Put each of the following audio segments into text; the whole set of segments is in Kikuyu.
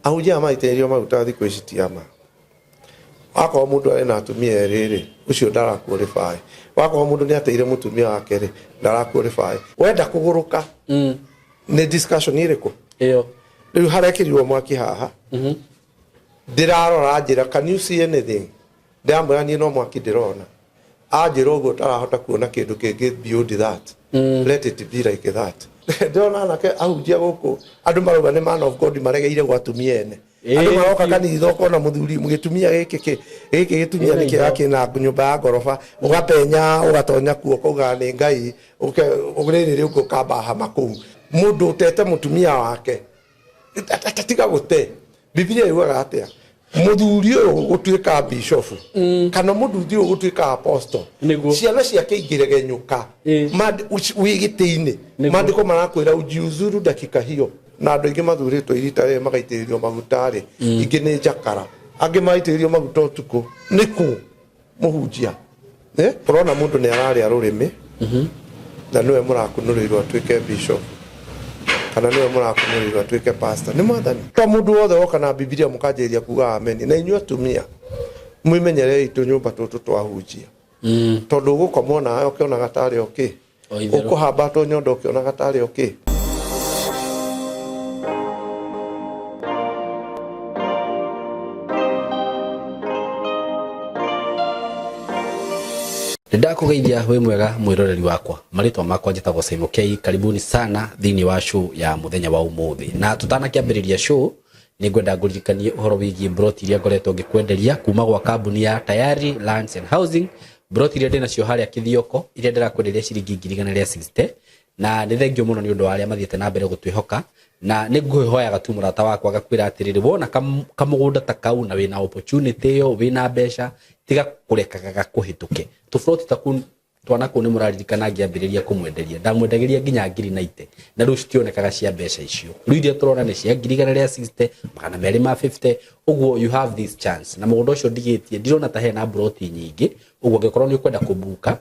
Ahunjia aya maitĩrĩrio maguta thikũ ici ti ama. Wakorwo mũndũ arĩ na atumia erĩ rĩ, ũcio ndara qualify. Wakorwo mũndũ nĩ ateire mũtumia wake rĩ, ndara qualify. Wenda kũgũrũka nĩ discussion ĩrĩkũ? Ĩyo. Rĩu harekĩrirwo mwaki haha. Ndĩrarora njĩra, can you see anything? Ndĩramwĩra niĩ no mwaki ndĩrona. Anjĩra ũguo ũtarahota kuona kĩndũ kĩngĩ beyond that. Let it be like that. Ndĩrona anake ahunjia gũkũ andũ marauga nĩ man of God maregeire gwa atumia ene. Andũ maroka kanitha ũkona mũthuri gĩtumia gĩkĩ gĩkĩ gĩtumia nĩ kĩega kĩna nyũmba ya ngoroba, ũgapenya ũgatonya kuo ũkauga nĩ Ngai, rĩrĩ rĩũngũ ũkamba hama kũu. Mũndũ ũtete mũtumia wake tiga gũte. Bibilia yugaga atĩa? Mũthuri ũyũ gũtuĩka bishofu kana mũthuri ũyũ gũtuĩka apostle, ciana ciake ingĩregenyũka wĩ gĩtĩ-inĩ, maandĩko marakwĩra ujiuzuru dakika hiyo. Na andũ aingĩ mathurĩtwo irita rĩrĩ magaitĩrĩrio maguta rĩ, ingĩ nĩ njakara, angĩ magaitĩrĩrio maguta ũtukũ. Nĩkũ mũhunjia? Ũrona mũndũ nĩ ararĩa rũrĩmĩ na nĩwe mũrakunũrĩirwo atuĩke bishop kana nĩwe mũrakunũrĩirwo atuĩke pastor. Nĩ mwathani. To mũndũ wothe woka na Bibilia mũkanjĩrĩria kuga ameni. Na inyuĩ atumia mwĩmenyerei tũnyũmba tũtũ twahunjia, tondũ ũgũkomwo nawe ũkĩonaga tarĩ okĩ, ũkũhambatwo nyondo ũkĩonaga tarĩ okĩ. Ndakũgeithia wĩ mwega mwĩroreri wakwa, marĩtwa makwa njĩtagwo Simon K. Karibuni sana thĩinĩ wa show ya mũthenya wa ũmũthĩ. Na tũtanakĩambĩrĩria show, nĩ ngwenda ngũririkanie ũhoro wĩgiĩ mburoti iria ngoretwo ngĩkwenderia kuma gwa kambuni ya Tayari Lands and Housing. Mburoti iria ndĩnacio harĩa Kĩthioko, iria ndĩrakwenderia ciringi 160,000, na nĩ thengio mũno nĩ ũndũ wa arĩa mathiĩte na mbere gũtwĩhoka. Na nĩ ngũhoyaga tu mũrata wakwa ngakwĩra atĩrĩrĩ, wona kamũgũnda ta kau na wĩna opportunity ĩyo, wĩna mbeca, tiga kũrekaga gakũhĩtũke. Tũburoti ta kũu twana kũu nĩ mũraririkana ngĩambĩrĩria kũmwenderia, ndamwendagĩria nginya ngiri na ite, na rĩu citionekaga cia mbeca icio. Rĩu iria tũrona nĩ cia 160,000, 250,000, ũguo you have this chance. Na mũgũnda ũcio ndigĩtie, ndirona ta hena mburoti nyingĩ, ũguo angĩkorwo nĩ ũkwenda kũbuka,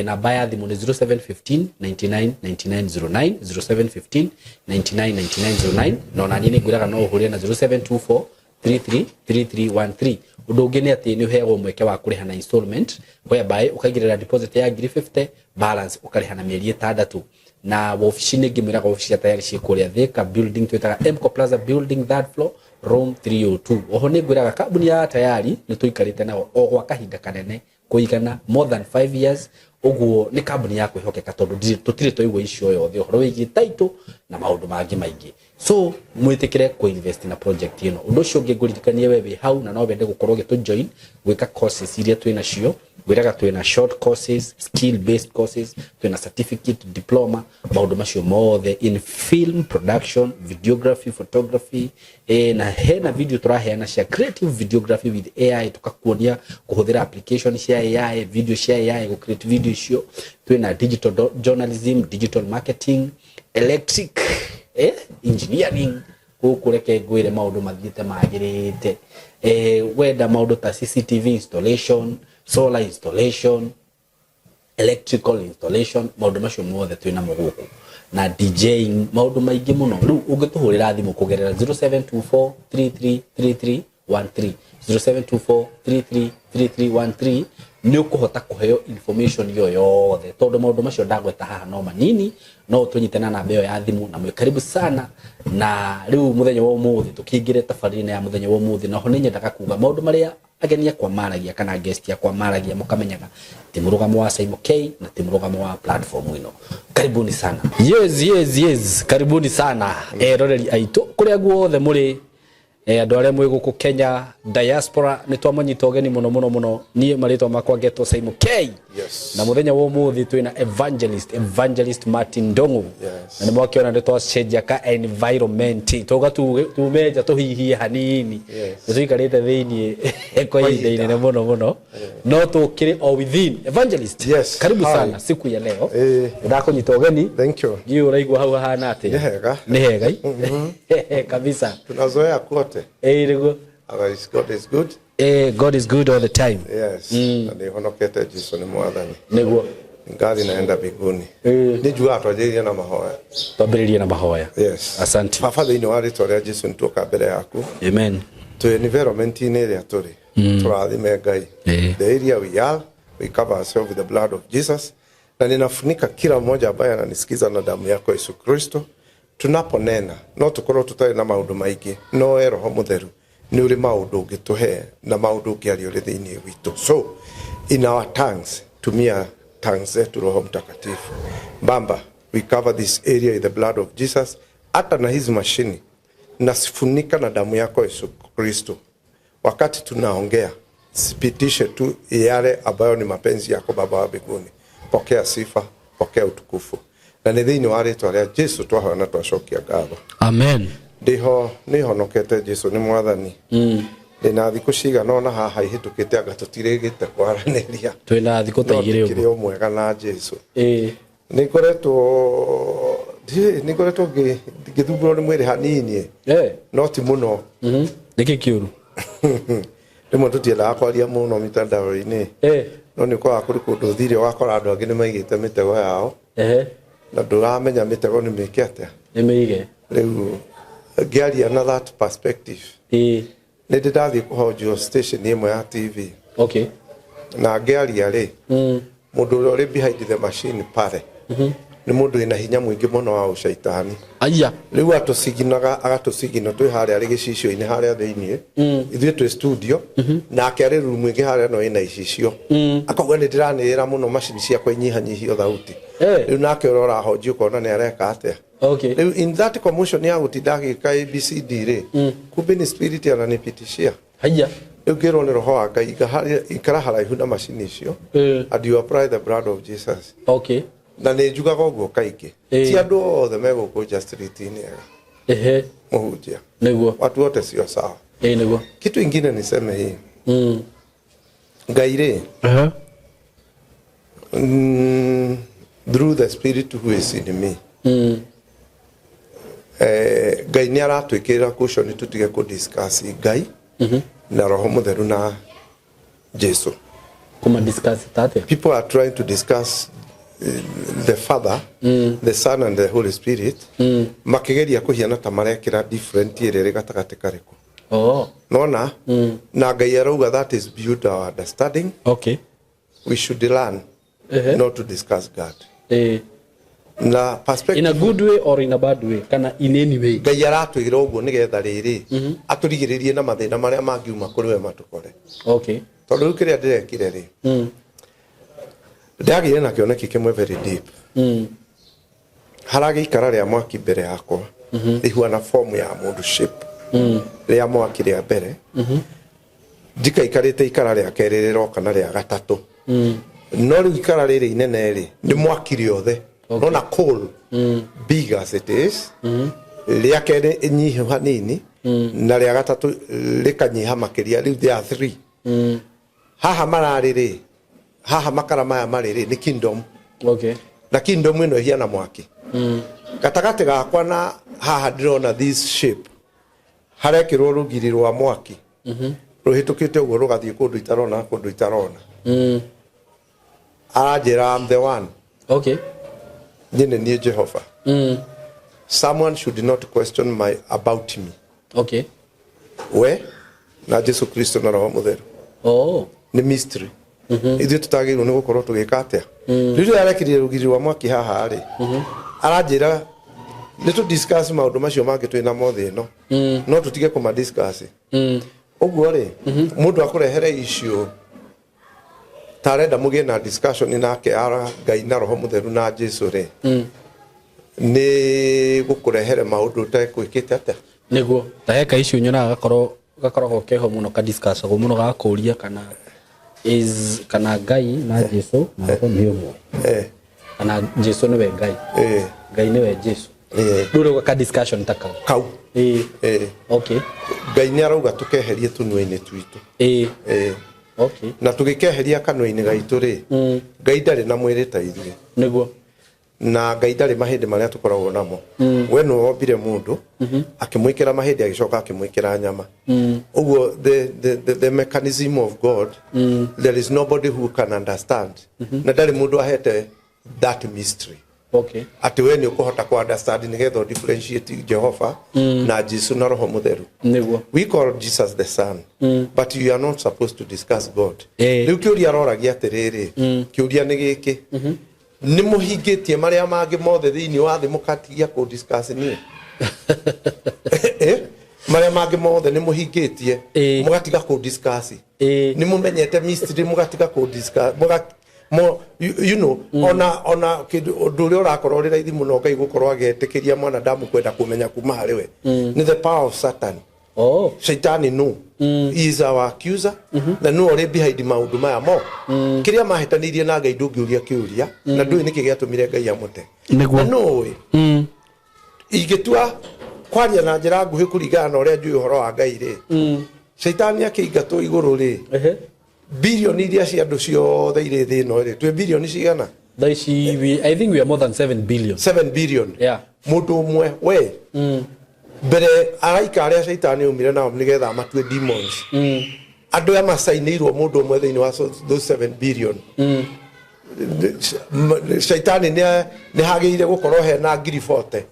namba ya thimũ nĩ 0715 99 99 09, 0715 99 99 09, na ona niĩ nĩ ngwĩraga no ũhũrĩre na 0724 333313. Ũndũ ũngĩ nĩ atĩ nĩ ũheagwo mweke wa kũrĩha na installment, whereby ũkaigĩrĩra deposit ya ngiri 50, balance ũkarĩha na mĩeri 6. Na wabici nĩ ngĩmwĩraga wabici cia Tayari ciĩ kũrĩa Thika building, twĩtaga Mco Plaza building, third floor, room 302. Oho nĩ ngwĩraga kambuni ya Tayari nĩ tũikarĩte nao o gwa kahinda kanene kũigana more than 5 years, ũguo nĩ kambuni ya kwĩhokeka tondũ tũtirĩ twaigua icio yothe ũhoro wĩgiĩ title na maũndũ mangĩ maingĩ. So mwĩtĩkĩre kũ invest na project ĩno. Ũndũ ũcio ũngĩ ngũririkanie we wĩ hau na no wende gũkorwo ũgĩtũ join gwĩka courses iria twĩ nacio, ngwĩraga twĩna short courses, skill based courses, twĩna certificate, diploma, maũndũ macio mothe in film production, videography, photography, na hena video tũraheana cia creative videography with AI, tũkakuonia kũhũthĩra application cia AI, video cia AI, gũ create video icio. Twĩna digital journalism, digital marketing, electric, engineering. Gũkũ reke ngwĩre maũndũ mathiĩte magĩrĩte. Wenda maũndũ ta CCTV installation, solar installation, electrical installation, maũndũ macio mothe twĩ namo gũkũ, na DJing, maũndũ maingĩ mũno. Rĩu ũngĩtũhũrĩra thimũ kũgerera 0724 3333 13, 0724 333313, nĩ ũkũhota kũheo information ĩyo yothe, tondũ maũndũ macio ndagweta haha no manini. No ũtũnyite na namba ĩyo ya thimũ, na mwĩ karibu sana. Na rĩu mũthenya wa ũmũthĩ tũkĩingĩre tabarĩra ya mũthenya wa ũmũthĩ, na ho nĩ nyendaga kuga maũndũ marĩa ageni akwa maragia kana guest akwa maragia, mũkamenyaga ti mũrũgamo wa Simon K na ti mũrũgamo wa platform ĩno. Karibuni sana. Yes, yes, yes, karibuni sana eroreri aitũ kũrĩa guothe mũrĩ, andũ arĩa mwĩ gũkũ Kenya, diaspora, nĩ twamanyita ũgeni mũno mũno mũno. Niĩ marĩtwa makwa ngetwo Simon K. Na mũthenya wa ũmũthĩ twĩna evangelist Martin Ndung'u. Na nĩ mwakĩona nĩ twacenjia ka environment, tuga tume nja tũhihie hanini. Nĩ tũikarĩte thĩiniĩ kwa ihinda inene mũno mũno, no tũkĩrĩ o within. Evangelist, karibu sana siku ya leo. Ndakũnyita ũgeni. Thank you. Ndiũĩ ũraigua hau hahana atĩa? Nĩ hega. Nĩ hega kabisa. Tunazoea kote. Nĩguo. Otherwise, God is good. God is good all the time. Yes. Na nĩ honokete, Jesu nĩ mwathani. Nĩguo. Ngari naenda mbinguni. Ĩĩ. Nĩ njugaga twanjĩrĩrie na mahoya. Twambĩrĩrie na mahoya. Yes. Asante. Baba, thĩinĩ wa rĩtwa rĩa Jesu nĩtuoka mbere yaku. Amen. Twĩ environment-inĩ ĩrĩa tũrĩ. Tũrathime Ngai. Ĩĩ. The area we are, we cover ourselves with the blood of Jesus. Na ninafunika kila mmoja ambaye ananisikiza na damu yako Yesu Kristo. Tunaponena no tukorwo tutarĩ na maũndũ maingĩ, no we Roho Mũtheru nĩ ũrĩ maũndũ ũngĩtũhe na maũndũ ũngĩaria ũrĩ thĩinĩ witũ. So in our tongues, tumia tongues zetu Roho Mtakatifu. Baba, we cover this area with the blood of Jesus, hata na hizi mashini nasifunika na damu yako Yesu Kristo. Wakati tunaongea sipitishe tu yale ambayo ni mapenzi yako Baba wa mbinguni. Pokea sifa, pokea utukufu, na nĩ thĩinĩ wa rĩtwa rĩa Jesu twahoya na twacokia ngatho. Amen. Ndĩho nĩhonokete, Jesu nĩ mwathani. Ndĩna thikũ cigana ũna haha ihĩtũkĩte anga tũtirĩgĩte kwaranĩria. Twĩna thikũ ta No igĩrĩ ndĩkĩrĩ ũguo. o mwega na Jesu. Ĩĩ. Nĩ ngoretwo ngĩthumbũrwo nĩ mwĩrĩ hanini, Eh. no ti mũno. Nĩkĩ kĩũru? Rĩmwe tũtiendaga kwaria mũno mitandao-inĩ, Eh. no nĩ ũkoraga kũrĩ kũndũ ũthire ũgakora andũ angĩ nĩ maigĩte mĩtego yao, Ehe. na ndũramenya mĩtego nĩ mĩke atĩa. Nĩ mĩige. Rĩu ngĩaria na that perspective, Ĩĩ. nĩ ndĩ ndathiĩ kũhonjwo station ĩmwe ya TV, Okay. na ngĩaria rĩ, mũndũ ũrĩa ũrĩ behind the machine pale nĩ mũndũ wĩna hinya mũingĩ mũno wa ũcaitani. Aya. Rĩu atũciginaga, agatũcigina twĩ harĩa arĩ gĩcicio-inĩ harĩa thĩiniĩ, ithuĩ twĩ studio, nake arĩ rumu ĩngĩ harĩa no ĩna icicio, akauga nĩ ndĩranĩrĩra mũno, macini ciakwa inyihanyihio thauti. Eh. Rĩu nake ũrĩa ũrahonjio ũkona nĩ areka atĩa. Okay. Rĩu in that commotion ya gũtinda agĩka ABCD rĩ, kumbe ni spirit ananipitishia. Haya. Rĩu ngĩrwo nĩ roho wa Ngai, ikara haraihu na macini icio and you apply the blood of Jesus. Okay. Na nĩ njugaga ũguo kaingĩ, Eh. ti andũ othe megũkũnja street-inĩ ega. Ehe. Mũhunjia, Nĩguo. watu wote sio sawa. Ĩĩ, nĩguo. Kitu ingine niseme hii, Ngai rĩ, Ehe. Through the spirit who is in me, Ngai nĩ aratwĩkĩrĩra caution tũtige kũ discuss Ngai na Roho Mũtheru na Jesu. Kuma discuss tate. People are trying to discuss the Father, the Son and the Holy Spirit, makigeria kuhiana ta marekira different ĩrĩa ĩrĩ gatagatĩ karĩkũ. Oh. Nona na Ngai arauga that is beyond our understanding. Okay. We should learn Ehe. not to discuss God Eh. na perspective. In a good way or in a bad way, kana in any way. Ngai aratwĩra ũguo nĩgetha rĩrĩ atũrigĩrĩrie na mathĩna marĩa mangiuma kũrĩ we matũkore. Okay. Tondũ rĩu kĩrĩa ndĩrekire rĩ, ndagĩire na kĩoneki kĩmwe very deep. Haragĩikara rĩa mwaki mbere yakwa, rĩhuana form ya mũndũ, shape rĩa mwaki rĩa mbere, njikaikarĩte ikara rĩa kerĩ rĩroka na rĩa gatatũ, no rĩu ikara rĩrĩ inene rĩ nĩ mwaki rĩothe. Nona coal big as it is, rĩa kerĩ ĩnyihu hanini, na rĩa gatatũ rĩkanyiha makĩria. Rĩu there are three haha mararĩ rĩ, haha makara maya marĩ rĩ nĩ kingdom. Okay. Na kingdom ĩno ĩhiana mwaki gatagatĩ gakwa, na haha ndĩrona this shape harekĩrwo rũgiri rwa mwaki rũhĩtũkĩte ũguo rũgathiĩ kũndũ itarona, kũndũ itarona. Aranjĩra, "I'm the one." Okay. Niĩ nĩ niĩ Jehova. Someone should not question my about me. Okay. We na Jesu Kristo na Roho Mũtheru Oh. nĩ mystery ithuĩ tũtagĩrĩirwo nĩ gũkorwo tũgĩka atĩa. Rĩrĩa arekĩrire rũgiri rwa mwaki haha rĩ, aranjĩra nĩ tũ discuss maũndũ macio mangĩ twĩ namo thĩ ĩno, no tũtige kũma discuss. Ũguo rĩ, mũndũ akũrehere issue ta arenda mũgĩe na discussion nake ara Ngai na Roho Mũtheru na Jesu rĩ, nĩ gũkũrehere maũndũ ũtekwĩkĩte atĩa. Nĩguo ta heka icio nyonaga gakorwo gakoragwo keho mũno, ka discussagwo mũno, gakũria kana is kana Ngai na Jesu na Roho nĩ ũmwe, kana Jesu nĩwe Ngai, Ngai nĩwe Jesu. Rĩu rĩu ka discussion ta kau. Kau. Ĩĩ. Okay. Ngai nĩ arauga tũkeherie tũnua-inĩ twitũ. Ĩĩ. Okay. Na tũgĩkeheria kanua-inĩ gaitũ rĩ, Ngai ndarĩ na mwĩrĩ ta ithuĩ, na Ngai ndarĩ mahĩndĩ marĩa tũkoragwo namo. We nĩwe wombire mũndũ, akĩmwĩkĩra mahĩndĩ, agĩcoka akĩmwĩkĩra nyama. Ũguo the mechanism of God, there is nobody who can understand, na ndarĩ mũndũ ahete. that mystery. Atĩ we nĩ ũkũhota kũ understand nĩgetha ũ differentiate Jehova na Jesu na Roho Mũtheru. We call Jesus the Son, but you are not supposed to discuss God. Rĩu kĩũria aroragia atĩrĩrĩ, kĩũria nĩ gĩkĩ, nĩ mũhingĩtie marĩa mangĩ mothe thĩinĩ wa thĩ mũkatigia kũ discuss niĩ? Eh? Marĩa mangĩ mothe nĩ mũhingĩtie, mũgatiga kũ discuss. Nĩ mũmenyete mystery, mũgatiga kũ discuss, mo, you know ona kĩndũ, ũndũ ũrĩa ũrakorwo ũrĩ raithi mũno Ngai gũkorwo agĩtĩkĩria mwanadamu kwenda kũmenya kuma harĩ we nĩ the power of Satan. Shaitani, no, he is our accuser, na no ũrĩ behind maũndũ maya mo kĩrĩa mahĩtanĩirie na Ngai. Ndũngĩũria kĩũria na ndũĩ nĩkĩ gĩatũmire Ngai amũte. Na no ũĩ ingĩtua kwaria na njĩra nguhĩ kũringana na ũrĩa njũĩ ũhoro wa Ngai rĩ, Shaitani akĩingatwo igũrũ rĩ, bilioni iria cia andũ ciothe irĩ thĩ ĩno rĩ, twĩ bilioni cigana? Thaa ici I think we are more than 7 billion. 7 billion. Mũndũ ũmwe we mbere araika arĩa Shaitani aumire nao nĩgetha amatue demons, andũ aya macainĩirwo mũndũ ũmwe thĩinĩ wa those 7 billion. Shaitani nĩ hagĩrĩire gũkorwo hena 40,000,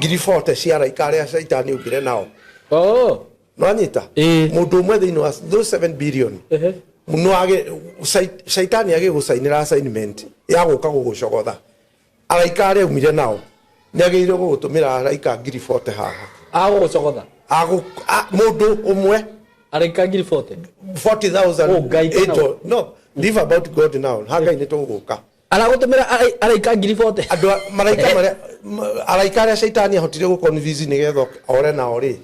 40,000 cia araika arĩa Shaitani aumire nao. Nwanyita? Mũndũ ũmwe thĩinĩ wa those 7 billion, no age Shaitani agĩgũcainĩra assignment ya gũka gũgũcogotha, araika arĩa aumire nao nĩ agĩrĩire gũgũtũmĩra araika 40,000 haha. Agũgũcogotha? Mũndũ ũmwe. Araika 40,000? 40,000. Oh, Ngai kana- Angel. No, leave about God now. Ha Ngai nĩ tũgũka. Aragũtũmĩra araika 40,000? Andũ maraika marĩa araika arĩa Shaitani ahotire gũconvince nĩgetha ore nao rĩ,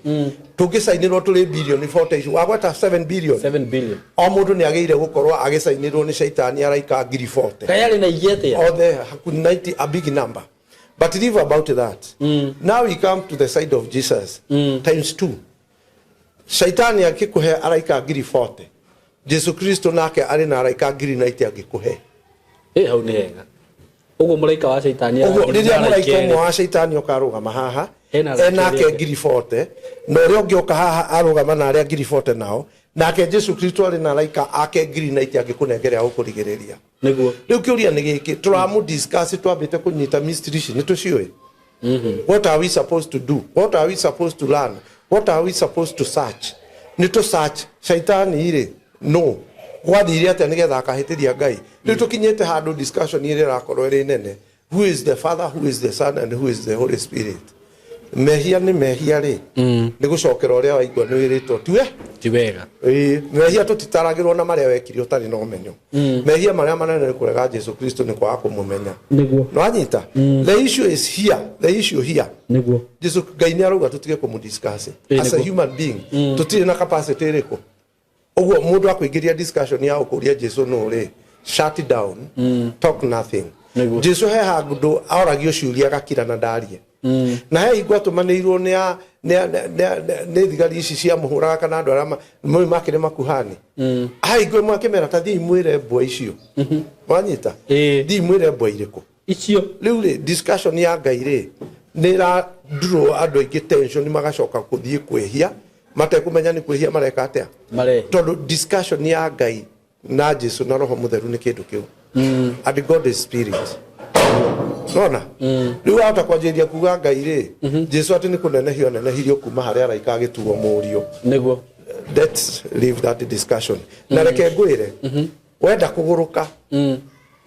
tũngĩcainĩrwo tũrĩ bilioni 40 ici wagweta, 7 billion. 7 billion. O mũndũ nĩ agĩrĩire gũkorwo agĩcainĩrwo nĩ Shaitani araika 40,000. Ngai arĩ na ingĩ atĩa? Othe hakuhĩ 90, a big number, but leave about that. Now we come to the side of Jesus times two. Shaitani akĩkũhe araika 40,000, Jesu Kristo nake arĩ na araika 90,000 angĩkũhe. Ĩ, hau nĩ hega ũguo, mũraika wa Caitani Ũguo arathiĩ rĩrĩa na mũraika araika ũmwe erĩ. wa Shaitani ũkarũgama haha, Ena araika enake erĩ. 40,000, na ũrĩa ũngĩ ũka haha arũgama na arĩa 40,000 nao, nake Jesu Kristo arĩ na araika ake 90,000 angĩkũnengera gũkũrigĩrĩria. Rĩu kĩũria nĩ gĩkĩ, tũramũ discuss twambĩte kũnyita mystery ici nĩ tũciũĩ. What are we supposed to do? What are we supposed to learn? What are we supposed to search? Nĩ tũ search Shaitani rĩ, no gwathire atĩa nĩgetha akahĩtĩria Ngai? Rĩu tũkinyĩte handũ discussion ĩrĩa ĩrakorwo ĩrĩ nene, who is the Father, who is the Son and who is the Holy Spirit? Mehia nĩ mehia rĩ, nĩ gũcokera ũrĩa waigua nĩ wĩrĩtwo tiwe. Ti wega. Ĩĩ, mehia tũtitaragĩrwo na marĩa wekire ũtarĩ na ũmenyo. Mehia marĩa manene nĩ kũrega Jesu Kristo, nĩ kwaga kũmũmenya. Nĩwanyita? The issue is here, the issue here, Jesu, Ngai nĩ arauga tũtige kũmũdiscuss. As a human being tũtirĩ na capacity ĩrĩkũ ũguo mũndũ akũingĩria discussion ya ũkũria Jesu nũ rĩ, shut down, talk nothing. Jesu he handũ oragio ciũria agakira na ndarie, na he hingo atũmanĩirwo nĩ thigari ici ciamũhũraga kana andũ arĩa moĩ makĩrĩ makuhani. Ha hingo ĩmwe akĩmera, ta thiĩ mwĩre mbwa icio. Wanyita? Thiĩ mwĩre mbwa irĩkũ? Icio. Rĩu rĩ, discussion ya Ngai rĩ, nĩ ĩradurwo andũ aingĩ tension, magacoka gũthiĩ kwĩhia matekũmenya nĩ kwĩhia mareka atĩa. Marehia. Tondũ discussion ya Ngai na Jesu na Roho Mũtheru nĩ kĩndũ kĩu, and God is spirit. Nona rĩu wahota kwanjĩrĩria kuga Ngai rĩ, Jesu atĩ nĩ kũnenehio anenehirio kuma harĩa araika agĩtuo mũriũ. Let's leave that discussion. Na reke ngwĩre, wenda kũgũrũka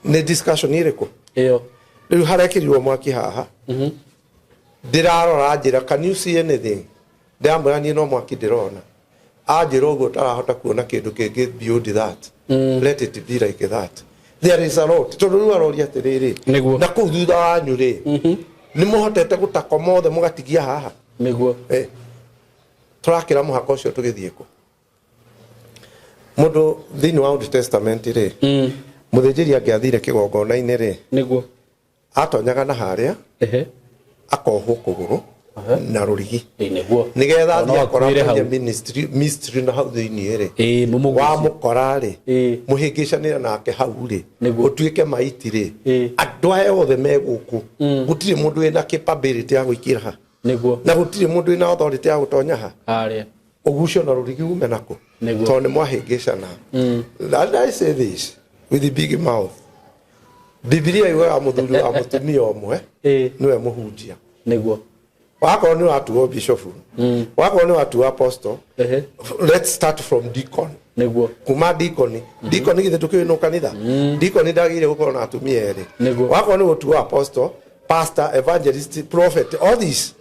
nĩ discussion ĩrĩkũ? Ĩyo. Rĩu harekĩrirwo mwaki haha, ndĩrarora njĩra, can you see anything? Ndĩramwĩra niĩ no mwaki ndĩrona. Anjĩra ũguo ũtarahota kuona kĩndũ kĩngĩ beyond that, let it be like that. There is a lot, tondũ rĩu aroria atĩrĩrĩ, na kũu thutha wanyu rĩ, nĩ mũhotete gũtako mothe mũgatigia haha? Eh, tũrakĩra mũhaka ũcio tũgĩthiĩ kũ? Mũndũ thĩinĩ wa Old Testament rĩ, mũthĩnjĩri angĩathire kĩgongona-inĩ rĩ, atonyaga na harĩa, akohwo kũgũrũ na rũrigi, nĩgetha Ona athiĩ akora akuĩre hau. mwenye ministry mystery na hau thĩinĩ rĩ, Mũmũgucie. wamũkora rĩ, mũhĩngĩcanĩre nake hau rĩ, ũtuĩke maiti rĩ, andũ aya othe me gũkũ, gũtirĩ mũndũ wĩna capability ya gũikĩra ha, na gũtirĩ mũndũ wĩna authority ya gũtonya ha, ũgucio na rũrigi ume nako, tondũ nĩ mwahĩngĩcana. And I say this with the big mouth. Bibilia yugaga mũthuri wa mũtumia ũmwe nĩwe mũhunjia. Nĩguo. Wakorwo nĩ watuo bishofu, wakorwo nĩ watuo apostle, let's start from deacon. Nĩguo. Kuma deacon, deacon githĩ tũkĩũĩ nũ kanitha, deacon ndagĩrĩire gũkorwo na atumia erĩ. Nĩguo. Wakorwo nĩ gũtuo apostle, pastor, evangelist, prophet, all these,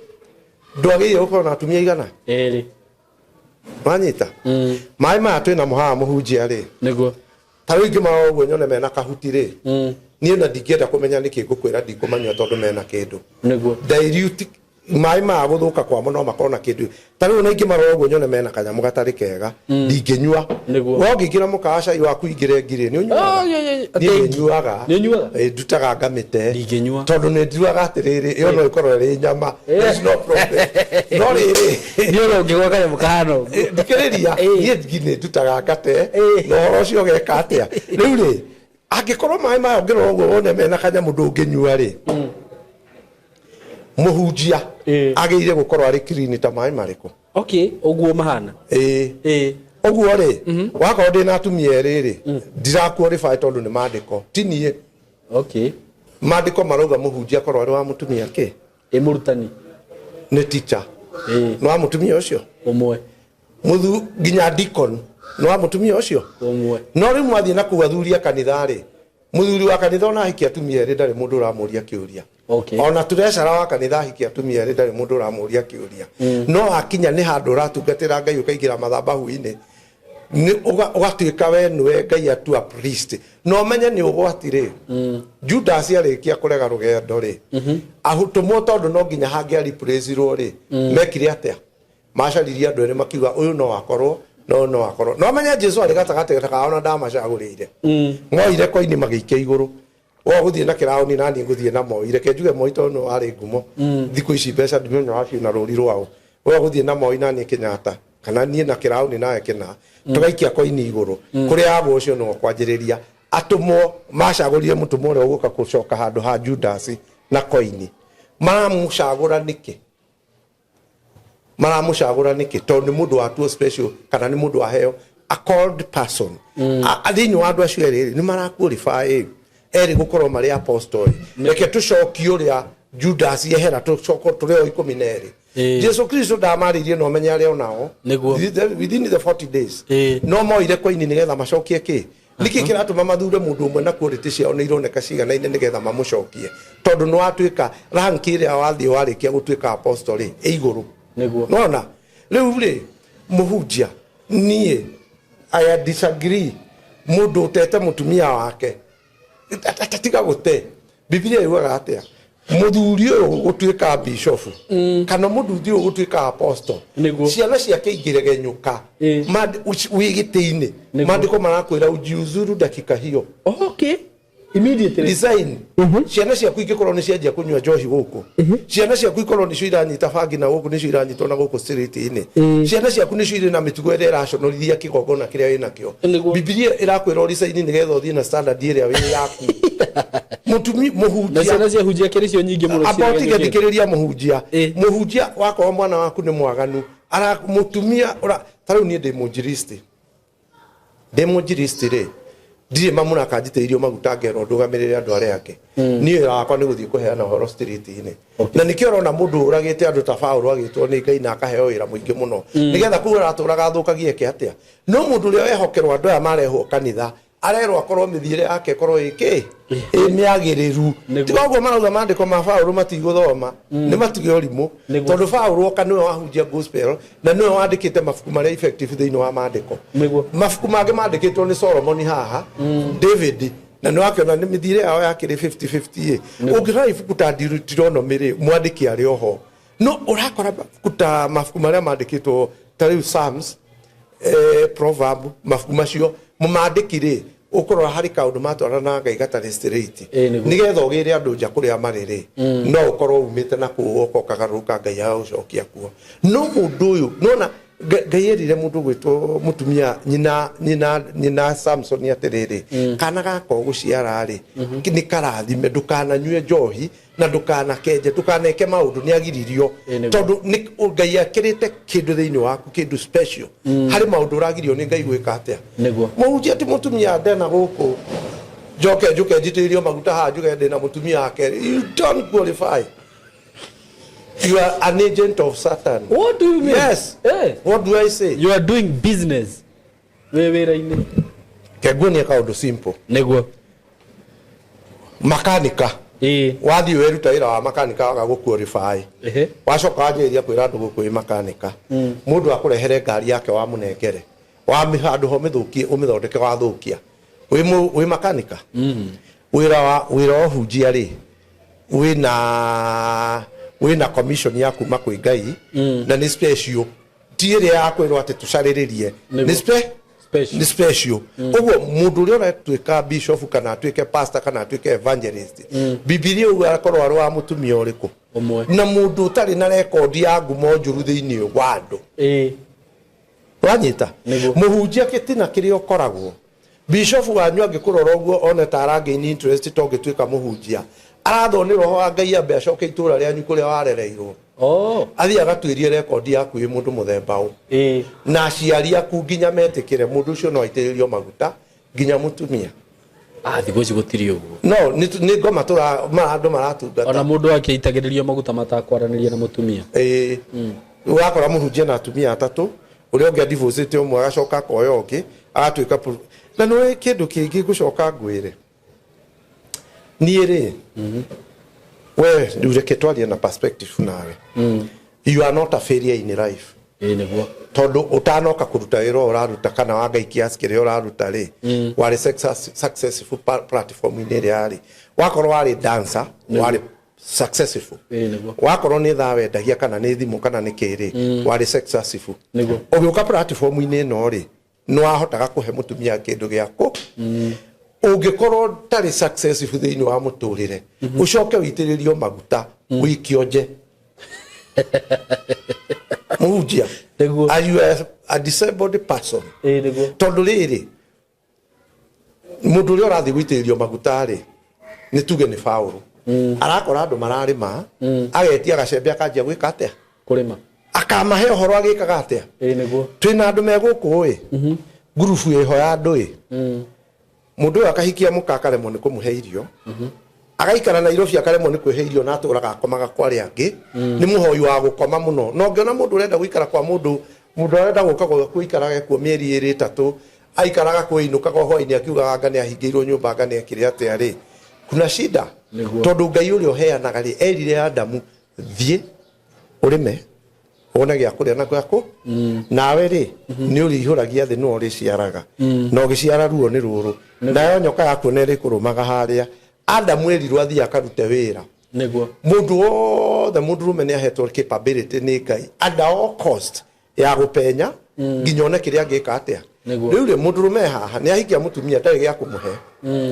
ndwagĩrĩire gũkorwo na atumia igana? Erĩ. Wanyita? Maĩ maya twĩ namo haha, mũhunjia rĩ, Nĩguo. Ta rĩu ingĩmarora ũguo nyone mena kahuti rĩ, niĩ na ndingĩenda kũmenya nĩkĩ ngũkwĩra, ndikũmanyua tondũ mena kĩndũ. Nĩguo. Dilute maĩ maya, gũthũka kwamo no makorwo na kĩndũ. Ta rĩu na ingĩmarora ũguo nyone mena kanyamũ gatarĩ kega, ndingĩnyua. Nĩguo. We ũngĩingĩra mũkawa, cai waku ingĩre ngirĩ, nĩ ũnyuaga? Oh, yeah. Niĩ nĩ nyuaga. Nĩ ũnyuaga? Ĩ, ndutaga ngamĩte. Ndingĩnyua. Tondũ nĩ njuaga atĩrĩrĩ, ĩyo no ĩkorwo ĩrĩ nyama. There's no problem. No rĩrĩ, Nĩ ũrĩa ũngĩgwa kanyamũ kahana ũguo. Thikĩrĩria. Niĩ ngi nĩ ndutaga ngate na ũhoro ũcio ũgeka atĩa rĩu rĩ, angĩkorwo maĩ maya ũngĩrora ũguo wone mena kanyamũ ndũngĩnyua rĩ, mũhunjia agĩrĩire gũkorwo arĩ clean ta maĩ marĩkũ? Okay, ũguo mahana. Ĩĩ. Ũguo rĩ, wakorwo ndĩ na atumia erĩ rĩ, ndiraqualify tondũ nĩ mandĩko, ti niĩ. Mandĩko marauga mũhunjia akorwo arĩ wa mũtumia kĩ? Ĩ, mũrutani. Nĩ teacher. Nĩ wa mũtumia ũcio? Ũmwe. Mũthu nginya deacon nĩ wa mũtumia ũcio? Ũmwe. No rĩu mwathiĩ na kũu athuri a kanitha rĩ, mũthuri wa kanitha ona ahikia atumia erĩ ndarĩ mũndũ ũramũria kĩũria. Ona treasurer wa kanitha ahikia atumia erĩ ndarĩ mũndũ ũramũria kĩũria. No akinya nĩ handũ ũratungatĩra Ngai, ũkaingĩra mathabahu-inĩ, nĩ ũgatuĩka we nĩwe Ngai atua priest, na ũmenye nĩ ũgwati rĩ. Judas arĩkia kũrega rũgendo rĩ, ahũtũmwo, tondũ no nginya hangĩa replace-irwo rĩ, mekire atĩa? Macaririe andũ erĩ, makiuga ũyũ no akorwo na ũyũ no akorwo. No menye Jesu arĩ gatagatĩ kao na ndamacagũrĩire. Moire koini magĩikia igũrũ. We ũgũthiĩ na kĩraũni na niĩ ngũthiĩ na Moi. Reke njuge Moi tondũ nĩwe warĩ ngumo. Thikũ ici mbeca ndimenya waciĩ na rũri rwao. We ũgũthiĩ na Moi na niĩ Kenyatta, kana niĩ na kĩraũni nawe kĩna, tũgaikia koini igũrũ, kũrĩa yagwo ũcio nĩwe ũkwanjĩrĩria. Atũmwo macagũrire mũtũmwo ũrĩa ũgũka gũcoka handũ ha Judas na koini. Maramũcagũra nĩkĩ? Maramũcagũra nĩkĩ? Tondũ nĩ mũndũ watuo special, kana nĩ mũndũ waheo a called person. Thĩinĩ wa andũ acio erĩ rĩ, nĩ maraqualify erĩ gũkorwo marĩ apostle. Reke tũcokie ũrĩa Judas ehera, tũcoke tũrĩ o 12. Jesu Kristo ndamarĩirie, no menye arĩa onao within the 40 days, no moire koini nĩgetha macokie kĩ. Nĩkĩ kĩratũma mathure mũndũ ũmwe na quality ciao nĩ ironeka ciganaine nĩgetha mamũcokie? Tondũ nĩ watuĩka rank ĩrĩa wathiĩ warĩkia gũtuĩka apostle rĩ, ĩ igũrũ. Nona rĩu rĩ, mũhunjia, niĩ I disagree. Mũndũ ũtete mũtumia wake, tiga gũte. Bibilia yugaga atĩa? Mũthuri ũyũ gũtuĩka bishofu kana mũthuri ũyũ gũtuĩka apostle, ciana ciake ingĩregenyũka wĩ gĩtĩ-inĩ, maandĩko marakwĩra ujiuzuru dakika hiyo. Okay, immediately. Resign. Ciana ciaku ingĩkorwo nĩ cianjia kũnyua njohi gũkũ, ciana ciaku ikorwo nĩcio iranyita bangi na gũkũ, nĩcio iranyitwo na gũkũ street-inĩ, ciana ciaku nĩcio irĩ na mĩtugo ĩrĩa ĩraconorithia kĩgongona kĩrĩa wĩnakĩo, Bibilia ĩrakwĩra ũresign nĩgetha ũthiĩ na standard ĩrĩa wĩ yaku. Mũtumi Na mũhunjia ciana cia hunjia kĩrĩ cio nyingĩ mũno. Amba ũtige. Ciregenyũkĩte. Thikĩrĩria mũhunjia. Mũhunjia, wakorwo mwana waku nĩ mwaganu, ara mũtumia ũra, ta rĩu niĩ ndĩ mũnjiristi, ndĩ mũnjiristi rĩ, ndirĩ mamũraka njitĩrĩirio maguta ngerwo ndũgamĩrĩre andũ arĩa angĩ. Niĩ wĩra wakwa nĩ gũthiĩ kũheana ũhoro street-inĩ, na nĩkĩo ũrona mũndũ ũragĩte andũ ta Paũlũ agĩtwo nĩ Ngai na akaheo wĩra mũingĩ mũno, nĩgetha kũu aratũraga athũkagie eke atĩa. No mũndũ ũrĩa wehokerwo andũ aya marehwo kanitha, arerwo akorwo mĩthiĩre yake ĩkorwo ĩkĩ ĩ mĩagĩrĩru. Tiga ũguo marauga maandĩko ma Paũlũ matigũthoma, nĩ matige ũrimũ. Tondũ Paũlũ oka nĩwe wahunjia gospel na nĩwe wandĩkĩte mabuku marĩa effective thĩinĩ wa maandĩko. Mabuku mangĩ mandĩkĩtwo nĩ Solomon haha, David, na nĩ wakĩona nĩ mĩthiĩre yao yakĩrĩ 50-50 ĩ. Ũngĩrora ibuku ta Deuteronomy rĩ, mwandĩki arĩ oho, no ũrakora mabuku ta mabuku marĩa mandĩkĩtwo ta rĩu Psalms, Proverb, mabuku macio mũmandĩki rĩ, ũkũrora harĩ kaũndũ matwarana na Ngai gatarĩ straight. Nĩgetha ũgĩre andũ nja kũrĩa marĩ rĩ, no ũkorwo umĩte na kũu ũgoka ũkagarũrũka, Ngai agagũcokia kuo. No mũndũ ũyũ nona Ngai erire mũndũ gwĩtwo mũtumia nyina Samson atĩrĩrĩ, kana gaka ũgũciara rĩ, nĩ karathime, ndũkananyue njohi na ndũkanakenje, ndũkaneke maũndũ nĩ agiririo. Tondũ nĩ Ngai akĩrĩte kĩndũ thĩinĩ waku, kĩndũ special. Harĩ maũndũ ũragirio nĩ Ngai gwĩka atĩa. Mũhunjia ti mũtumia ndena gũkũ. Njoke njuke njitĩrĩrio maguta haha njuge ndĩna mũtumia wa kerĩ. You don't qualify. You are an agent of Satan. What do you mean? Yes. Eh. What do I say? You are doing business wĩ wĩra-inĩ. Kenguonie kaũndũ simple. Nĩguo. Makanika. Ĩĩ. Wathiĩ wĩruta wĩra wa makanika waga gũ qualify. Ehe. Wacoka wanjĩrĩria kwĩra andũ gũkũ wĩ makanika. Mũndũ akũrehere ngari yake wamũnengere. Wamĩ handũ ho mĩthũkie ũmĩthondeke wathũkia. Wĩ makanika. Wĩra wa ũhunjia rĩ wĩna commission ya kuma kwĩ Ngai na nĩ special, ti ĩrĩa ya kwĩrwo atĩ tũcarĩrĩrie. Nĩguo. Nĩ Special. Nĩ special. Ũguo mũndũ ũrĩa ũratuĩka bishop kana atuĩke pastor kana atuĩke evangelist, Bibilia ũguo akorwo arĩ wa mũtumia ũrĩkũ? Ũmwe. Na mũndũ ũtarĩ na rekondi ya ngumo njũru thĩinĩ wa andũ. Wanyita? Nĩguo. Mũhunjia gĩtina kĩrĩa ũkoragwo bishop wanyu angĩkũrora ũguo one ta aragain interest to ũngĩtuĩka mũhunjia, arathwo nĩ roho wa Ngai ambe acoke itũra rĩanyu kũrĩa warereirwo. Oh. Athiĩ agatuĩrie rekondi yaku ĩ mũndũ mũthemba ũ na aciari aku nginya metĩkĩre mũndũ ũcio no aitĩrĩrio maguta nginya mũtumia. Ah, thikũ ici gũtirĩ ũguo. No nĩ ngoma andũ maratungata. Ona mũndũ akĩitagĩrĩrio maguta matakwaranĩria na mũtumia. Ĩĩ, ũrakora mũhunjia na atumia atatũ, ũrĩa ũngĩ adivocĩte ũmwe agacoka akoya ũngĩ agatuĩka na nĩ kĩndũ kĩngĩ ngũcoka ngwĩre niĩ rĩ, we rĩu reke twarie na perspective nawe. You are not a failure in life. Ĩĩ, nĩguo. Tondũ ũtanoka kũruta wĩra ũyũ ũraruta kana wa Ngai kiasi kĩrĩa ũraruta rĩ, warĩ successful platform-inĩ ĩrĩa yarĩ. Wakorwo warĩ dancer, warĩ successful. Ĩĩ, nĩguo. Wakorwo nĩ thaa wendagia kana nĩ thimũ kana nĩ kĩrĩ, warĩ successful. Nĩguo. Ũgĩũka platform-inĩ ĩno rĩ, nĩ wahotaga kũhe mũtumia kĩndũ gĩaku. Ũngĩkorwo ũtarĩ successful thĩinĩ wa mũtũrĩre, ũcoke wĩitĩrĩrio maguta ũikio nje, mũhunjia, Nĩguo. are you a disabled person? Ĩĩ, nĩguo. Tondũ rĩrĩ, mũndũ ũrĩa ũrathiĩ gũitĩrĩrio maguta rĩ, nĩ tuge nĩ Paũlũ, arakora andũ mararĩma, agetia gacembe akanjia gwĩka atĩa? Kũrĩma. Akamahe ũhoro agĩkaga atĩa? Ĩĩ, nĩguo. Twĩna andũ me gũkũ ĩ ngurubu ĩho ya andũ ĩ mũndũ ũyũ akahikia mũka akaremwo nĩ kũmũhe irio, agaikara Nairobi akaremwo nĩ kwĩhe irio na atũraga akomaga kwa arĩa angĩ. Nĩ mũhoi wa gũkoma mũno. Na ũngĩona mũndũ ũrenda gũikara kwa mũndũ, mũndũ arenda gũka gwaku aikarage kuo mĩeri 2 3, aikaraga kwĩinũkaga hwainĩ akiugaga anga nĩ ahingĩirwo nyũmba, anga nĩ ekire atĩa rĩ, kuna shida. Nĩguo. Tondũ Ngai ũrĩa ũheanaga rĩ, erire Adamu, thiĩ ũrĩme wone gĩa kũrĩa na gwaku, nawe rĩ nĩ ũrĩihũragia thĩ, nĩwe ũrĩciaraga, na ũgĩciara ruo nĩ rũrũ, nayo nyoka yaku nĩ ĩrĩkũrũmaga harĩa. Adamu erirwo athiĩ akarute wĩra. Nĩguo. Mũndũ wothe mũndũrũme nĩ ahetwo capability nĩ Ngai under all cost ya gũpenya nginya one kĩrĩa angĩka atĩa. Nĩguo. Rĩu rĩ, mũndũrũme haha nĩ ahikia mũtumia ndarĩ gĩa kũmũhe.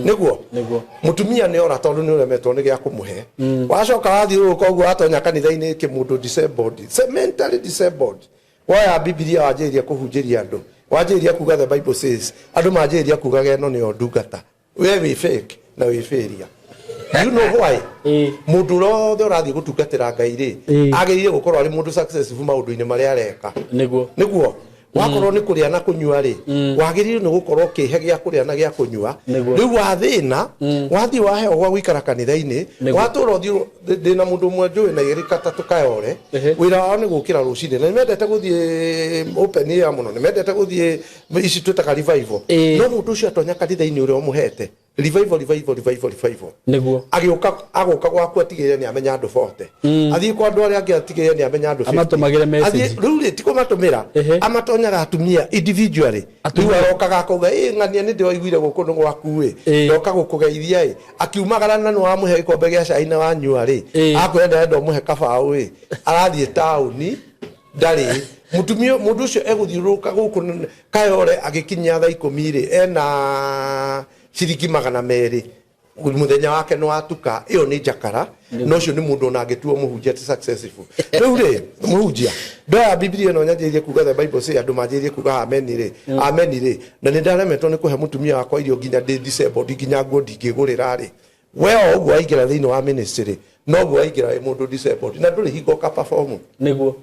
Nĩguo. Nĩguo. Mũtumia nĩ ora tondũ nĩ ũremetwo nĩ gĩa kũmũhe. Wacoka wathiũrũrũka ũguo watonya kanitha-inĩ kĩmũndũ disabled, mentally disabled, woya Bibilia wanjĩrĩria kũhunjĩria andũ, wanjĩrĩria kuga "The Bible says", andũ manjĩrĩria kugaga ĩno nĩyo ndungata. We wĩ fake na wĩ failure. You know why? Ĩĩ. Mũndũ ũrĩa ũrathiĩ gũtungatĩra Ngai rĩ, Ĩĩ. agĩrĩire gũkorwo arĩ mũndũ successful maũndũ-inĩ marĩa areka. Nĩguo. Nĩguo. Wakorwo nĩ kũrĩa na kũnyua rĩ, wagĩrĩirwo nĩ gũkorwo ũkĩhe gĩa kũrĩa na gĩa kũnyua. Nĩguo. Rĩu wathĩna, wathiĩ waheo gwa gũikara kanitha-inĩ, Nĩguo. watũra ũthiĩ. Ndĩna mũndũ ũmwe njũĩ na igĩrĩ katatũ kayore. Wĩra wao nĩ gũkĩra rũcinĩ na nĩ mendete gũthiĩ open air mũno, nĩ mendete gũthiĩ ici twĩtaga revival. No mũndũ ũcio atonya kanitha-inĩ ũrĩa ũmũhete revival, revival, revival, revival. Nĩguo. Agĩũka agũka gwaku atigĩrĩre nĩ amenya andũ 40, athiĩ kwa andũ arĩa angĩ atigĩrĩre nĩ amenya andũ 50. Amatũmagĩre message. Rĩu rĩ, ti kũmatũmĩra, amatonyaga atumia individually. Rĩu arokaga akauga, "Ĩ ng'ania, nĩ ndĩraiguire gũkũ nĩ gwaku ĩ, ndoka gũkũgeithia ĩ." Akiumagara na nĩ wamũhe gĩkombe gĩa cai na wanyua rĩ, akwĩra ndĩrenda ũmũhe kabaũ ĩ, arathiĩ taũni ndarĩ mũtumia. Mũndũ ũcio egũthiũrũrũka gũkũ Kayore agĩkinyia thaa 10 rĩ, ena ciringi 200, mũthenya wake nĩ watuka. Ĩyo nĩ njakara na ũcio nĩ mũndũ ona angĩtuo mũhunjia ti successful. Rĩu rĩ, mũhunjia ndoya Bibilia ĩno nyanjĩrĩrie kuga "The Bible say", andũ manjĩrĩrie kuga ameni rĩ, ameni rĩ, na nĩ ndaremetwo nĩ kũhe mũtumia wakwa irio nginya ndĩ disabled, nginya nguo ndingĩgũrĩra rĩ, we o ũguo waingĩra thĩinĩ wa ministry noguo waingĩra wĩ mũndũ disabled na ndũrĩ hingo ũka perform. Nĩguo.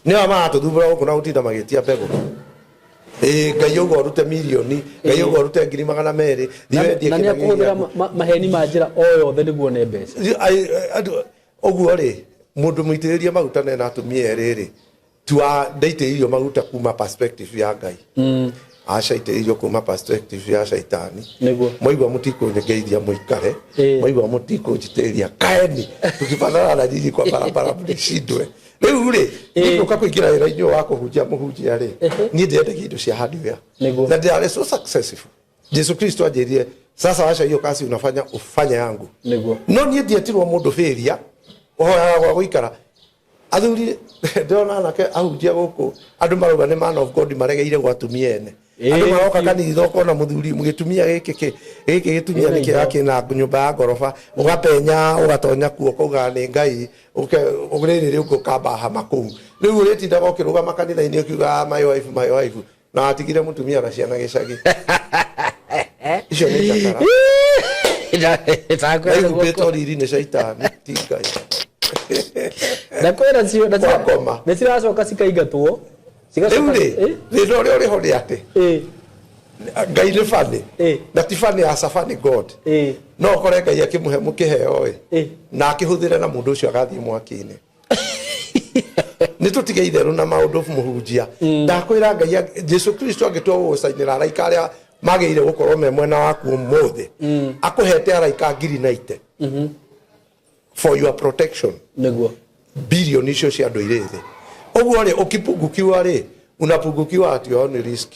Nĩo maratũthumbũra gũkũ na gũtinda magĩtia mbegũ. Ĩĩ, Ngai ũguo ũrute mirioni, Ngai ũguo ũrute 200,000, thiĩ wendie na nä kĩndũ akå hå thä ra gĩaku. maheni ma njä ra o yothe nä guo one mbeca. Ũguo rĩ, mũndũ mũitĩrĩrie maguta nena atumia erĩ rĩ, tua ndaitĩrĩirio maguta kuma perspective ya Ngai, aca, itĩrĩirio kuma perspective ya caitani. Nĩguo. Mwaigua mũtikũngeithia mũikare. Mwaigua mũtikũnjitĩrĩria kaeni, tukibatara na nyinyi kwa barabara mlishindwe. Rĩu rĩ, nĩngũka kũingĩra wĩra-inĩ ũyũ wa kũhunjia, mũhunjia rĩ, niĩ ndĩrendagia indo cia hardware. Na ndĩrarĩ so successful. Jesu Kristo anjĩrire, "Sasa wacha hiyo kazi unafanya, ufanye yangu." No niĩ ndietirwo mũndũ failure ũhoyaga gwa gũikara. Athuri, ndĩrona anake ahunjia gũkũ, andũ marauga nĩ man of God, maregeire gwa atumia ene. Andũ maroka kanitha, ũkona mũthuri gĩtumia gĩkĩ gĩkĩ gĩtumia Ĩna nĩ kĩra indo. kĩna nyũmba ya ngoroba, ũgapenya ũgatonya kuo, ũkauga nĩ Ngai rĩrĩ rĩu ũkamba hama kũu. Rĩu ũrĩtindaga ũkĩrũgama kanitha-inĩ ũkiuga, "Ah, my wife, my wife," na watigire mũtumia na ciana gĩcagi. Icio nĩ njakara na ihumbĩtwo riri nĩ caitani, ti Ngai. Ndakwä ra cio Wakoma. nä ciracoka cikaingatwo. Rĩu rĩ, thĩna ũrĩa ũrĩ ho nĩ atĩ Ngai nĩ bani na ti bani ya cabani God. No ũkore Ngai akĩmũhe mũkĩheo ĩ na akĩhũthĩre na mũndũ ũcio agathiĩ mwaki-inĩ. Nĩ tũtige itherũ na maũndũ, mũhunjia. Ndakwĩra Ngai Jesu Kristo angĩtua gũgũcainĩra araika arĩa magĩrĩire gũkorwo me mwena waku ũmũthĩ, akũhete araika ngiri na ite for your protection. Bilioni icio cia andũ irĩ thĩ ũguo rĩ, ũkipungukiwa rĩ, unapungukiwa at your own risk.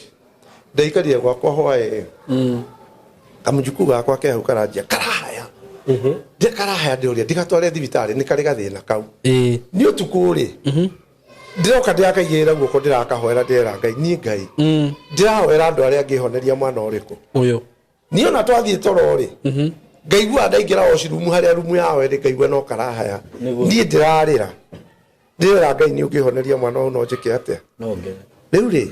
Ndaikarire gwakwa hwaĩ, kamũjukuu gakwa ke hau karanjia karahaya, ndĩ karahaya, ndĩũria ndigatware thibitarĩ, nĩ karĩ gathĩna kau. Nĩ ũtukũ rĩ, ndĩroka ndĩrakaigĩrĩra guoko, ndĩrakahoera, ndĩrera Ngai, niĩ Ngai ndĩrahoera andũ arĩa angĩhoneria mwana ũrĩkũ. Ũyũ. Niĩ ona twathiĩ toro rĩ, ngaigua ndaingĩra washroom harĩa rumu yao ĩrĩ, ngaigua no karahaya. Niĩ ndĩrarĩra, ndĩrera Ngai, nĩ ũngĩhoneria mwana ũyũ, no njĩke atĩa? No ngene. Rĩu rĩ,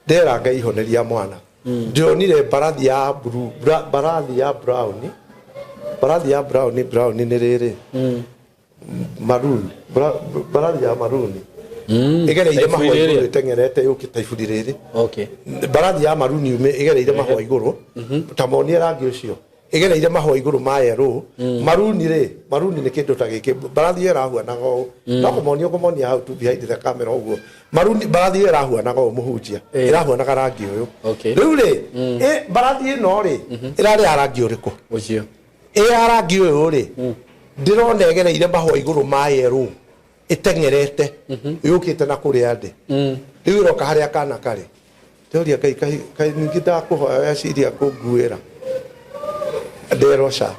ndĩrera Ngai honeria mwana. Ndĩronire mbarathi ya blue, mbarathi ya brown, mbarathi ya brown. Brown nĩ rĩrĩ maroon, mbarathi ya maroon ĩgereire Ta mahũa iburi igũrũ, rĩrĩa. ĩteng'erete yũkĩte iburi rĩrĩ. Mbarathi ya maruni yume ĩgereire mahũa igũrũ, ta monie rangi ũcio, ĩgereire mahũa igũrũ ma yerũ. Maruni rĩ, maruni nĩ kĩndũ ta gĩkĩ. Mbarathi ĩyo ĩrahuanaga ũũ, no kũmonia ũkũmonia hau tu behind the camera ũguo. Maruni, mbarathi ĩyo ĩrahuanaga ũũ, mũhunjia. Ĩrahuanaga rangi ũyũ. Rĩu rĩ, mbarathi ĩno rĩ, ĩrarĩ ya rangi ũrĩkũ? Ũcio. Ĩ ya rangi ũyũ rĩ, ndĩrona ĩgereire mahũa igũrũ ma yerũ, ĩteng'erete yũkĩte na kũrĩa ndĩ. Rĩu ĩroka harĩa kana karĩ. Ndĩroria Ngai, kaĩ ningĩ ndakũhoya weciria kũnguĩra? Nderwo ca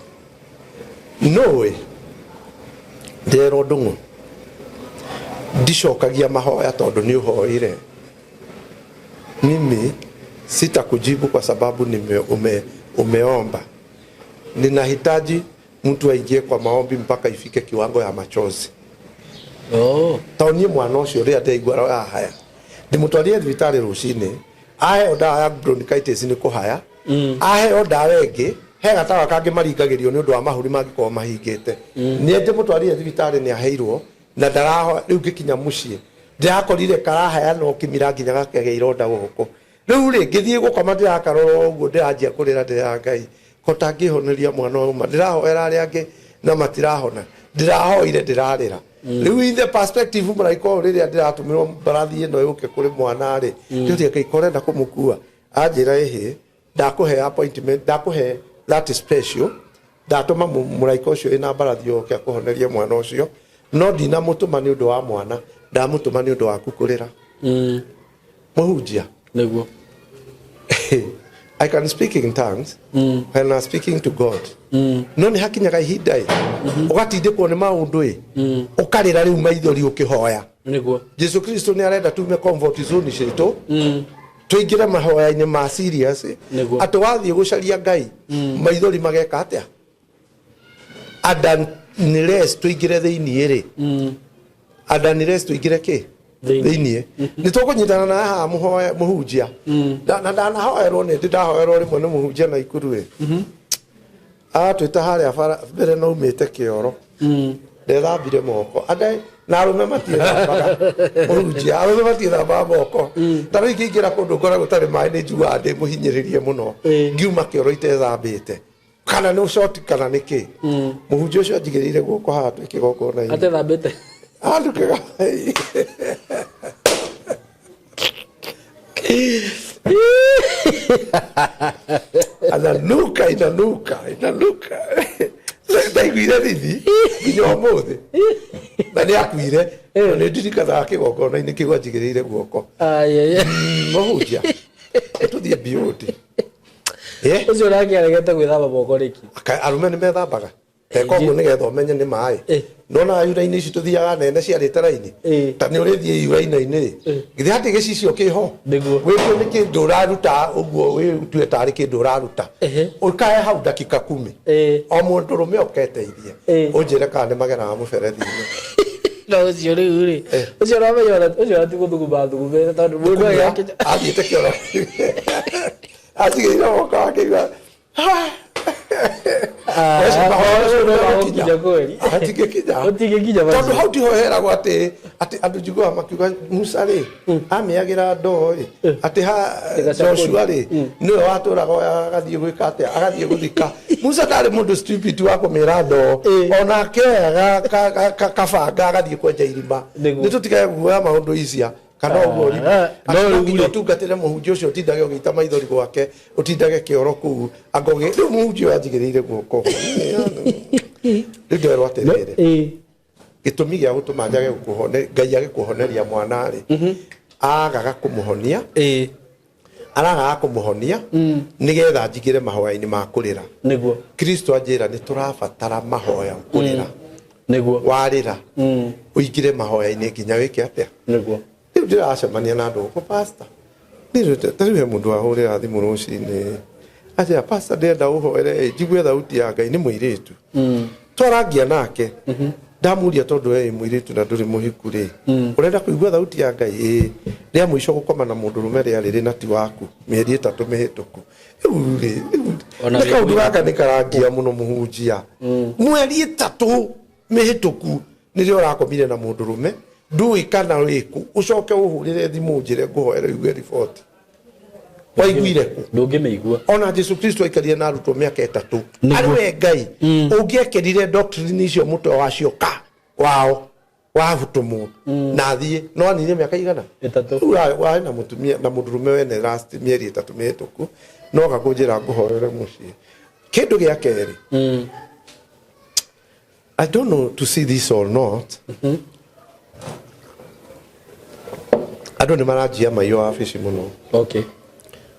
nũĩ, nderwo ndũng'ũ ndicokagia mahoya tondũ nĩ ũhoire. Mimi sitakujibu kwa sababu umeomba. Ninahitaji mtu aingie kwa maombi mpaka ifike kiwango ya machozi. Tondũ niĩ mwana ũcio rĩrĩa ndaigua arahaya, ndĩmũtwarire thibitarĩ rũcinĩ, aheo ndawa ya bronchitis nĩ kũhaya, aheo ndawa ĩngĩ, he gatawa kangĩ maringagĩrio nĩ ũndũ wa mahũri mangĩkorwo mahingĩte. Nĩ ndĩmũtwarire thibitarĩ, nĩ aheirwo na ndaraho. Rĩu ngĩkinya mũciĩ, ndĩrakorire karahaya no kĩmira nginya gakagĩa ironda gũkũ. Rĩu rĩ, ngĩthiĩ gũkoma, ndĩrakarora ũguo, ndĩranjia kũrĩra, ndĩra Ngai ko tangĩhoneria mwana ũyũ ma. Ndĩrahoera arĩa angĩ na matirahona, ndĩrahoire, ndĩrarĩra. Rĩu in the perspective mũraika ũyũ, rĩrĩa ndĩratũmĩrwo mbarathi ĩno yũke kũrĩ mwana rĩ, ndĩũria Ngai ko ũrenda kũmũkua? Anjĩra, "Ĩhĩ, ndakũhe appointment, ndakũhe that special, ndatũma mũraika ũcio ĩna mbarathi oke akũhonerie mwana ũcio, no ndinamũtũma nĩ ũndũ wa mwana, ndamũtũma nĩ ũndũ waku kũrĩra." Mũhunjia. I can speak in tongues when I'm speaking to God. No nĩ hakinyaga ihinda ĩ ũgatindĩkwo nĩ maũndũ ĩ ũkarĩra rĩu maithori ũkĩhoya. Jesu Kristo nĩ arenda tume comfort zone citũ, tũingĩre mahoya-inĩ ma serious. Atĩ wathiĩ gũcaria Ngai, maithori mageka atĩa? And unless tũingĩre thĩiniĩ rĩ, and unless tũingĩre kĩ? Thĩinĩ. Thĩiniĩ nĩ tũkũnyitana na haha mũhunjia. Na ndanahoerwo, nĩ ndĩ ndahoerwo rĩmwe nĩ mũhunjia na ikuru ĩ, aratwĩta harĩa bara mbere no umĩte kĩoro. Ndethambire moko. Ande na arũme matiĩthambaga, mũhunjia, arũme matiĩthambaga moko. Ta rĩu ingĩingĩra kũndũ ngora gũtarĩ maĩ, nĩ njiguaga ndĩ mũhinyĩrĩrie mũno. Ngiuma kĩoro itethambĩte, kana nĩ ũcoti kana nĩ kĩ. Mũhunjia ũcio anjigĩrĩire guoko haha twĩ kĩgongona-inĩ. Atethambĩte. Handũ kĩga. Ananuka, inanuka, inanuka. Ndaiguire thithi nginya ũmũthĩ, na nĩ akuire, na nĩ ndirikanaga kĩgongona-inĩ kĩu anjigĩrĩire guoko. Ayaya. Mũhunjia, tũthiĩ beyond. Ũcio nake aregete gwĩthamba moko nĩkĩ? Arũme nĩ methambaga teka ũguo nĩgetha ũmenye nĩ maĩ. Nona yura-inĩ ici tũthiaga nene ciarĩte raini. Ta nĩ ũrĩthiĩ yura-inĩ rĩ, githĩ hatirĩ gĩcicio kĩho? Nĩguo. Wĩtue nĩ kĩndũ ũraruta ũguo, wĩtue tarĩ kĩndũ ũraruta. Ũkae hau dakika 10. O mũndũrũme ũketeithie. Ũnjĩre kana nĩ mageraga mũberethi-inĩ. Na ũcio rĩu rĩ, ũcio ũramenya ona ũcio ona ti gũthuguma thugumĩte, tondũ mũndũ agĩakinya. Athiĩte kĩoro, anjigĩrĩire moko, akĩigua Ũkinya kweli. Hatingĩkinya. Ũtingĩkinya macio. Tondũ hau tiho heragwo atĩ andũ njiguaga makiuga Musa rĩ amĩagĩra ndoo rĩ, atĩ ha Gacakũri. Joshua rĩ nĩwe watũraga agathiĩ gwĩka atĩa, agathiĩ gũthika Musa. Ndarĩ mũndũ stupid wa kũmĩra ndoo. Ona akĩoyaga kabanga agathiĩ kwenja irima. Nĩguo. Nĩ tũtigage kuoya maũndũ icia kana ũguo. Ah, no Atĩ no rĩu nginya rĩ. ũtungatĩre mũhunjia ũcio, ũtindage ũgĩita maithori gwake, ũtindage kĩoro kũu angogĩ. Rĩu mũhunjia ũyũ anjigĩrĩire guoko, rĩu nderwo atĩrĩrĩ, gĩtũmi gĩa gũtũma njage gũkũhone, Ngai agĩkũhoneria mwana rĩ, agaga kũmũhonia, aragaga kũmũhonia nĩgetha njingĩre mahoya-inĩ ma kũrĩra. Kristo anjĩra nĩ tũrabatara mahoya kũrĩra. Warĩra, ũingĩre mahoya-inĩ nginya wĩke atĩa? Rĩu ndĩracemania na andũ gũkũ, pastor, ta rĩu he mũndũ wahũrĩra thimũ rũcinĩ, anjĩra, "Pastor, ndĩrenda ũhoere njigue thauti ya Ngai." Nĩ mũirĩtu twarangia nake. Ndamuria, "Tondũ we wĩ mũirĩtu na ndũrĩ mũhiku rĩ, ũrenda kũigua thauti ya Ngai?" "Ĩĩ." "Rĩa mũico gũkoma na mũndũrũme rĩarĩ rĩ?" "Na ti waku, mĩeri 3 mĩhĩtũku." Rĩu rĩ, rĩu Ona nĩ wĩ kaũndũ mũirĩtu. gaka nĩ karangia mũno, mũhunjia. Mweri 3 mĩhĩtũku nĩrĩo ũrakomire na mũndũrũme, ndũĩ kana wĩkũ, ũcoke ũhũrĩre thimũ njĩre ngũhoere uge riboti waiguire kũ? Ndũngĩmĩigua. Ona Jesu Kristo aikarire na arutwo mĩaka 3. Nĩguo. Arĩ we Ngai, ũngĩekĩrire doctrine icio mũtwe wacio ka wao wahũtũmwo na athiĩ, no anire mĩaka igana? 3. Rĩu warĩ na mũtumia na mũndũrũme wene last mĩeri 3 mĩhĩtũku, no gakũnjĩra ngũhoere mũciĩ. Kĩndũ gĩa kerĩ, I don't know to see this or not, andũ nĩ maranjia maiyo wabici mũno.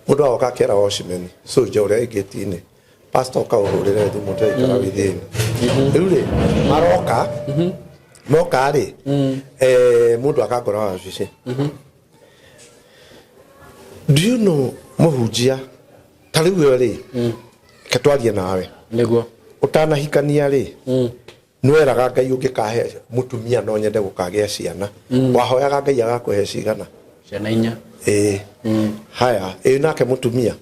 Mũndũ agoka akera watchman, soldier ũrĩa ĩngĩti-inĩ, "Pastor, ũka ũhũrĩre thimũ, ndĩraikara within." Rĩu rĩ, maroka moka rĩ, mũndũ akangora wabici. Do you know, mũhunjia, ta rĩu we rĩ, reke twarie nawe. Ũtanahikania rĩ, nĩweraga Ngai, "Ũngĩkahe mũtumia no nyende gũkagĩa ciana." Wahoyaga Ngai agakũhe cigana? Ciana 4. Ĩĩ, haya, ĩ nake mũtumia?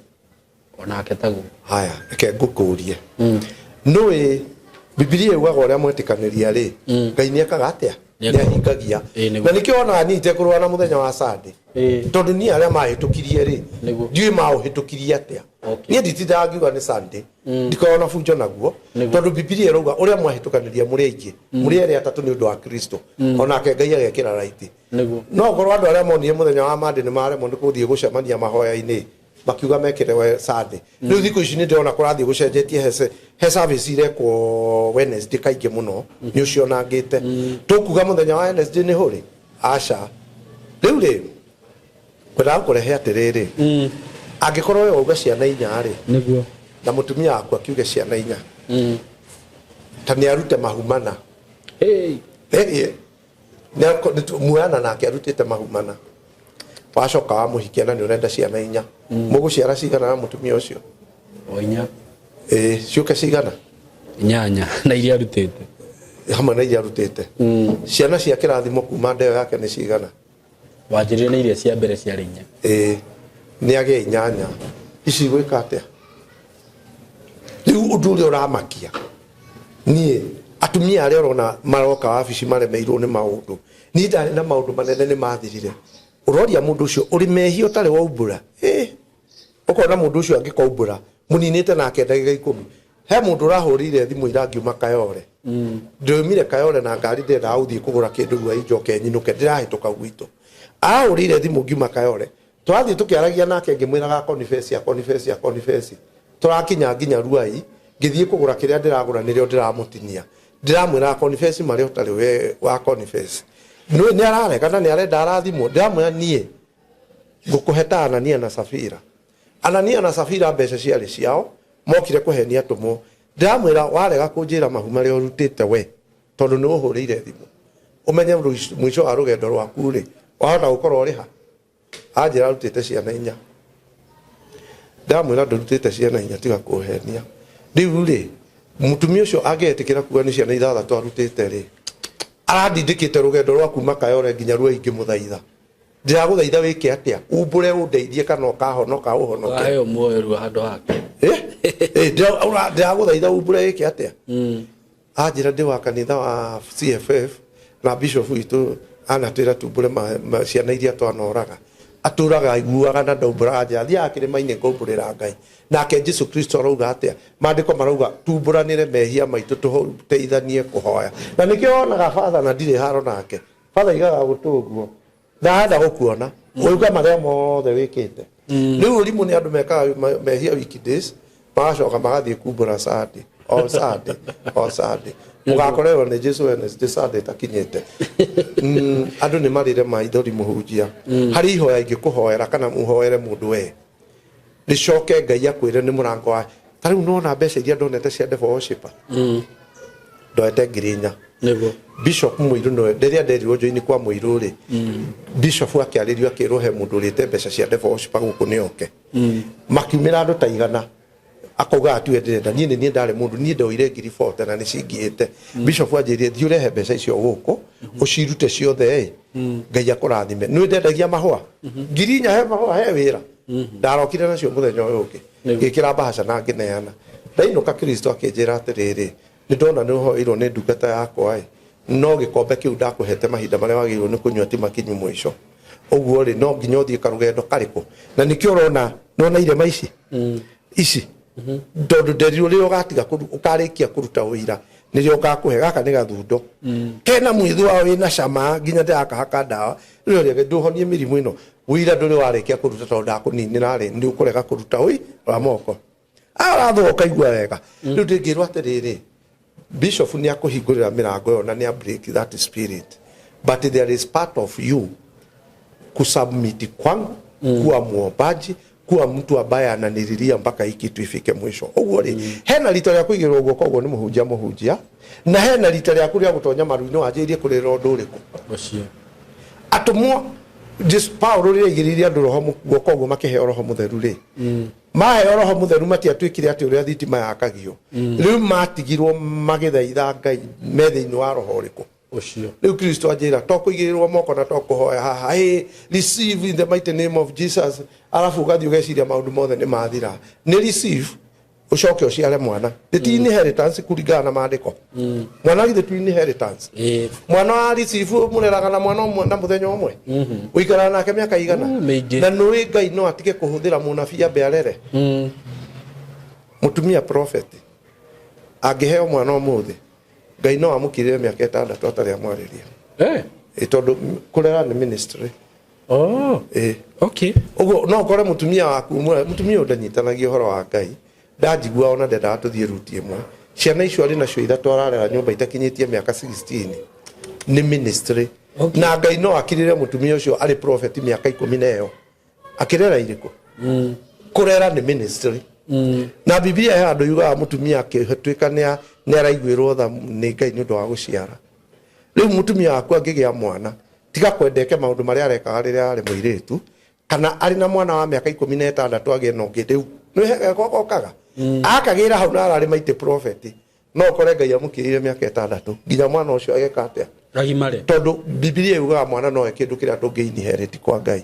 Onake taguo. Haya, reke ngũkũrie. Nũĩ Bibilia yugaga ũrĩa mwetĩkanĩria rĩ, Ngai nĩ ekaga atĩa? Nĩ nĩ ahingagia. Ĩĩ, nĩguo. Na nĩkĩo wonaga niĩ itekũrũa na mũthenya wa Sunday, tondũ niĩ arĩa mahĩtũkirie rĩ, ndiũĩ maũhĩtũkirie atĩa. Niĩ nditindaga ngiuga nĩ Sunday, ndikoragwo na bunjo naguo, tondũ Bibilia ĩrauga ũrĩa mwahĩtũkanĩria mũrĩ aingĩ, mũrĩ erĩ atatũ nĩ ũndũ wa Kristo, onake Ngai agekĩra raiti. No korwo andũ arĩa monire mũthenya wa Monday nĩ maremwo nĩ gũthiĩ gũcemania mahoya-inĩ, makiuga mekĩre we Sunday. Rĩu thikũ ici nĩ ndĩrona kũrathiĩ gũcenjetie, he service irekwo Wednesday kaingĩ mũno. Nĩ ũcionangĩte tũkuga mũthenya wa Wednesday nĩ hũrĩ aca. Rĩu rĩ, ngwendaga gũkũrehe atĩrĩrĩ, angĩkorwo we wauga ciana 4 rĩ, na mũtumia waku akiuge ciana 4, ta nĩ arute mahu 4. Hey. Eh, muana nake arutĩte mahu 4, wacoka wamũhikia na nĩ ũrenda ciana 4, mũgũciara cigana na mũtumia ũcio? O 4. Ĩĩ, ciũke cigana? 8 na iria arutĩte. Hamwe na iria arutĩte. Ciana cia kĩrathimo kuma ndeo yake nĩ cigana? Wanjĩrire nĩ iria cia mbere ciarĩ 4. Ĩĩ, nĩ agĩe 8, ici gwĩka atĩa? Rĩu ũndũ ũrĩa ũramakia niĩ Atumia arĩa ũrona maroka wabici maremeirwo nĩ maũndũ, niĩ ndarĩ na maũndũ manene nĩ mathirire. Ũroria mũndũ ũcio ũrĩ mehia ũtarĩ waumbũra, ũkona mũndũ ũcio angĩkaumbũra mũninĩte nake ndagĩka 10. He mũndũ ũrahũrĩire thimũ ira ngiuma Kayore. Ndĩumire Kayore na ngari, ndĩrendaga gũthiĩ kũgũra kĩndũ rua njoke nyinũke, ndĩrahĩtũka gwitũ. Ahũrĩire thimũ ngiuma Kayore, tũrathiĩ tũkĩaragia nake, ngĩmwĩraga confess, confess, confess. Tũrakinya nginya Ruai, ngĩthiĩ kũgũra kĩrĩa ndĩragũra, nĩrĩo ndĩramũtinia, ndĩramwĩra confess marĩa ũtarĩ we wa confess. Nĩ ararega na nĩ arenda arathimwo. Ndĩramwĩra niĩ ngũkũhe ta Anania na Safira. Anania na Safira mbeca ciarĩ ciao, mokire kũhenia atũmwo. Ndĩramwĩra warega kũnjĩra mahu marĩa ũrutĩte we, tondũ nĩ ũhũrĩire thimũ, ũmenye mũico wa rũgendo rwaku rĩ, wahota gũkorwo ũrĩ ha. Anjĩra arutĩte ciana 4. Ndamwĩra ndũrutĩte ciana 4, tiga kũhenia. Rĩu rĩ, mũtumia ũcio angĩetĩkĩra kuga nĩ ciana 6 arutĩte rĩ, arandindĩkĩte rũgendo rwa kuma Kayore nginya Ruai ngĩmũthaitha. Ndĩragũthaitha wĩke atĩa, umbũre ũndeithie kana ũkahonoka ũhonoke. Waheo muoyo rĩu handũ hake. Ndĩragũthaitha umbũre wĩke atĩa. Anjĩra ndĩ wa kanitha wa CFF na bishop witũ anatwĩra tumbũre ciana iria twanoraga. Atũraga aiguaga na ndaumbũraga. Anjĩra thiaga kĩrĩma-inĩ ngaumbũrĩra Ngai. Nake Jesu Kristo arauga atĩa? Maandĩko marauga tumbũranĩre mehia maitũ, tũteithanie kũhoya. Na nĩkĩo wonaga batha na ndirĩ haro nake. Batha aigaga gũtũ ũguo, ndahanda gũkuona ũiga marĩa mothe wĩkĩte. Rĩu ũrimũ nĩ andũ mekaga mehia weekdays, magacoka magathiĩ kumbũra Sunday, o Sunday, o Sunday. Mũgakorerwo nĩ Jesu Wednesday, Sunday ĩtakinyĩte. Andũ nĩ marĩre maithori. Mũhunjia, harĩ ihoya ingĩkũhoera kana mũhoere mũndũ we, rĩcoke Ngai akwĩre nĩ mũrango wa ta rĩu. Nona mbeca iria ndonete cia devil worshipper, ndoete 4,000. Bishop Mũirũ nĩwe rĩrĩa nderirwo njoini kwa Mũirũ rĩ, bishop akĩarĩrio akĩrwo he mũndũ ũrĩte mbeca cia devil worshipper gũkũ nĩ oke. Makiumĩra andũ ta 100, akauga atiwe ndĩrenda niĩ nĩ niĩ ndarĩ mũndũ, niĩ ndoire 40,000 na nĩ cingiĩte. Bishop anjĩrire, thiĩ ũrehe mbeca icio gũkũ ũcirute ciothe ĩ, Ngai akũrathime. Nĩ ndendagia mahũa, 4,000 he mahũa he wĩra. Ndarokire nacio mũthenya ũyũ ũngĩ, ngĩkĩra mbahaca na ngĩneana. Ndainũka, Kristo akĩnjĩra atĩrĩrĩ, nĩ ndona nĩ ũhoeirwo nĩ ndungata yakwa ĩ, no gĩkombe kĩu ndakũhete mahinda marĩa wagĩrĩirwo nĩ kũnyua ti makinyu mũico. Ũguo rĩ, no nginya ũthiĩ karũgendo karĩkũ? Na nĩkĩo ũrona nona irema ici ici, tondũ nderirwo rĩrĩa ũgatiga ũkarĩkia kũruta ũira nĩrĩo ngakũhe. Gaka nĩ gathundo kena mwĩthũa wĩna cama nginya ndĩrakahaka ndawa rĩo rĩake ndũhonie mĩrimũ ĩno. Ũira ndũrĩ warĩkia kũruta, tondũ ndakũninĩra rĩ, nĩ ũkũrega kũruta ũi wa moko arathũa ũkaigua wega. Rĩu ndĩngĩrwo atĩrĩrĩ, bishop nĩ akũhingũrĩra mĩrango ĩyo na nĩ a break that spirit, but there is part of you kusubmit kwangu, kuwa muombaji, kuwa mtu ambaye ananililia mpaka hii kitu ifike mwisho. Ũguo rĩ, hena rita rĩa kũigĩrĩrwo guoko ũguo nĩ mũhunjia, mũhunjia, na hena rita rĩaku rĩa gũtonya maru-inĩ wanjĩrĩrie kũrĩrĩra ũndũ ũrĩkũ. Ũcio. Atũmwo Jesu Paulo rĩrĩa aigĩrĩire andũ roho guoko ũguo makĩheo roho mũtheru rĩ, maheo roho mũtheru matiatuĩkire atĩ ũrĩa thitima yakagio. Rĩu matigirwo magĩthaitha Ngai me thĩinĩ wa roho ũrĩkũ? Ũcio. Rĩu Kristo anjĩra to kũigĩrĩrwo moko na to kũhoya haha, hey, receive in the mighty name of Jesus, arabu ũgathiĩ ũgeciria maũndũ mothe nĩ mathira. Nĩ receive ũcoke ũciare mwana. Nĩ ti inheritance kũringana na maandĩko? Mwana githĩ ti inheritance? Ĩĩ. Mwana wa receive mũreraga na mwana ũmwe na mũthenya ũmwe ũikaraga nake mĩaka igana? Mĩingĩ. Na nũĩ Ngai no atige kũhũthĩra mũnabii ambe arere mũtumia prophet. Angĩheo mwana ũmũthĩ, Ngai no amũkirĩre mĩaka 6 atarĩ amwarĩria. Ĩ, tondũ kũrera nĩ ministry. Ĩ. Ũguo no ũkore mũtumia waku ũmwe, mũtumia ũyũ ndanyitanagia ũhoro wa Ngai, ndanjigua ona ndendaga tũthiĩ ruti ĩmwe. Ciana icio arĩ nacio 3 ararera nyũmba itakinyĩtie mĩaka 16 nĩ ministry. Na Ngai no akirĩre mũtumia ũcio arĩ prophet mĩaka 10 na ĩyo akĩrera irĩkũ. Kũrera nĩ ministry. Na Biblia he handũ yugaga mũtumia akĩtuĩka nĩ araiguĩrwo tha nĩ Ngai nĩ ũndũ wa gũciara. Rĩu mũtumia waku angĩgĩa mwana, tiga kwendeke maũndũ marĩa arekaga rĩrĩa arĩ mũirĩtu kana arĩ na mwana wa mĩaka 16 agĩe na ũngĩ. Rĩu nĩ gokaga akagĩra hau na ararĩ maitĩ prophet, no ũkore Ngai amũkĩrĩire mĩaka 6 nginya mwana ũcio ageka atĩa? Agimare. Tondũ Bibilia yugaga mwana nowe kĩndũ kĩrĩa tũngĩ inherit kwa Ngai.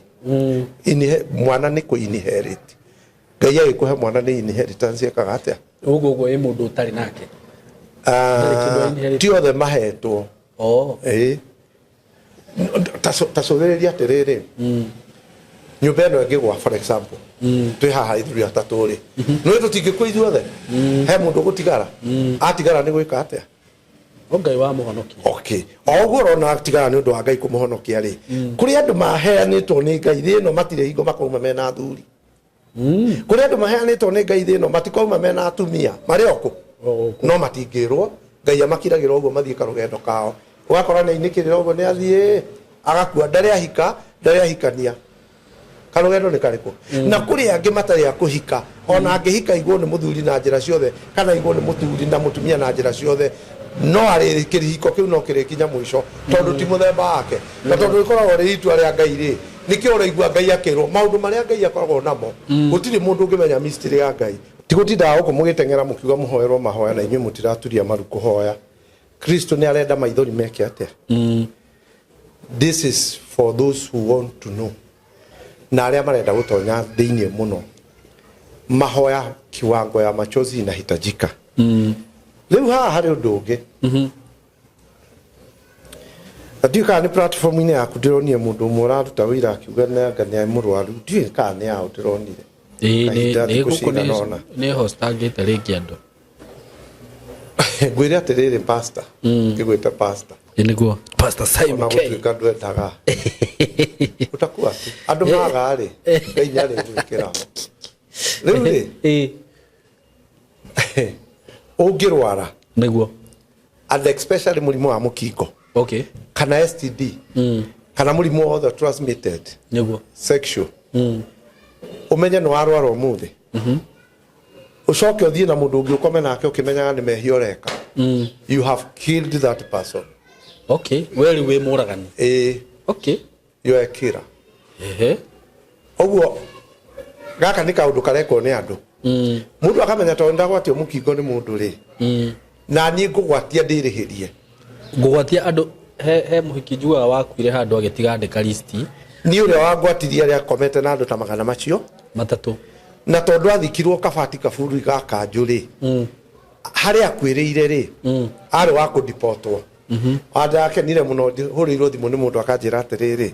Mwana nĩ kũ inherit. Ngai agĩkũhe mwana nĩ inheritance ekaga atĩa? Ũguo ũguo ĩ mũndũ ũtarĩ nake. Ndarĩ kĩndũ ainherĩte. Ti othe mahetwo. Oh. Ĩĩ. Ta cũthĩrĩria atĩrĩrĩ, nyũmba ĩno ĩngĩgwa, for example, twĩ haha ithuĩ atatũ rĩ, nĩ tũtingĩkua ithuothe? He mũndũ ũgũtigara. Atigara nĩ gwĩka atĩa? O Ngai wa mũhonokia. Okay, o ũguo ũrona atigara nĩ ũndũ wa Ngai kũmũhonokia rĩ, kũrĩ andũ maheanĩtwo nĩ Ngai thĩ ĩno matirĩ hingo makauma mena athuri. Kũrĩ andũ maheanĩtwo nĩ Ngai thĩ ĩno matikauma mena atumia marĩ o kũ. O gũkũ. No matingĩrwo, Ngai amakiragĩra ũguo mathiĩ karũgendo kao, ũgakora nĩ ainĩkĩrĩra ũguo, nĩ athiĩ agakua, ndarĩ ahika, ndarĩ ahikania. Karũgendo nĩ karĩkũ? Na kũrĩ angĩ matarĩ a kũhika, ona angĩhika igwo nĩ mũthuri na njĩra ciothe kana igwo nĩ mũthuri na mũtumia na njĩra ciothe, no arĩ kĩhiko kĩu no kĩrĩkinya mũico tondũ ti mũthemba wake, na tondũ rĩkoragwo rĩ itua rĩa Ngai rĩ, nĩkĩo ũraigua Ngai akĩrwo maũndũ marĩa Ngai akoragwo namo. Gũtirĩ mũndũ ũngĩmenya mystery ya Ngai. Ti gũtindaga gũkũ mũgĩteng'era mũkiuga mũhoerwo mahoya na inyuĩ mũtiraturia maru kũhoya. Kristo nĩ arenda maithori meke atĩa? This is for those who want to know na arĩa marenda gũtonya thĩinĩ mũno. Mahoya kiwango ya machozi inahitajika. Rĩu haha harĩ ũndũ ũngĩ, na ndiũĩ kana nĩ platform-inĩ yaku ndĩronire mũndũ ũmwe ũraruta wĩra akiuga nanga nĩ mũrwaru. Ndiũĩ kana nĩ yaũ ndĩronire. Ĩĩ, Kahinda nĩ thikũ gũkũ cigana ũna. Nĩ hostangĩte rĩngĩ andũ. Ngwĩre atĩrĩrĩ, pastor, ngĩgwĩte pastor. Ĩ, nĩguo Pastor Simon Ona K. gũtuĩka ndwendaga ũtakua tu andũ maga rĩ, Ngai nĩ arĩgwĩkĩra ho rĩu rĩ. Ũngĩrwara, Nĩguo. and especially mũrimũ wa mũkingo kana STD kana mũrimũ wothe transmitted sexual, ũmenye nĩ warwara ũmũthĩ, ũcoke ũthiĩ na mũndũ ũngĩ ũkome nake ũkĩmenyaga nĩ mehia ũreka, you have killed that person. Okay, we rĩu wĩ mũragani. Ĩĩ. You are a killer. Ũguo gaka nĩ kaũndũ karekwo nĩ andũ, mũndũ akamenya tondũ ndagwatio mũkingo nĩ mũndũ rĩ, na niĩ ngũgwatia ndĩrĩhĩrie. Ngũgwatia andũ. He mũhiki njugaga wakuire handũ agĩtiga andĩka listi. Niĩ ũrĩa wangwatirie arĩa akomete na andũ ta magana macio 3. Na tondũ athikirwo kabati kaburu ga kanjũ rĩ, harĩa akuĩrĩire rĩ, arĩ wa kũdipotwo. Ndakenire mũno hũrĩirwo thimũ nĩ mũndũ akanjĩra atĩrĩrĩ,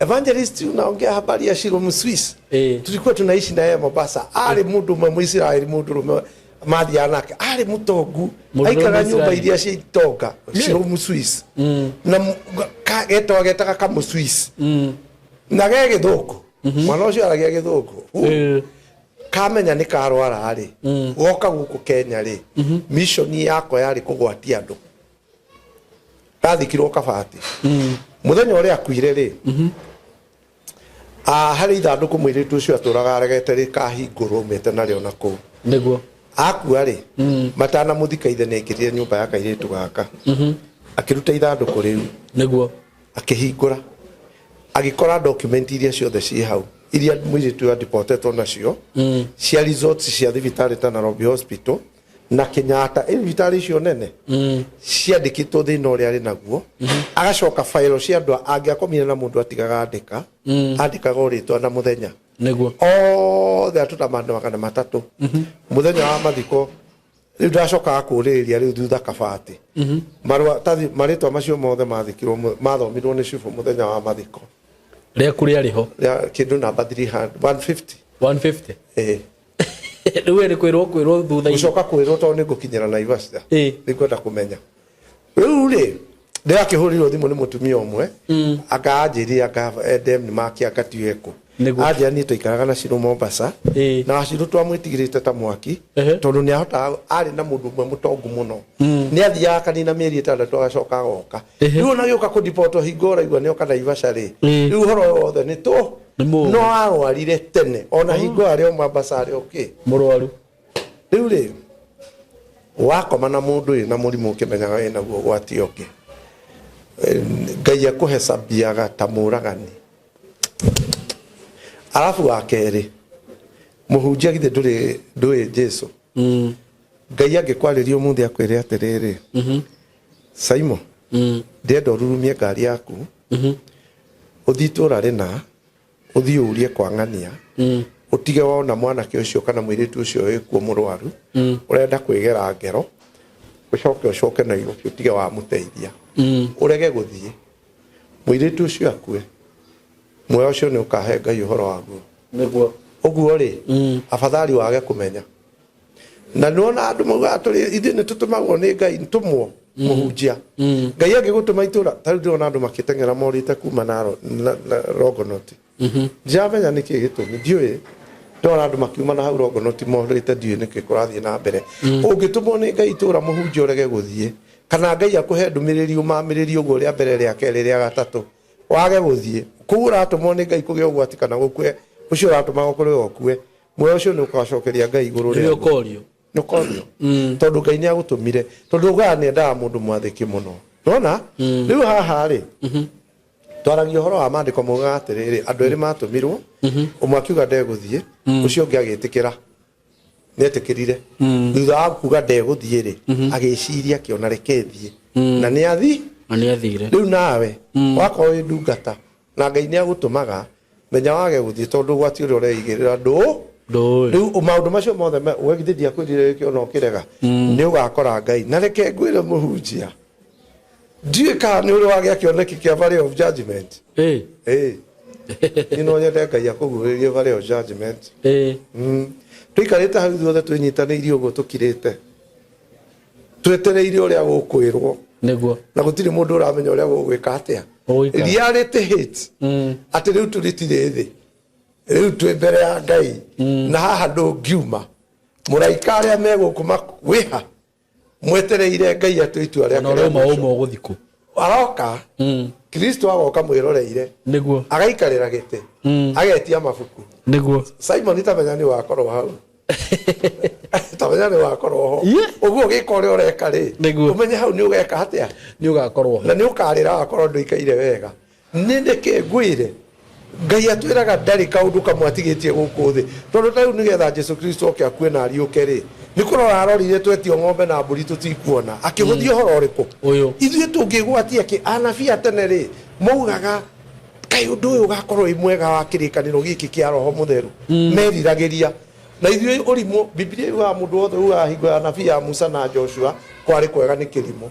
"Evangelist, unaongea habari ya Shiro Mswiss?" Tulikuwa tunaishi na yeye Mombasa. Arĩ mũndũ ũmwe Mũisiraeli, mũndũ ũmwe mathiaga nake arĩ mũtongu. Mũndũ Aikaraga nyũmba Mũisiraeli. iria cia itonga, Shiro Mswiss, na getagwo getaga kamũswiss na ge gĩthũngũ. Mwana ũcio aragia gĩthũngũ. Kamenya nĩ karwara rĩ, goka gũkũ Kenya rĩ, mission yakwa yarĩ kũgwatia andũ. Gathikirwo kabati. Mũthenya ũrĩa akuire rĩ, harĩ ithandũkũ mũirĩtu ũcio atũraga aregete rĩkahingũrwo aumĩte narĩo na kũu. Akua rĩ, matanamũthika, ithe nĩ aingĩrire nyũmba ya kairĩtu gaka, akĩruta ithandũkũ rĩu, akĩhingũra, agĩkora document iria ciothe ciĩ hau, iria mũirĩtu ũyũ adipotetwo nacio, cia results cia thibitarĩ ta Nairobi Hospital na Kenyatta, thibitarĩ icio nene, ciandĩkĩtwo thĩna ũrĩa arĩ naguo. Agacoka failo cia andũ angĩakomire na mũndũ atigaga andĩka, andĩkaga o rĩtwa na mũthenya. Othe andũ ta 300. Mũthenya wa mathiko rĩu ndacokaga kũrĩrĩria rĩu thutha kabati marũa marĩtwa macio mothe mathikirwo, mathomirwo nĩ cibũ mũthenya wa mathiko. Rĩaku rĩarĩ ho? Rĩa kĩndũ namba 300, 150. 150. Ĩĩ. Rĩu we nĩ kwĩrwo thutha-inĩ? Gũcoka kwĩrwo tondũ nĩ ngũkinyĩra Naivasha. Nĩ ngwenda kũmenya rĩu rĩ, ndĩrakĩhũrirwo thimũ nĩ mũtumia ũmwe, anga anjĩrire anga edem nĩ makĩanga tiwe kũ. Anjĩra niĩ twaikaraga na Shiro Mombasa, na Wacirũ twamwĩtigĩrĩte ta mwaki, tondũ nĩ ahotaga, arĩ na mũndũ ũmwe mũtongu mũno, nĩ athiaga akanina mĩeri 6 agacoka agoka. Rĩu ona gĩũka kũdipotwo hingo ũraigua nĩ oka Naivasha rĩ, rĩu ũhoro ũyũ wothe nĩ tũ. Nĩ mũũru. No arwarire tene ona hingo arĩ o Mombasa arĩ okay. Mũrwaru. Rĩu rĩ, wakoma na mũndũ wĩna mũrimũ ũkĩmenyaga wĩna guo ũgwati ũngĩ, Ngai akũhecabiaga ta mũragani. Arabu wa kerĩ, mũhunjia githĩ ndũrĩ ndũĩ Jesu? Ngai angĩkwarĩria ũmũthĩ akwĩre atĩrĩrĩ, "Simon, ndĩrenda ũrurumie ngari yaku, ũthiĩ itũũra rĩna, ũthiĩ ũrie kwa ng'ania, ũtige wona mwanake ũcio kana mũirĩtu ũcio wĩkuo mũrwaru, ũrenda kwĩgera ngero." Ũcoke ũcoke Nairobi ũtige wamũteithia, ũrege gũthiĩ, mũirĩtu ũcio akue, muoyo ũcio nĩ ũkahe Ngai ũhoro waguo. Nĩguo. Ũguo rĩ, afadhali wage kũmenya. Na nĩwona andũ maugaga tũrĩ ithuĩ nĩ tũtũmagwo nĩ Ngai, tũmwo mũhunjia. Ngai angĩgũtũma itũra, ta rĩu ndĩrona andũ makĩteng'era morĩte kuma na Longonot. Ndiramenya nĩkĩ gĩtũmi, ndiũĩ. Ndĩrona andũ makiuma na hau Longonot morĩte, ndiũĩ nĩkĩ kũrathiĩ na mbere. Ũngĩtũmwo nĩ Ngai itũra mũhunjia ũrege gũthiĩ, kana Ngai akũhe ndũmĩrĩri ũmamĩrĩrie ũguo rĩa mbere, rĩa kerĩ, rĩa gatatũ, wage gũthiĩ, kũu ũratũmwo nĩ Ngai kũgĩa ũgwati kana gũkue, ũcio ũratũmagwo kũrĩ we ũkue, muoyo ũcio nĩ ũgacokeria Ngai igũrũ nĩ rĩaguo. Ũkorio. Nĩ ũkorio, tondũ Ngai nĩ agũtũmire, tondũ ugaga nĩ endaga mũndũ mwathĩki mũno. Nona rĩu haha rĩ, twaragia ũhoro wa maandĩko maugaga atĩrĩrĩ, andũ erĩ matũmirwo, ũmwe akiuga ndegũthiĩ, ũcio ũngĩ agĩtĩkĩra, nĩetĩkĩrire. Thutha wa kuga ndegũthiĩ rĩ, agĩciria, akĩona reke thiĩ, na nĩ athi. Na nĩ athire. Rĩu nawe wakorwo wĩ ndungata na Ngai nĩ agũtũmaga, menya wage gũthiĩ, tondũ ũgwati ũrĩa ũreigĩrĩra ndũ Ndũĩ. Rĩu maũndũ macio mothe we githĩ ndiakwĩrire wĩke ona ũkĩrega, nĩ ũgakora Ngai. Na reke ngwĩre mũhunjia, ndiũĩ kana nĩ ũrĩ wagĩa kĩoneki kĩa Valley of Judgment. Ĩĩ, niĩ no nyende Ngai akũguũrĩrie Valley of Judgment. Tũikarĩte hau ithuothe twĩnyitanĩirie ũguo, tũkirĩte twetereire ũrĩa gũkwĩrwo. Na gũtirĩ mũndũ ũramenya ũrĩa gũgwĩka atĩa. Gũgũikara. Reality hit atĩ rĩu tũrĩtirĩ thĩ, rĩu twĩ mbere ya Ngai, na haha ndũngiuma. Mũraika arĩa me gũkũ wĩha mwetereire Ngai atue itua na rĩake ũrĩa rĩa uma mũico. uma ũgũthikũ. Aroka, Kristo agoka mwĩroreire, agaikarĩra gĩtĩ, agetia mabuku. Simon, tamenya nĩ wakorwo hau, tamenya nĩ wakorwo ho. Ũguo ũgĩka ũrĩa ũreka rĩ, ũmenye hau nĩ ũgeka atĩa. Nĩ ũgakorwo ho. Na nĩ ũkarĩra wakorwo ndũikaire wega. Nĩ nĩkĩ ngwĩre, Ngai atwĩraga ndarĩ kaũndũ kamwe atigĩtie gũkũ thĩ, tondũ ta rĩu nĩgetha Jesu Kristo oke akue na ariũke rĩ, nĩ kũrora arorire twetio ng'ombe na mbũri tũtikuona, akĩhũthia ũhoro ũrĩkũ? Ũyũ. Ithuĩ tũngĩgwatia kĩ? Anabii a tene rĩ, maugaga kaĩ ũndũ ũyũ ũgakorwo wĩ mwega wa kĩrĩkanĩro gĩkĩ kĩa Roho Mũtheru, meriragĩria. Na ithuĩ ũrimũ, Bibilia yugaga mũndũ wothe ugaga hingo ya anabii ya Musa na Joshua kwarĩ kwega nĩ kĩrimũ.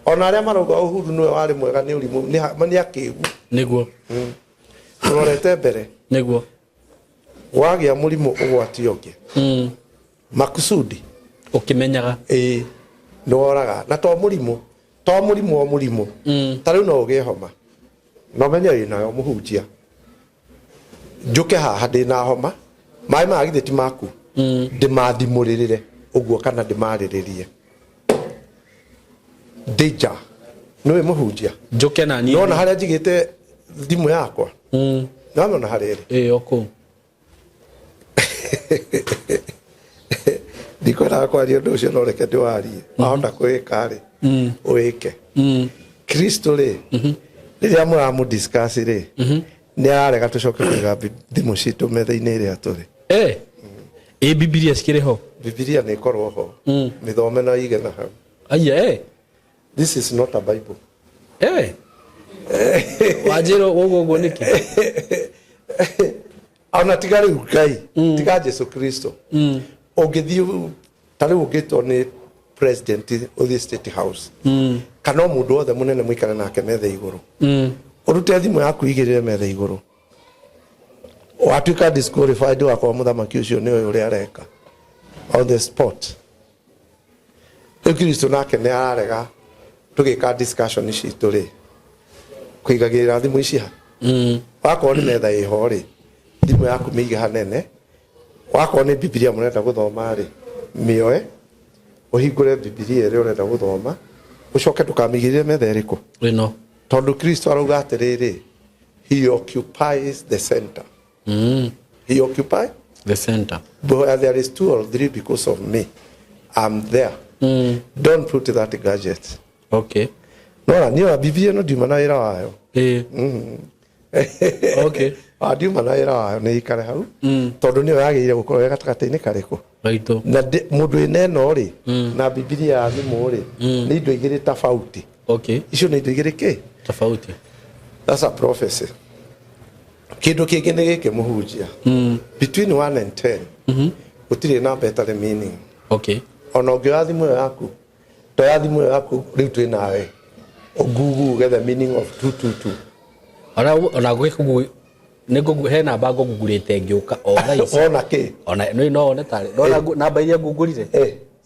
Ona arĩa marauga Uhuru nĩwe warĩ mwega nĩ ũrimũ, nĩ akĩgu. Tũrorete mbere. Wagĩa mũrimũ ũgwati ũngĩ makusudi. Ũkĩmenyaga. Ĩĩ, nĩ woraga. Na to mũrimũ, to mũrimũ o mũrimũ. Ta rĩu no ũgĩe homa na ũmenye wĩnayo, mũhunjia, njũke haha ndĩna homa, maĩ maya githĩ ti maku, ndĩmathimũrĩrĩre ũguo kana ndĩmarĩrĩrie, danger. Nĩũĩ mũhunjia? Njũke na niĩ. Nona harĩa njigĩte thimũ yakwa? Nĩwamĩona harĩa ĩrĩ? Ĩĩ, o kũu. Ndikwendaga kwaria ũndũ ũcio, no reke ndĩwarie. Wahota kwĩka rĩ, wĩke. Kristo rĩ, rĩrĩa mũramũ discuss rĩ, nĩ ararega tũcoke kũiga thimũ citũ metha-inĩ ĩrĩa tũrĩ. Ĩ Bibilia cikĩrĩ ho? Bibilia nĩ ĩkorwo ho, mĩthome na ige na hau. Aya, eh. This is not a Bible. Wanjĩra ũguo ũguo nĩkĩ? Ona tiga rĩu Ngai, tiga Jesu Kristo, ũngĩthiĩ ta rĩu ũngĩtwo nĩ president ũthiĩ State House, kana o mũndũ wothe mũnene mũikare nake metha igũrũ, ũrute thimũ yaku igĩrĩre metha igũrũ, watuĩka disqualified. Wakorwo mũthamaki ũcio nĩ ũrĩa areka on the spot. Rĩu Kristo nake nĩ ararega tũgĩka discussion citũ rĩ, kũigagĩrĩra thimũ ici ha. Wakorwo nĩ metha ĩho rĩ, thimũ yaku mĩige hanene. Wakorwo nĩ Bibilia mũrenda gũthoma rĩ, mĩoe ũhingũre Bibilia ĩrĩa ũrenda gũthoma, ũcoke ndũkamĩigĩrĩre metha ĩrĩkũ. Ĩno. Tondũ Kristo arauga atĩrĩrĩ, he occupies the center. He occupy the center. Where there is two or three because of me, I'm there. Don't put that gadget. Nora niĩ ona Bibilia ĩno ndiuma na wĩra wayo. Ah, ndiuma na wĩra wayo, nĩ ikare hau, tondũ nĩyo yagĩrĩire gũkorwo ĩ gatagatĩ-inĩ karĩkũ? Gaitũ. Na mũndũ ĩna ĩno rĩ, na Bibilia ya thimũ rĩ, nĩ indo igĩrĩ tofauti. Icio nĩ indo igĩrĩ kĩ? Tofauti. That's a prophecy. Kĩndũ kĩngĩ nĩ gĩkĩ, mũhunjia, between 1 and 10 gũtirĩ namba ĩtarĩ meaning. Ona ũngĩoya thimũ ĩyo yaku Toya thimũ ĩyo yaku rĩu twĩ nawe, ũngugu the meaning of 222. Ona gwĩkũgu nĩ ngũgu he namba ngũgugurĩte ngĩũka o thaa ici. Wona kĩ? Ona nĩ no one tarĩ ndona namba iria ngungurire.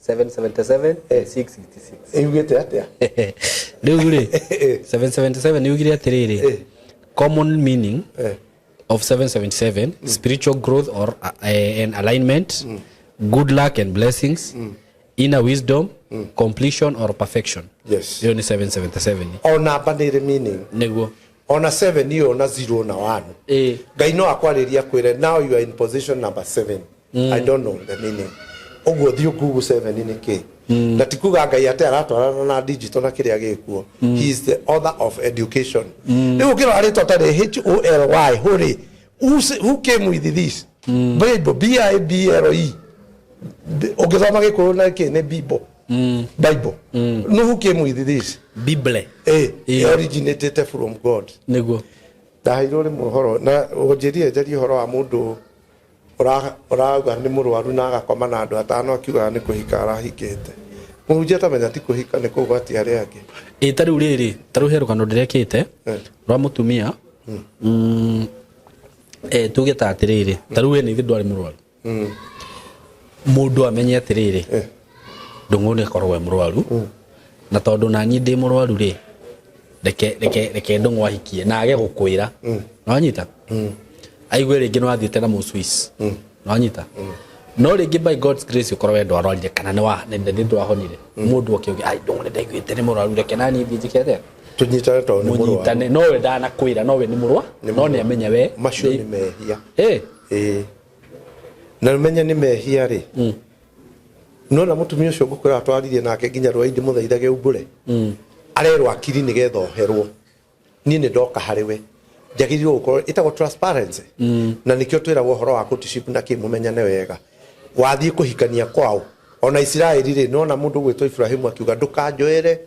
777 666. Yugĩte atĩa? Rĩu rĩ, 777 yugire atĩrĩrĩ, common meaning of 777: spiritual growth or and alignment, good luck and blessings, inner wisdom, completion or perfection. Ĩyo nĩ 777. O namba nĩ ĩrĩ meaning. Ona 7 iyo na 0 na 1. Ngai no akwarĩria kwĩre, "Now you are in position number 7." I don't know the meaning. Ũguo thiĩ Google 7 nĩ kĩ. Na ti kuga Ngai atĩ aratwarana na digital na kĩrĩa gĩkuo. He is the author of education. Rĩu ũkĩrora rĩtwa tarĩ Holy, holy, who came with this Bible, B I B L E? Ũngĩthoma Gĩkũyũ na kĩ nĩ Bible, Bible. No who came with this? Bible. Originated from God. Ndaheirwo rĩmwe ũhoro na ũnjĩrire njarie ũhoro wa mũndũ ũrauga nĩ mũrwaru na agakoma na andũ atano akiugaga nĩ kũhika arahikĩte. Mũhunjia tamenya ti kũhika, nĩ kũgwatia arĩa angĩ. Ĩ ta rĩu rĩrĩ, ta rĩu he rũgano ndĩrekĩte rwa mũtumia. Tuge ta atĩrĩrĩ, ta rĩu we nĩ ithe ndwarĩ mũrwaru, mũndũ amenye atĩrĩrĩ, Ndũng'ũ nĩ akoragwo e mũrwaru, na tondũ naniĩ ndĩ mũrwaru rĩ, reke Ndũng'ũ ahikie na age gũkwĩra. Nĩwanyita? Aigue rĩngĩ nĩ wathiĩte na mũswiss. Nĩwanyita? No rĩngĩ by God's grace ũkorwo we ndwarwarire kana nĩ ndwahonire, mũndũ oke uge, "Ai, Ndũng'ũ nĩ ndaiguĩte nĩ mũrwaru, reke naniĩ thiĩ njĩke atĩa." Tũnyitane tondũ nĩ mũrwaru. Mũnyitane, nowe ndanakwĩra, nowe nĩ mũrwa, no nĩ amenya we. Macio nĩ mehia. Ĩĩ, na ũmenye nĩ mehia rĩ, nona mũtumia ũcio ngũkwĩra atwaririe nake nginya rwa ndĩmũthaithage umbũre, arerwo akiri nĩgetha oherwo. Niĩ nĩ ndoka harĩ we, njagĩrĩirwo gũkorwo ĩtagwo transparency, na nĩkĩo twĩragwo ũhoro wa courtship na kĩ mũmenyane wega wathiĩ kũhikania kwao. Ona Isiraeli rĩ, nona mũndũ gwĩtwo Ibrahimu akiuga, "Ndũkanjoere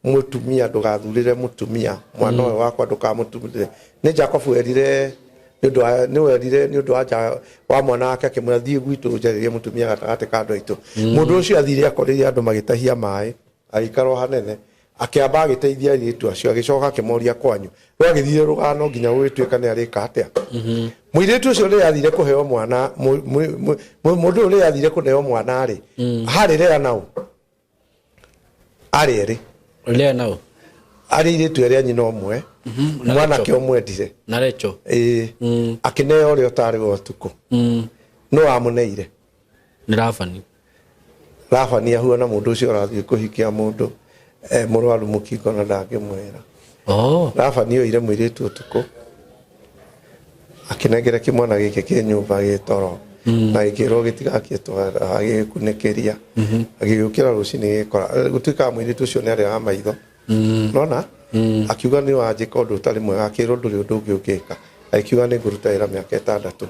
mũtumia, ndũgathurĩre mũtumia mwana ũyũ wakwa, ndũkamũtumĩre." Nĩ Jacob werire nĩ ũndũ wa nĩ werire nĩ ũndũ wa wa mwana wake, akĩmwĩra, "Thiĩ gwitũ njarĩrie mũtumia gatagatĩ ka andũ aitũ." Mũndũ ũcio athire akoreire andũ magĩtahia maĩ, agĩikara o hanene, akĩamba agĩteithia airĩtu acio, agĩcoka akĩmoria kwanyu. Rwagĩthire rũgano nginya gũgĩtuĩka nĩ arĩka atĩa mũirĩtu ũcio rĩrĩa athire kũheo mwana. Mũndũ ũyũ rĩrĩa athire kũneo mwana rĩ, harĩ Lea nao arĩ erĩ. Lea nao. Arĩ airĩtu erĩ a nyina ũmwe. Na mwanake Rachel. ũmwendire. Na Rachel. Ĩĩ, akĩneo ũrĩa ũtarĩ wa ũtukũ. No amũneire? Nĩ Labani. Labani ahuana mũndũ ũcio ũrathiĩ kũhikia mũndũ mũrwaru mũkingo na ndangĩmwĩra. Labani oire mũirĩtu ũtukũ, akĩnengera kĩmwana gĩkĩ kĩ nyũmba gĩtoro, na gĩkĩrwo gĩtigakĩtwara, agĩgĩkunĩkĩria, agĩgĩũkĩra rũcinĩ gĩkora gũtuĩkaga mũirĩtu ũcio nĩ arĩaga maitho. Nona akiuga, "Nĩ wanjĩka ũndũ ũtarĩ mwega." Akĩrwo, "Ndũrĩ ũndũ ũngĩ ũngĩka." Agĩkiuga, "Nĩ ngũruta wĩra mĩaka 6."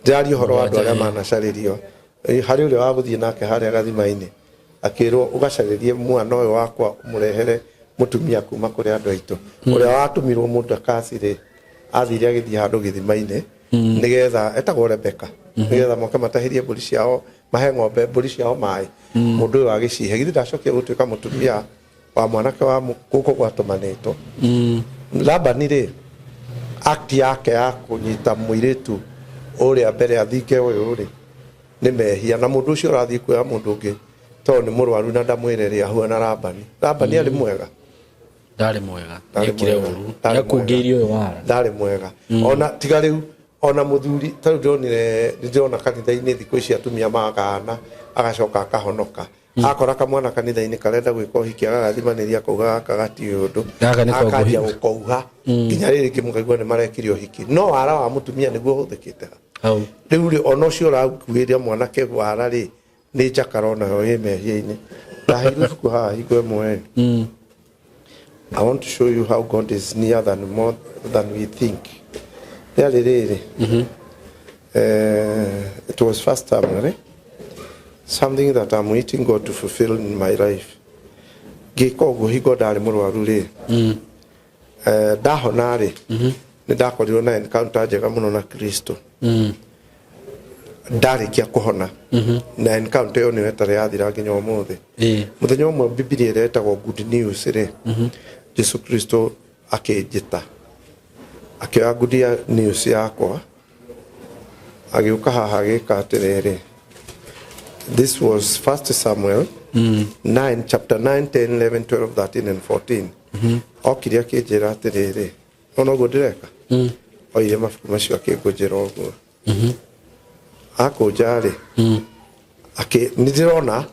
Ndĩraria ũhoro wa andũ arĩa manacarĩrio. Harĩ ũrĩa wa gũthiĩ nake harĩa gathima-inĩ, akĩrwo, "Ũgacarĩrie mwana ũyũ wakwa, ũmũrehere mũtumia kuma kũrĩ andũ aitũ." Ũrĩa watũmirwo mũndũ akacirĩ athire agĩthiĩ handũ gĩthima-inĩ nĩgetha etagwo Rebeka, nĩgetha moke matahĩrie mbũri ciao, mahe ng'ombe mbũri ciao maĩ. Mũndũ ũyũ agĩcihe, githĩ ndacokire gũtuĩka mũtumia wa mwanake wa gũkũ gwatũmanĩtwo Labani rĩ? Act yake ya kũnyita mũirĩtu ũrĩa mbere athinge ũyũ rĩ, nĩ mehia. Na mũndũ ũcio ũrathiĩ kuoya mũndũ ũngĩ tondũ nĩ mũrwaru na ndamwĩre rĩ, ahuana Labani. Labani arĩ mwega? Ndarĩ mwega. Ndarĩ Nĩekire mwega. ũru. Ndarĩ Nĩakungĩirie ũyũ wara. Ndarĩ mwega. Ona tiga rĩu, ona mũthuri ta rĩu ndĩronire, nĩndĩrona kanitha-inĩ thikũ ici atumia magana, agacoka akahonoka, akora kamwana kanitha-inĩ karenda gwĩka ũhiki, agagathimanĩria, akauga, "Gaka gatiũĩ ũndũ." Gaka nĩko Akanjia ngũhi- gũkouha nginya rĩrĩ rĩngĩ mũkaigua nĩ marekire ũhiki, no wara wa mũtumia nĩguo ũhũthĩkĩte ha. Hau. Rĩu rĩ, ona ũcio ũrakuĩria mwanake wara rĩ, nĩ njakara onayo ĩ mehia-inĩ. Ndaheirwo ibuku haha hingo ĩmwe. I want to show you how God is near than more than we think. Rĩarĩ rĩrĩ, it was first time rĩ, something that I'm waiting God to fulfill in my life. Ngĩka ũguo hingo ndarĩ mũrwaru rĩ, ndahona rĩ, nĩ ndakorirwo na encounter njega mũno na Kristo. Ndarĩkia kũhona na encounter ĩyo nĩyo ĩtarĩ yathira nginya ũmũthĩ. Mũthenya ũmwe Bibilia ĩrĩa ĩtagwo Good News rĩ, Jesu Kristo akĩnjĩta, akĩoya Good News yakwa, agĩũka haha agĩka atĩrĩrĩ. This was First Samuel 9, chapter 9, 10, 11, 12, 13 and 14. Okire akĩnjĩra atĩrĩrĩ, nona ũguo ndĩreka, oire mabuku macio akĩngũnjĩra ũguo. Akũnja rĩ, akĩ nĩ ndĩrona,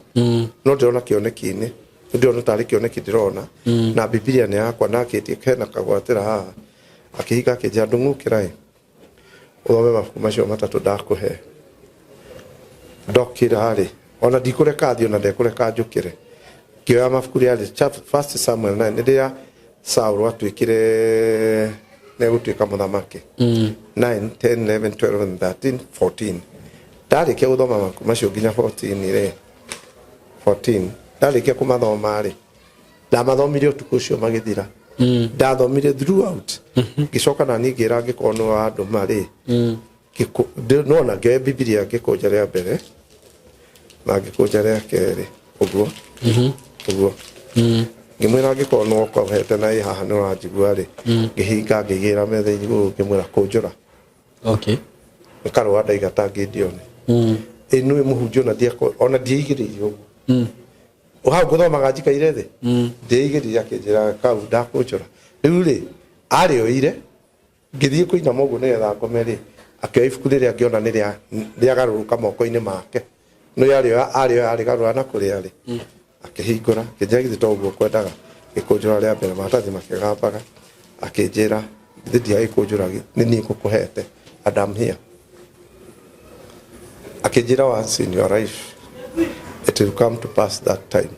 no ndĩrona kĩoneki-inĩ, nĩ ndĩrona tarĩ kĩoneki ndĩrona, na Bibilia nĩ yakwa, na akĩtie hena kagwatĩra haha, akĩhinga, akĩnjĩra, "Ndũng'ũkĩra ĩ, ũthome mabuku macio matatũ ndakũhe." Ndokĩra rĩ, ona ndikũreka thiĩ, ona ndekũreka njũkĩre. Ngĩoya mabuku, rĩarĩ First Samuel 9, nĩ rĩrĩa Saul atuĩkire nĩ egũtuĩka mũthamaki. 9, 10, 11, 12 and 13, 14. Ndarĩkia gũthoma mabuku macio nginya 14 rĩ, 14 ndarĩkia kũmathoma rĩ, ndamathomire ũtukũ ũcio magĩthira. Ndathomire throughout. Ngĩcoka na niĩ ngĩra, angĩkorwo nĩ wandũma rĩ, nona ngĩoya Bibilia, ngĩkũnja rĩa mbere na ngĩkũnja rĩa kerĩ ũguo ũguo, ngĩmwĩra, angĩkorwo nĩ ũkohete na ĩ haha nĩ ũranjigua rĩ. Ngĩhinga, ngĩigĩrĩra metha igũrũ, ngĩmwĩra, "Kũnjũra." Nĩ karũa ndaiga ta Gideon. Ĩ nĩ mũhunjia, ona ona ndieigĩrĩire ũguo hau ngũthomaga njikaire thĩ, ndieigĩrĩire. Akĩnjĩra, "Kau ndakũnjũra rĩu rĩ." Arĩoire, ngĩthiĩ kũinama ũguo nĩgetha ngome rĩ, akĩoya ibuku rĩrĩa, ngĩona nĩ rĩagarũrũka moko-inĩ make. Nĩ arĩoya, arĩoya, arĩgarũra na kũrĩa rĩ, akĩhingũra, akĩnjĩra, "Githĩ to ũguo kwendaga?" Gĩkũnjũra rĩa mbere, maratathi makĩgambaga. Akĩnjĩra, "Githĩ ndiagĩkũnjũra? Nĩ niĩ ngũkũhete and I'm here." Akĩnjĩra, "Once in your life it will come to pass that time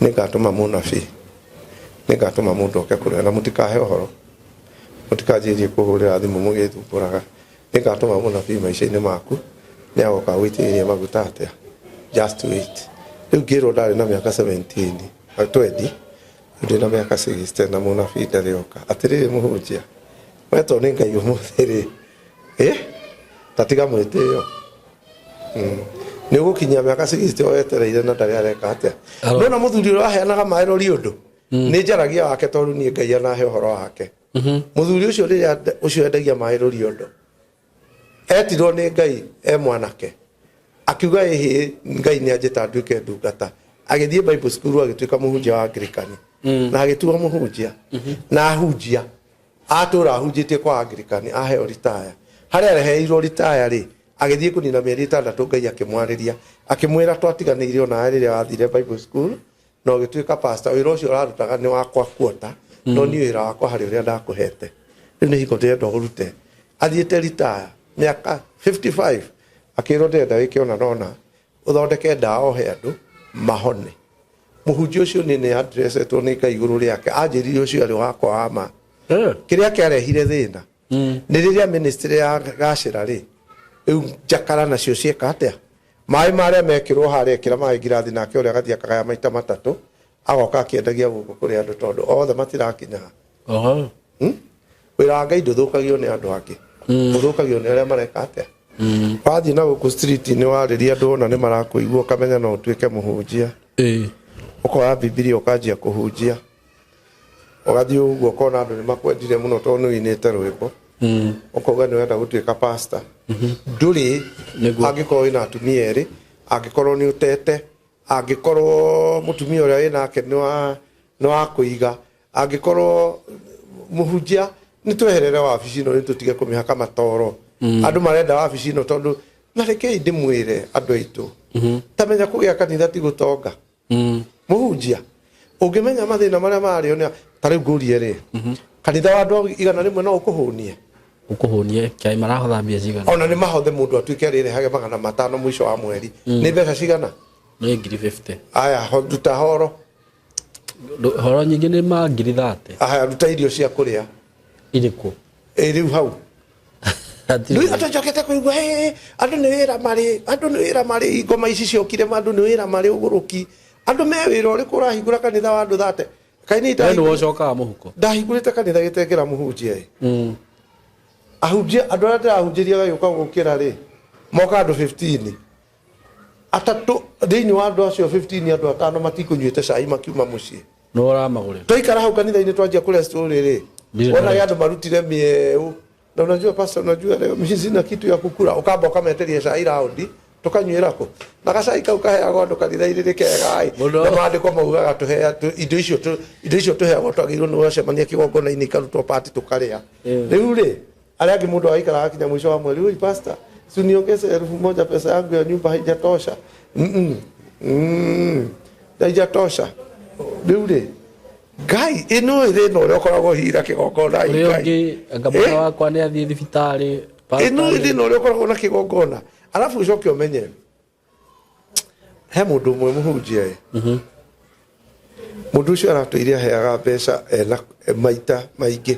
nĩngatũma mũnabii, nĩngatũma mũndũ oke kũrĩa, na mũtikahe ũhoro, mũtikanjĩrie kũhũrĩra thimũ mũgĩthumbũraga. Nĩngatũma mũnabii maica-inĩ maku, nĩ agoka gũitĩrĩria maguta atĩa. Just wait." Rĩu ngĩrwo ndarĩ na mĩaka 17, 20, rĩu ndĩ na mĩaka 60 na mũnabii ndarĩ oka. Atĩrĩrĩ mũhunjia, wetwo nĩ Ngai ũmũthĩ rĩ, ĩ ta tiga mwĩtĩo. Nĩ ũgũkinyia mĩaka 60 wetereire na ndarĩ areka atĩa. Nona mũthuri ũrĩa waheanaga maĩ rori ũndũ nĩ njaragia wake, tondũ niĩ Ngai anahe ũhoro wake. Mũthuri ũcio rĩrĩa ũcio endagia maĩ rori ũndũ etirwo nĩ Ngai e mwanake, akiuga, "Ĩhĩ, Ngai nĩ anjĩta nduĩke ndungata." Agĩthiĩ Bible school, agĩtuĩka mũhunjia wa Anglikani na agĩtuo mũhunjia na ahunjia, atũra ahunjĩtie kwa Anglikani. Aheo ritaya, harĩa areheirwo ritaya rĩ, agĩthiĩ kũnina mĩeri 6, Ngai akĩmwarĩria, akĩmwĩra, "Twatiganĩire onawe rĩrĩa wathire Bible school na ũgĩtuĩka pastor. Wĩra ũcio ũrarutaga nĩ wakwa kuota, no niĩ wĩra wakwa harĩ ũrĩa ndakũhete rĩu nĩ hingo ndĩrenda ũrute." Athiĩte ritaya mĩaka 55, akĩrwo, "Ndĩrenda wĩke ona nona ũthondeke ndawa ũhe andũ mahone." Mũhunjia ũcio nĩ nĩ addressetwo nĩ Ngai igũrũ rĩake, anjĩrire ũcio arĩ wakwa wa ma. Kĩrĩa kĩarehire thĩna nĩ rĩrĩa ministry ya gacĩra rĩ, rĩu njakara nacio cieka atĩa, maĩ marĩa mekĩrwo harĩa, ĩkĩra maĩ ngirathi, nake ũrĩa agathiĩ akagaya maita matatũ, agoka akĩendagia gũkũ kũrĩ andũ, tondũ othe matirakinya. Wĩra wa Ngai ndũthũkagio nĩ andũ angĩ, ũthũkagio nĩ arĩa mareka atĩa. Wathiĩ na gũkũ street-inĩ, warĩria andũ, ona nĩ marakũigua, ũkamenya no ũtuĩke mũhunjia. Ũkoya Bibilia, ũkanjia kũhunjia, ũgathiĩ ũguo, ũkona andũ nĩ makwendire mũno tondũ nĩ ũinĩte rwĩmbo, ũkauga nĩ wenda gũtuĩka pastor. Ndũrĩ. Angĩkorwo wĩna atumia erĩ, angĩkorwo nĩ ũtete, angĩkorwo mũtumia ũrĩa wĩnake nĩ wa kũiga, angĩkorwo mũhunjia, nĩ tweherere wabici ĩno, nĩ tũtige kũmĩhaka matoro. Andũ marenda wabici ĩno tondũ, na rekei ndĩmwĩre andũ aitũ, ta menya kũgĩa kanitha ti gũtonga. Mũhunjia ũngĩmenya mathĩna marĩa marĩo nĩ ta rĩu ngũrie rĩ, kanitha wa andũ 100 no ũkũhũnie? Ũkũhũnie kĩai, marahotha mbia cigana? Ona nĩ mahothe, mũndũ atuĩke arĩrehage 500 mũico wa mweri, nĩ mbeca cigana? Nĩ ngiri 50. Aya, ruta horo. Horo nyingĩ nĩ ma ngiri 30. Aya, ruta irio cia kũrĩa. Irĩkũ? Ĩ rĩu hau. Rĩu andũ njokete kũigua, "Hey, andũ nĩ wĩra marĩ, andũ nĩ wĩra marĩ." Ngoma ici ciokire, andũ nĩ wĩra marĩ ũgũrũki. Andũ me wĩra ũrĩkũ ũrahingũra kanitha wa andũ 30? Kaĩ nĩ we nĩ wocokaga mũhuko? Ndahingũrĩte kanitha gĩtengera mũhunjia ĩ. Ahunjia andũ arĩa ndĩrahunjĩria gagĩũka gũkĩra rĩ, moka andũ 15, atatũ thĩinĩ wa andũ acio 15, andũ atano matikũnyuĩte cai makiuma mũciĩ. Nĩ ũramagũrĩra. Twaikara hau kanitha-inĩ twanjia kũrĩa story rĩ, Ndirĩ wonage ndarĩa. Andũ marutire mĩeũ na unajua, pastor, unajua leo mimi sina kitu ya kukula. Ukamba ukameteria cai raundi tukanyuĩra kũ na gacai kau kaheagwo andũ kanitha-inĩ nĩ kega ĩ. Mũno. Na maandĩko maugaga tũhea indo icio tũheagwo twagĩrĩirwo nĩ gwacemania kĩgongona-inĩ, ikarutwo pati tũkarĩa. Rĩu rĩ, arĩa angĩ mũndũ agaikara akinya mũico wa mweri, "Oi pastor, si uniongeze 1000, pesa yangu ya nyumba haijatosha." Haijatosha. Rĩu rĩ, Ngai ĩno ĩ thĩna ũrĩa ũkoragwo hira kĩgongona Ũrĩa Ngai. Ũngĩ anga mwana wakwa nĩ athiĩ thibitarĩ, pastor. Ĩno ĩ thĩna ũrĩa ũkoragwo na kĩgongona. Arabu ũcoke ũmenye he mũndũ ũmwe mũhunjia ĩ, mũndũ ũcio aratũire aheaga mbeca ena maita maingĩ,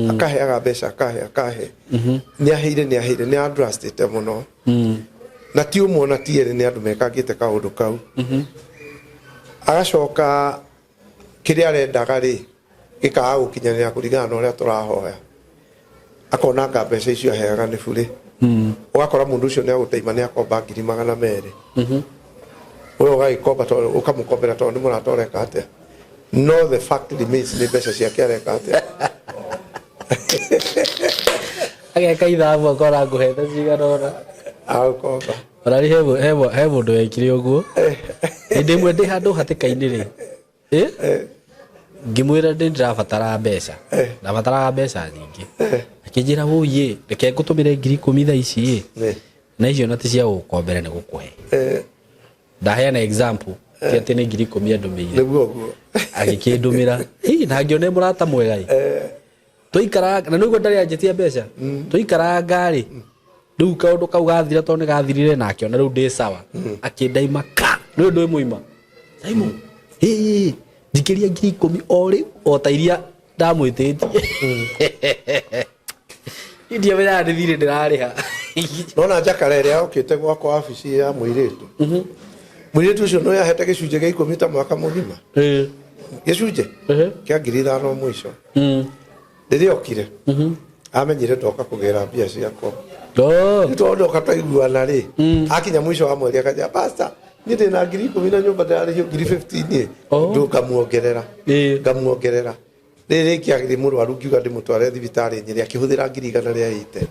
akaheaga mbeca, akahe, akahe, nĩ aheire, nĩ aheire, nĩ andrustĩte mũno. Na ti ũmwe na ti erĩ, nĩ andũ mekangĩte kaũndũ kau. Agacoka kĩrĩa arendaga rĩ gĩkaga gũkinyanĩra kũringana na ũrĩa tũrahoya, akona anga mbeca icio aheaga nĩ burĩ. Ũgakora mũndũ ũcio nĩ agũteima, nĩ akomba 200,000, we ũgagĩkomba tondũ ũkamũkombera tondũ nĩ mũrata, ũreka atĩa? No the fact remains, nĩ mbeca ciake areka atĩa? Ageka ithabu akora ngũhete cigana ũna. Agũkomba. Ona rĩ he mũndũ wekire ũguo hĩndĩ ĩmwe ndĩ handũ hatĩka-inĩ rĩ. Ngĩmwĩra ndĩ ndĩrabatara mbeca, ndabataraga mbeca nyingĩ. Akĩnjĩra, "Wũiĩ, reke ngũtũmĩre 10,000 thaa ici ĩ." Na icio na ti cia gũgũkombera, nĩ gũkũhe. Ndaheana example, ti atĩ nĩ 10,000 andũmĩire. Nĩguo ũguo. Agĩkĩndũmĩra. Ĩ, na ngĩona e mũrata mwega ĩ. Tũikaraga na nĩguo ndarĩ anjĩtia mbeca, tũikaranga rĩ, rĩu kaũndũ kau gathira, tondũ nĩ gathirire, na akĩona rĩu ndĩ sawa, akĩndaima ka nĩ ũndũ mũima, "Simon, ĩ njikĩria 10,000 o rĩu," o ta iria ndamwĩtĩtie. Ndiamenyaga nĩ thirĩ ndĩrarĩha. Nona njakara ĩrĩa yokĩte gwakwa wabici ya mũirĩtu, mũirĩtu ũcio no yahete gĩcunjĩ gĩa 10 ta mwaka mũgima, gĩcunjĩ kĩa 5,000 mũico. Rĩrĩa okire amenyire ndoka kũgĩra mbia ciakwa. Oh. Nĩ tondũ ndoka twaiguana rĩ, akinya mũico wa mweri akanja, "Pastor, niĩ ndĩna 10,000 na nyũmba ndĩrarĩhio 15,000 ĩ." Oh. Ndũ ngamuongerera. Ngamuongerera. Rĩrĩ rĩngĩ agĩthiĩ mũrwaru, ngiuga ndĩmũtware thibitarĩ Nyĩrĩ, akĩhũthĩra 180,000.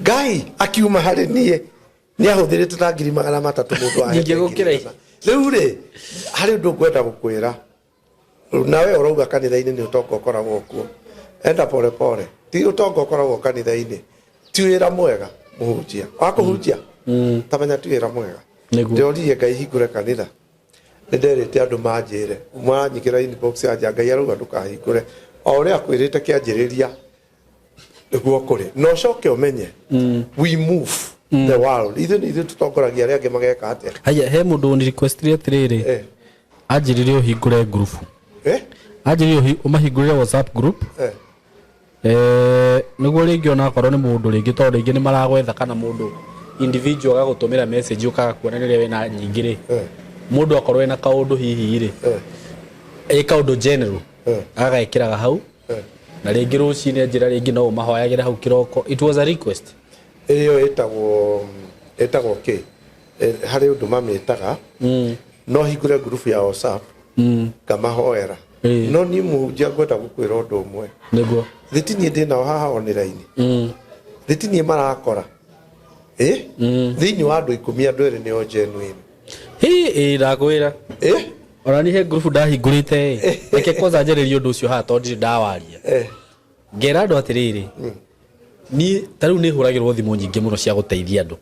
Ngai akiuma harĩ niĩ nĩ ahũthĩrĩte ta 300,000 mũndũ ahete. Nyingĩ gũkĩra 100,000. Rĩu rĩ, harĩ ũndũ ngwenda gũkwĩra. Nawe ũrauga kanitha-inĩ nĩ ũtonga ũkoragwo kuo, enda pole pole, ti ũtonga ũkoragwo kanitha-inĩ. Ti wĩra mwega mũhunjia wa kũhunjia, tamenya ti wĩra mwega. Nĩguo. Ndĩroririe Ngai hingũre kanitha, nĩ nderĩte andũ manjĩre, maranyingĩra inbox ya nja, Ngai arauga ndũkahingũre, o ũrĩa akwĩrĩte kĩanjĩrĩria nĩguo kũrĩ. Na ũcoke ũmenye we move the world, ithuĩ nĩ ithuĩ tũtongoragia arĩa angĩ mageka atĩa. Haya, he mũndũ ũni requestire atĩrĩrĩ, anjĩrire ũhingũre group. Anjĩrire ũmahingũrĩre WhatsApp group. Nĩguo rĩngĩ onakorwo nĩ mũndũ rĩngĩ, tondũ rĩngĩ nĩ maragwetha kana mũndũ individual agagũtũmĩra message, ũkaga kuona rĩrĩa wĩna nyingĩ rĩ, mũndũ akorwo ena kaũndũ hihi rĩ, ĩ kaũndũ general, agagekĩraga hau. Na rĩngĩ rũcinĩ njĩra rĩngĩ no ũmahoyagĩre hau kĩroko. It was a request. Ĩyo ĩtagwo kĩ? Harĩ ũndũ mamĩtaga. No hingũre group ya WhatsApp, ngamahoera. No niĩ mũhunjia ngwenda gũkwĩra ũndũ ũmwe. Nĩguo. Thĩ niĩ ndĩ nao haha online, thĩ niĩ marakora ĩ thĩinĩ wa andũ 10, andũ erĩ nĩo genuine. Hi, ĩ ndakwĩra. Ona niĩ he group ndahingũrĩte ĩ, reke kwanza njarĩrie ũndũ ũcio haha tondũ ndirĩ ndawaria. Ngera andũ atĩrĩrĩ, niĩ ta rĩu nĩ hũragĩrwo thimũ nyingĩ mũno cia gũteithia andũ.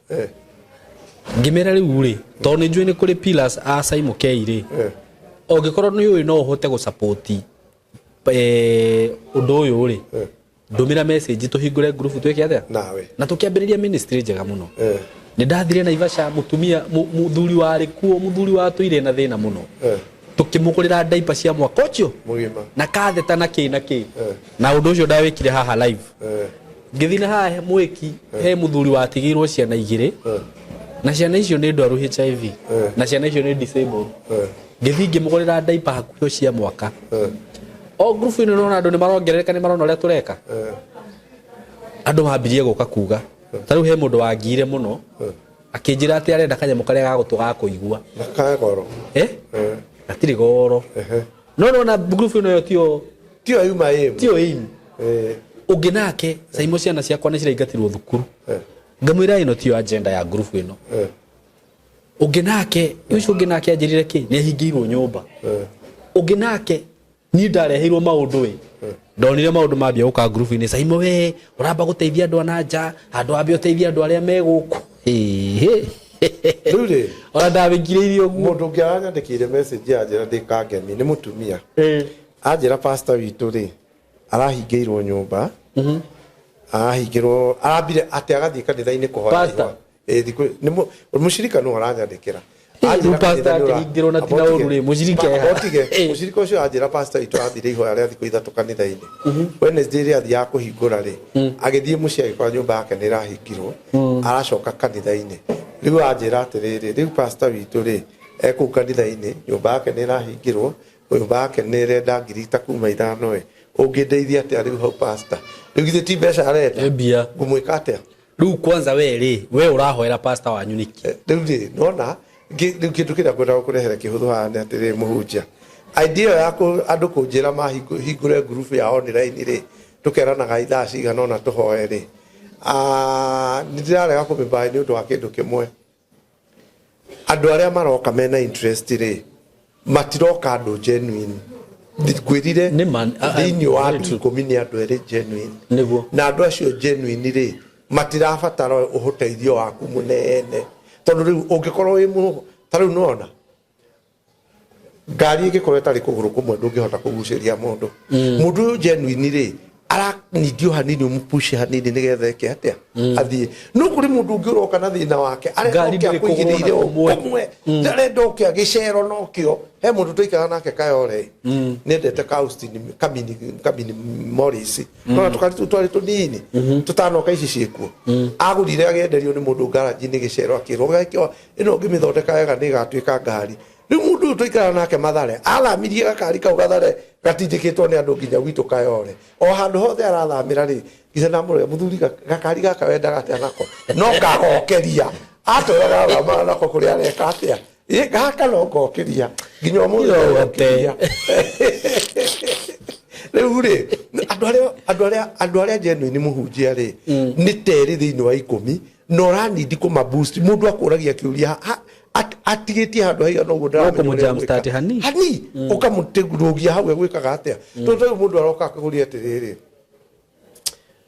Ngĩmera rĩu rĩ, tondũ nĩ njũĩ nĩ kũrĩ pillars a Simon K rĩ, ũngĩkorwo nĩ ũĩ no ũhote gũsupport ũndũ ũyũ rĩ, ndũmĩra message tũhingũre group twĩke atĩa. Nawe. Na tũkĩambĩrĩria ministry njega mũno. Nĩ ndathire Naivasha, mũtumia mũthuri warĩ kuo, mũthuri watũire na thĩna mũno, tũkĩmũgũrĩra diaper cia mwaka ũcio mũgima, na katheta na kĩ na kĩ. Na ũndũ ũcio ndawĩkire haha live. Ngĩthiĩ na haha mwĩki, he mũthuri watigĩirwo ciana igĩrĩ, na ciana icio nĩ ndwaru HIV, na ciana icio nĩ disabled. Ngĩthiĩ ngĩmũgũrĩra diaper hakuhĩ cia mwaka. O group ĩno nona andũ nĩ marongerereka, nĩ marona ũrĩa tũreka. Andũ mambirie gũka kuga ta rĩu he mũndũ wangiire mũno akĩnjĩra atĩ arenda kanyamũ karĩa ga gũtũ ga kũigua. Na kagoro. Eh? Gatirĩ goro. No nona group ĩno yo tio Tio yuma aim. Tio aim. Ũngĩ nake, Saimo, ciana ciakwa nĩ ciraingatirwo thukuru. Ngamwĩra ĩno tiyo agenda ya group ĩno. Ũngĩ nake, ũcio ũngĩ nake anjĩrire kĩ nĩ ahingĩirwo nyũmba. Ũngĩ nake, niĩ ndareheirwo maũndũ ĩ, ndonire maũndũ mambia gũka ngurubu-inĩ, Saimo, we ũramba gũteithia andũ a na nja handũ wambe ũteithie andũ arĩa me gũkũ. Ĩhĩ. Rĩu rĩ, ona ndawĩngirĩirie ũguo. Mũndũ ũngĩ aranyandĩkĩire message anjĩra ndĩ kangemi, nĩ mũtumia. Anjĩra pastor witũ rĩ, arahingĩirwo nyũmba, arahingĩrwo, arambire atĩ agathiĩ kanitha-inĩ kũhoya. Pastor? Ihoya. Ĩ, thikũ nĩ mũcirika nĩwe aranyandĩkĩra. Rĩu pastor akĩhingĩrwo na tina ũru rĩ, mũcirika eha? Otige. Mũcirika ũcio anjĩra pastor witũ athire ihoya rĩa thikũ 3 kanitha-inĩ. Wednesday ĩrĩa athiaga kũhingũra rĩ, agĩthiĩ mũciĩ agĩkora nyũmba yake nĩ ĩrahingirwo, aracoka kanitha-inĩ. Rĩu anjĩra atĩrĩrĩ, rĩu pastor witũ rĩ, e kũu kanitha-inĩ, nyũmba yake nĩ ĩrahingirwo, nyũmba yake nĩ ĩrenda ngiri ta kuma 5 ĩ, ũngĩndeithia atĩa rĩu hau pastor? Rĩu githĩ ti mbeca arenda? Nĩ mbia. Ngũmwĩka atĩa? Rĩu kwanza we rĩ, we ũrahoera pastor wanyu nĩkĩ? Rĩu rĩ, nona rĩu kĩndũ kĩrĩa ngwenda gũkũrehere kĩhũthũ haha nĩ atĩrĩrĩ mũhunjia, idea ĩyo ya andũ kũnjĩra mahingũre ngurubu ya online rĩ, tũkeranaga ithaa cigana ũna tũhoe rĩ, nĩ ndĩrarega kũmĩbuy nĩ ũndũ wa kĩndũ kĩmwe. Andũ arĩa maroka mena interest rĩ, matiroka andũ genuine. Ngwĩrire Nĩ ma- thĩinĩ wa very andũ true. 10 nĩ andũ erĩ genuine. Nĩguo. Na andũ acio genuine rĩ, matirabatara ũteithio waku mũnene, tondũ rĩu ũngĩkorwo wĩ mũ ta rĩu nĩwona ngari ĩngĩkorwo ĩtarĩ kũgũrũ kũmwe, ndũngĩhota kũgucĩria mũndũ. Mũndũ ũyũ genuine rĩ, aranindio hanini, ũmũpush hanini nĩgetha eke atĩa, athiĩ. No kũrĩ mũndũ ũngĩ ũroka na thĩna wake, arenda Ngari oke ndĩrĩ kũgũrũ na akũigĩrĩire o kũmwe. kũmwe, ndarenda oke agĩcero nokĩo. He mũndũ twaikara nake Kayore, nĩendete ka Austin Kamini, Kamini Morris, nona tũkari tũu twarĩ tũnini tũtanoka ici ciĩkuo. Agũrire agĩenderio nĩ mũndũ ngaranji-inĩ gĩcero, akĩrwo gakĩo ĩno ũngĩmĩthondeka wega nĩ ĩgatuĩka ngari. Rĩu mũndũ ũyũ twaikara nake Mathare athamirie gakari kau Gathare gatindĩkĩtwo nĩ andũ nginya gwitũ Kayore, o handũ hothe arathamĩra rĩ, nginya ndamũrora, mũthuri, gakari gaka wendaga atĩa nako? No kagokeria atũraga athamaga nako kũrĩa areka atĩa. Ĩ, gaka no ngokĩria nginya ũmũthĩ. No ngokĩria. Rĩu rĩ, andũ arĩa genuine mũhunjia rĩ, nĩ terĩ thĩinĩ wa 10, na ũranindi kũma boost. Mũndũ akũragia kĩũria atigĩtie handũ haigana ũguo, ndaramenya Ũkũmũ ũrĩa jump start egwĩka. hani. Hani ũkamũtegurugia hau egwĩkaga atĩa, tondũ rĩu mũndũ aroka akagũria atĩrĩrĩ,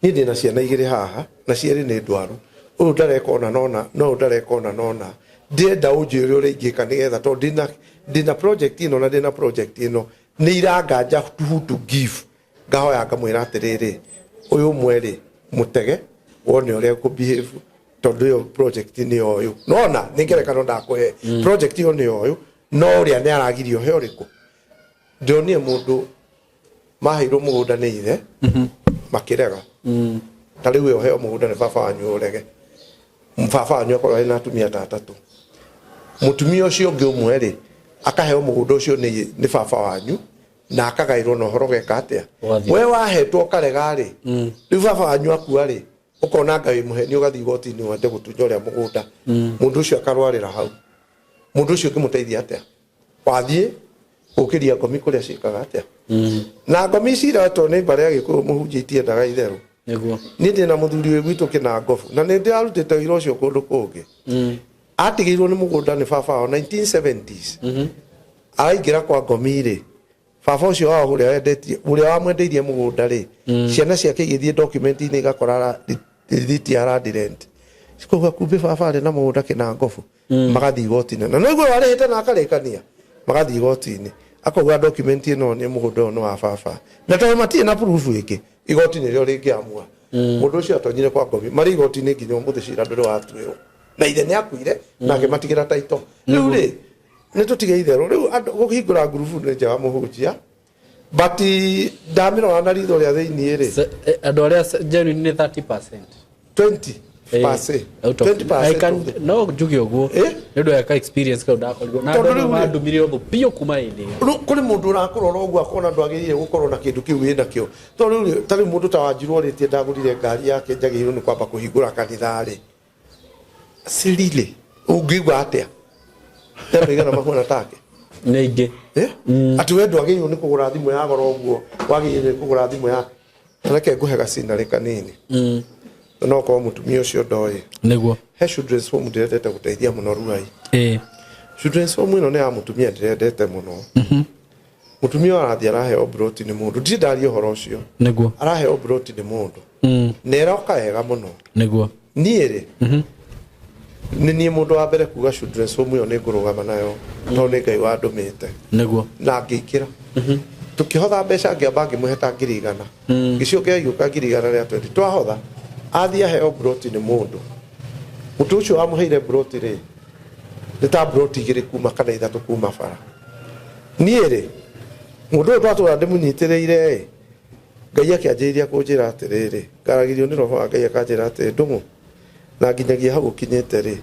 niĩ ndĩna ciana igĩrĩ haha na cierĩ nĩ ndwaru, ũyũ ndareka ona nona na ũyũ ndareka ona nona, ndĩrenda ũnjĩre ũrĩa ingĩka nĩgetha, tondũ ndĩna project ĩno na ndĩna project ĩno nĩ iranganja who to give. Ngahoya ngamwĩra atĩrĩrĩ, ũyũ ũmwe rĩ, mũtege wone ũrĩa ekũ behave, tondũ ĩyo project nĩ ũyũ nona nĩ ngerekano ndakũhe, project ĩyo nĩ ũyũ, no ũrĩa nĩ aragirio he ũrĩkũ. Ndĩronire mũndũ maheirwo mũgũnda nĩ ithe makĩrega. Ta rĩu we ũheo mũgũnda nĩ baba wanyu ũrege, baba wanyu akorwo arĩ na atumia ta atatũ, mũtumia ũcio ũngĩ ũmwe rĩ, akaheo mũgũnda ũcio nĩ baba wanyu na akagaĩrwo na ũhoro geka atĩa? Ũgathiĩ. We wahetwo ũkarega rĩ, rĩu baba wanyu akua rĩ, ũkona nga wĩ mũheni, ũgathiĩ igoti-inĩ wende gũtunya ũrĩa mũgũnda. Mũndũ ũcio akarwarĩra hau. Mũndũ ũcio ũngĩmũteithia atĩa? Wathiĩ gũkĩria ngomi kũrĩa ciĩkaga atĩa, na ngomi ici iretwo nĩ mbarĩ ya Gĩkũyũ, mũhunjia, itiendaga itherũ. Niĩ ndĩna mũthuri wĩ gwitũ kĩnangobu, na nĩ ndĩrarutĩte wĩra ũcio kũndũ kũngĩ. Atigĩirwo nĩ mũgũnda nĩ baba wao 1970s. Araingĩra kwa ngomi rĩ, baba ũcio wao ũrĩa wendetie, ũrĩa wamwendeirie mũgũnda rĩ, ciana ciake igĩthiĩ document-inĩ igakora rithiti ya land rent, cikauga kumbe baba arĩ na mũgũnda kĩnangobu. Magathiĩ igoti-inĩ, na nĩguo warĩhĩte na akarĩkania, magathiĩ igoti-inĩ, akauga document ĩno nĩ mũgũnda ũyũ nĩ wa baba, na tondũ matirĩ na proof ĩngĩ, igoti nĩrĩo rĩngĩamua. Mũndũ ũcio atonyire kwa ngomi, marĩ igoti-inĩ nginya ũmũthĩ, cira ndũrĩ watuĩrwo, na ithe nĩ akuire na akĩmatigĩra taito. Rĩu rĩ, nĩ tũtige itherũ. Rĩu andũ kũhingũra ngurubu nĩ njega mũhunjia, but ndamĩrora na ritho rĩa thĩiniĩ rĩ, Andũ arĩa genuine nĩ 30%. 20. Per se. Out of- 20% I can- of the- no njuge ũguo Eh? nĩ ũndũ wa ka experience kau ndakorirwo na Tondũ andũ rĩu rĩ- mandumire ũthũ biũ kuma hĩndĩ ĩyo. Rĩu kũrĩ mũndũ ũrakũrora ũguo akona ndwagĩrĩire gũkorwo na kĩndũ kĩu wĩ nakĩo. Tondũ rĩu rĩ, ta rĩu mũndũ ta Wanjiru orĩtie ndagũrire ngari yake njagĩrĩirwo nĩ kwamba kũhingũra kanitha rĩ, sirili ũngĩigua atĩa? Nĩ andũ aigana mahuana take? Nĩ aingĩ. Eh? Atĩ we ndwagĩrĩirwo nĩ kũgũra thimũ ya goro ũguo, wagĩrĩirwo nĩ kũgũra thimũ ya, reke ngũhe gacinarĩ kanini. Na no korwo mũtumia ũcio ndoĩ. Nĩguo. He children's home ndĩrendete gũteithia mũno Ruai. Ĩĩ. Children's home ĩno nĩ ya mũtumia ndĩrendete mũno. Mũtumia ũyũ arathiĩ araheo mburoti nĩ mũndũ, ndirĩ ndaria ũhoro ũcio. Nĩguo. Araheo mburoti nĩ mũndũ. Na ĩroka wega mũno. Nĩguo. Niĩ rĩ, nĩ niĩ mũndũ wa mbere kuga children's home ĩyo nĩ ngũrũgama nayo tondũ nĩ Ngai wandũmĩte. Nĩguo. Na ngĩingĩra. Tũkĩhotha mbeca ngĩamba ngĩmũhe ta 100,000. Ngĩcoka ĩgĩũka 120,000. Twahotha, athiĩ aheo mburoti nĩ mũndũ. Mũndũ ũcio wamũheire mburoti rĩ, nĩ ta mburoti 2 kuma kana 3 kuma bara. Niĩ rĩ, mũndũ ũyũ twatũra ndĩmũnyitĩrĩire ĩ, Ngai akĩanjĩrĩria kũnjĩra atĩrĩrĩ, ngaragĩrio nĩ roho wa Ngai akanjĩra atĩrĩ, Ndũng'ũ, na nginyagia hau ũkinyĩte rĩ,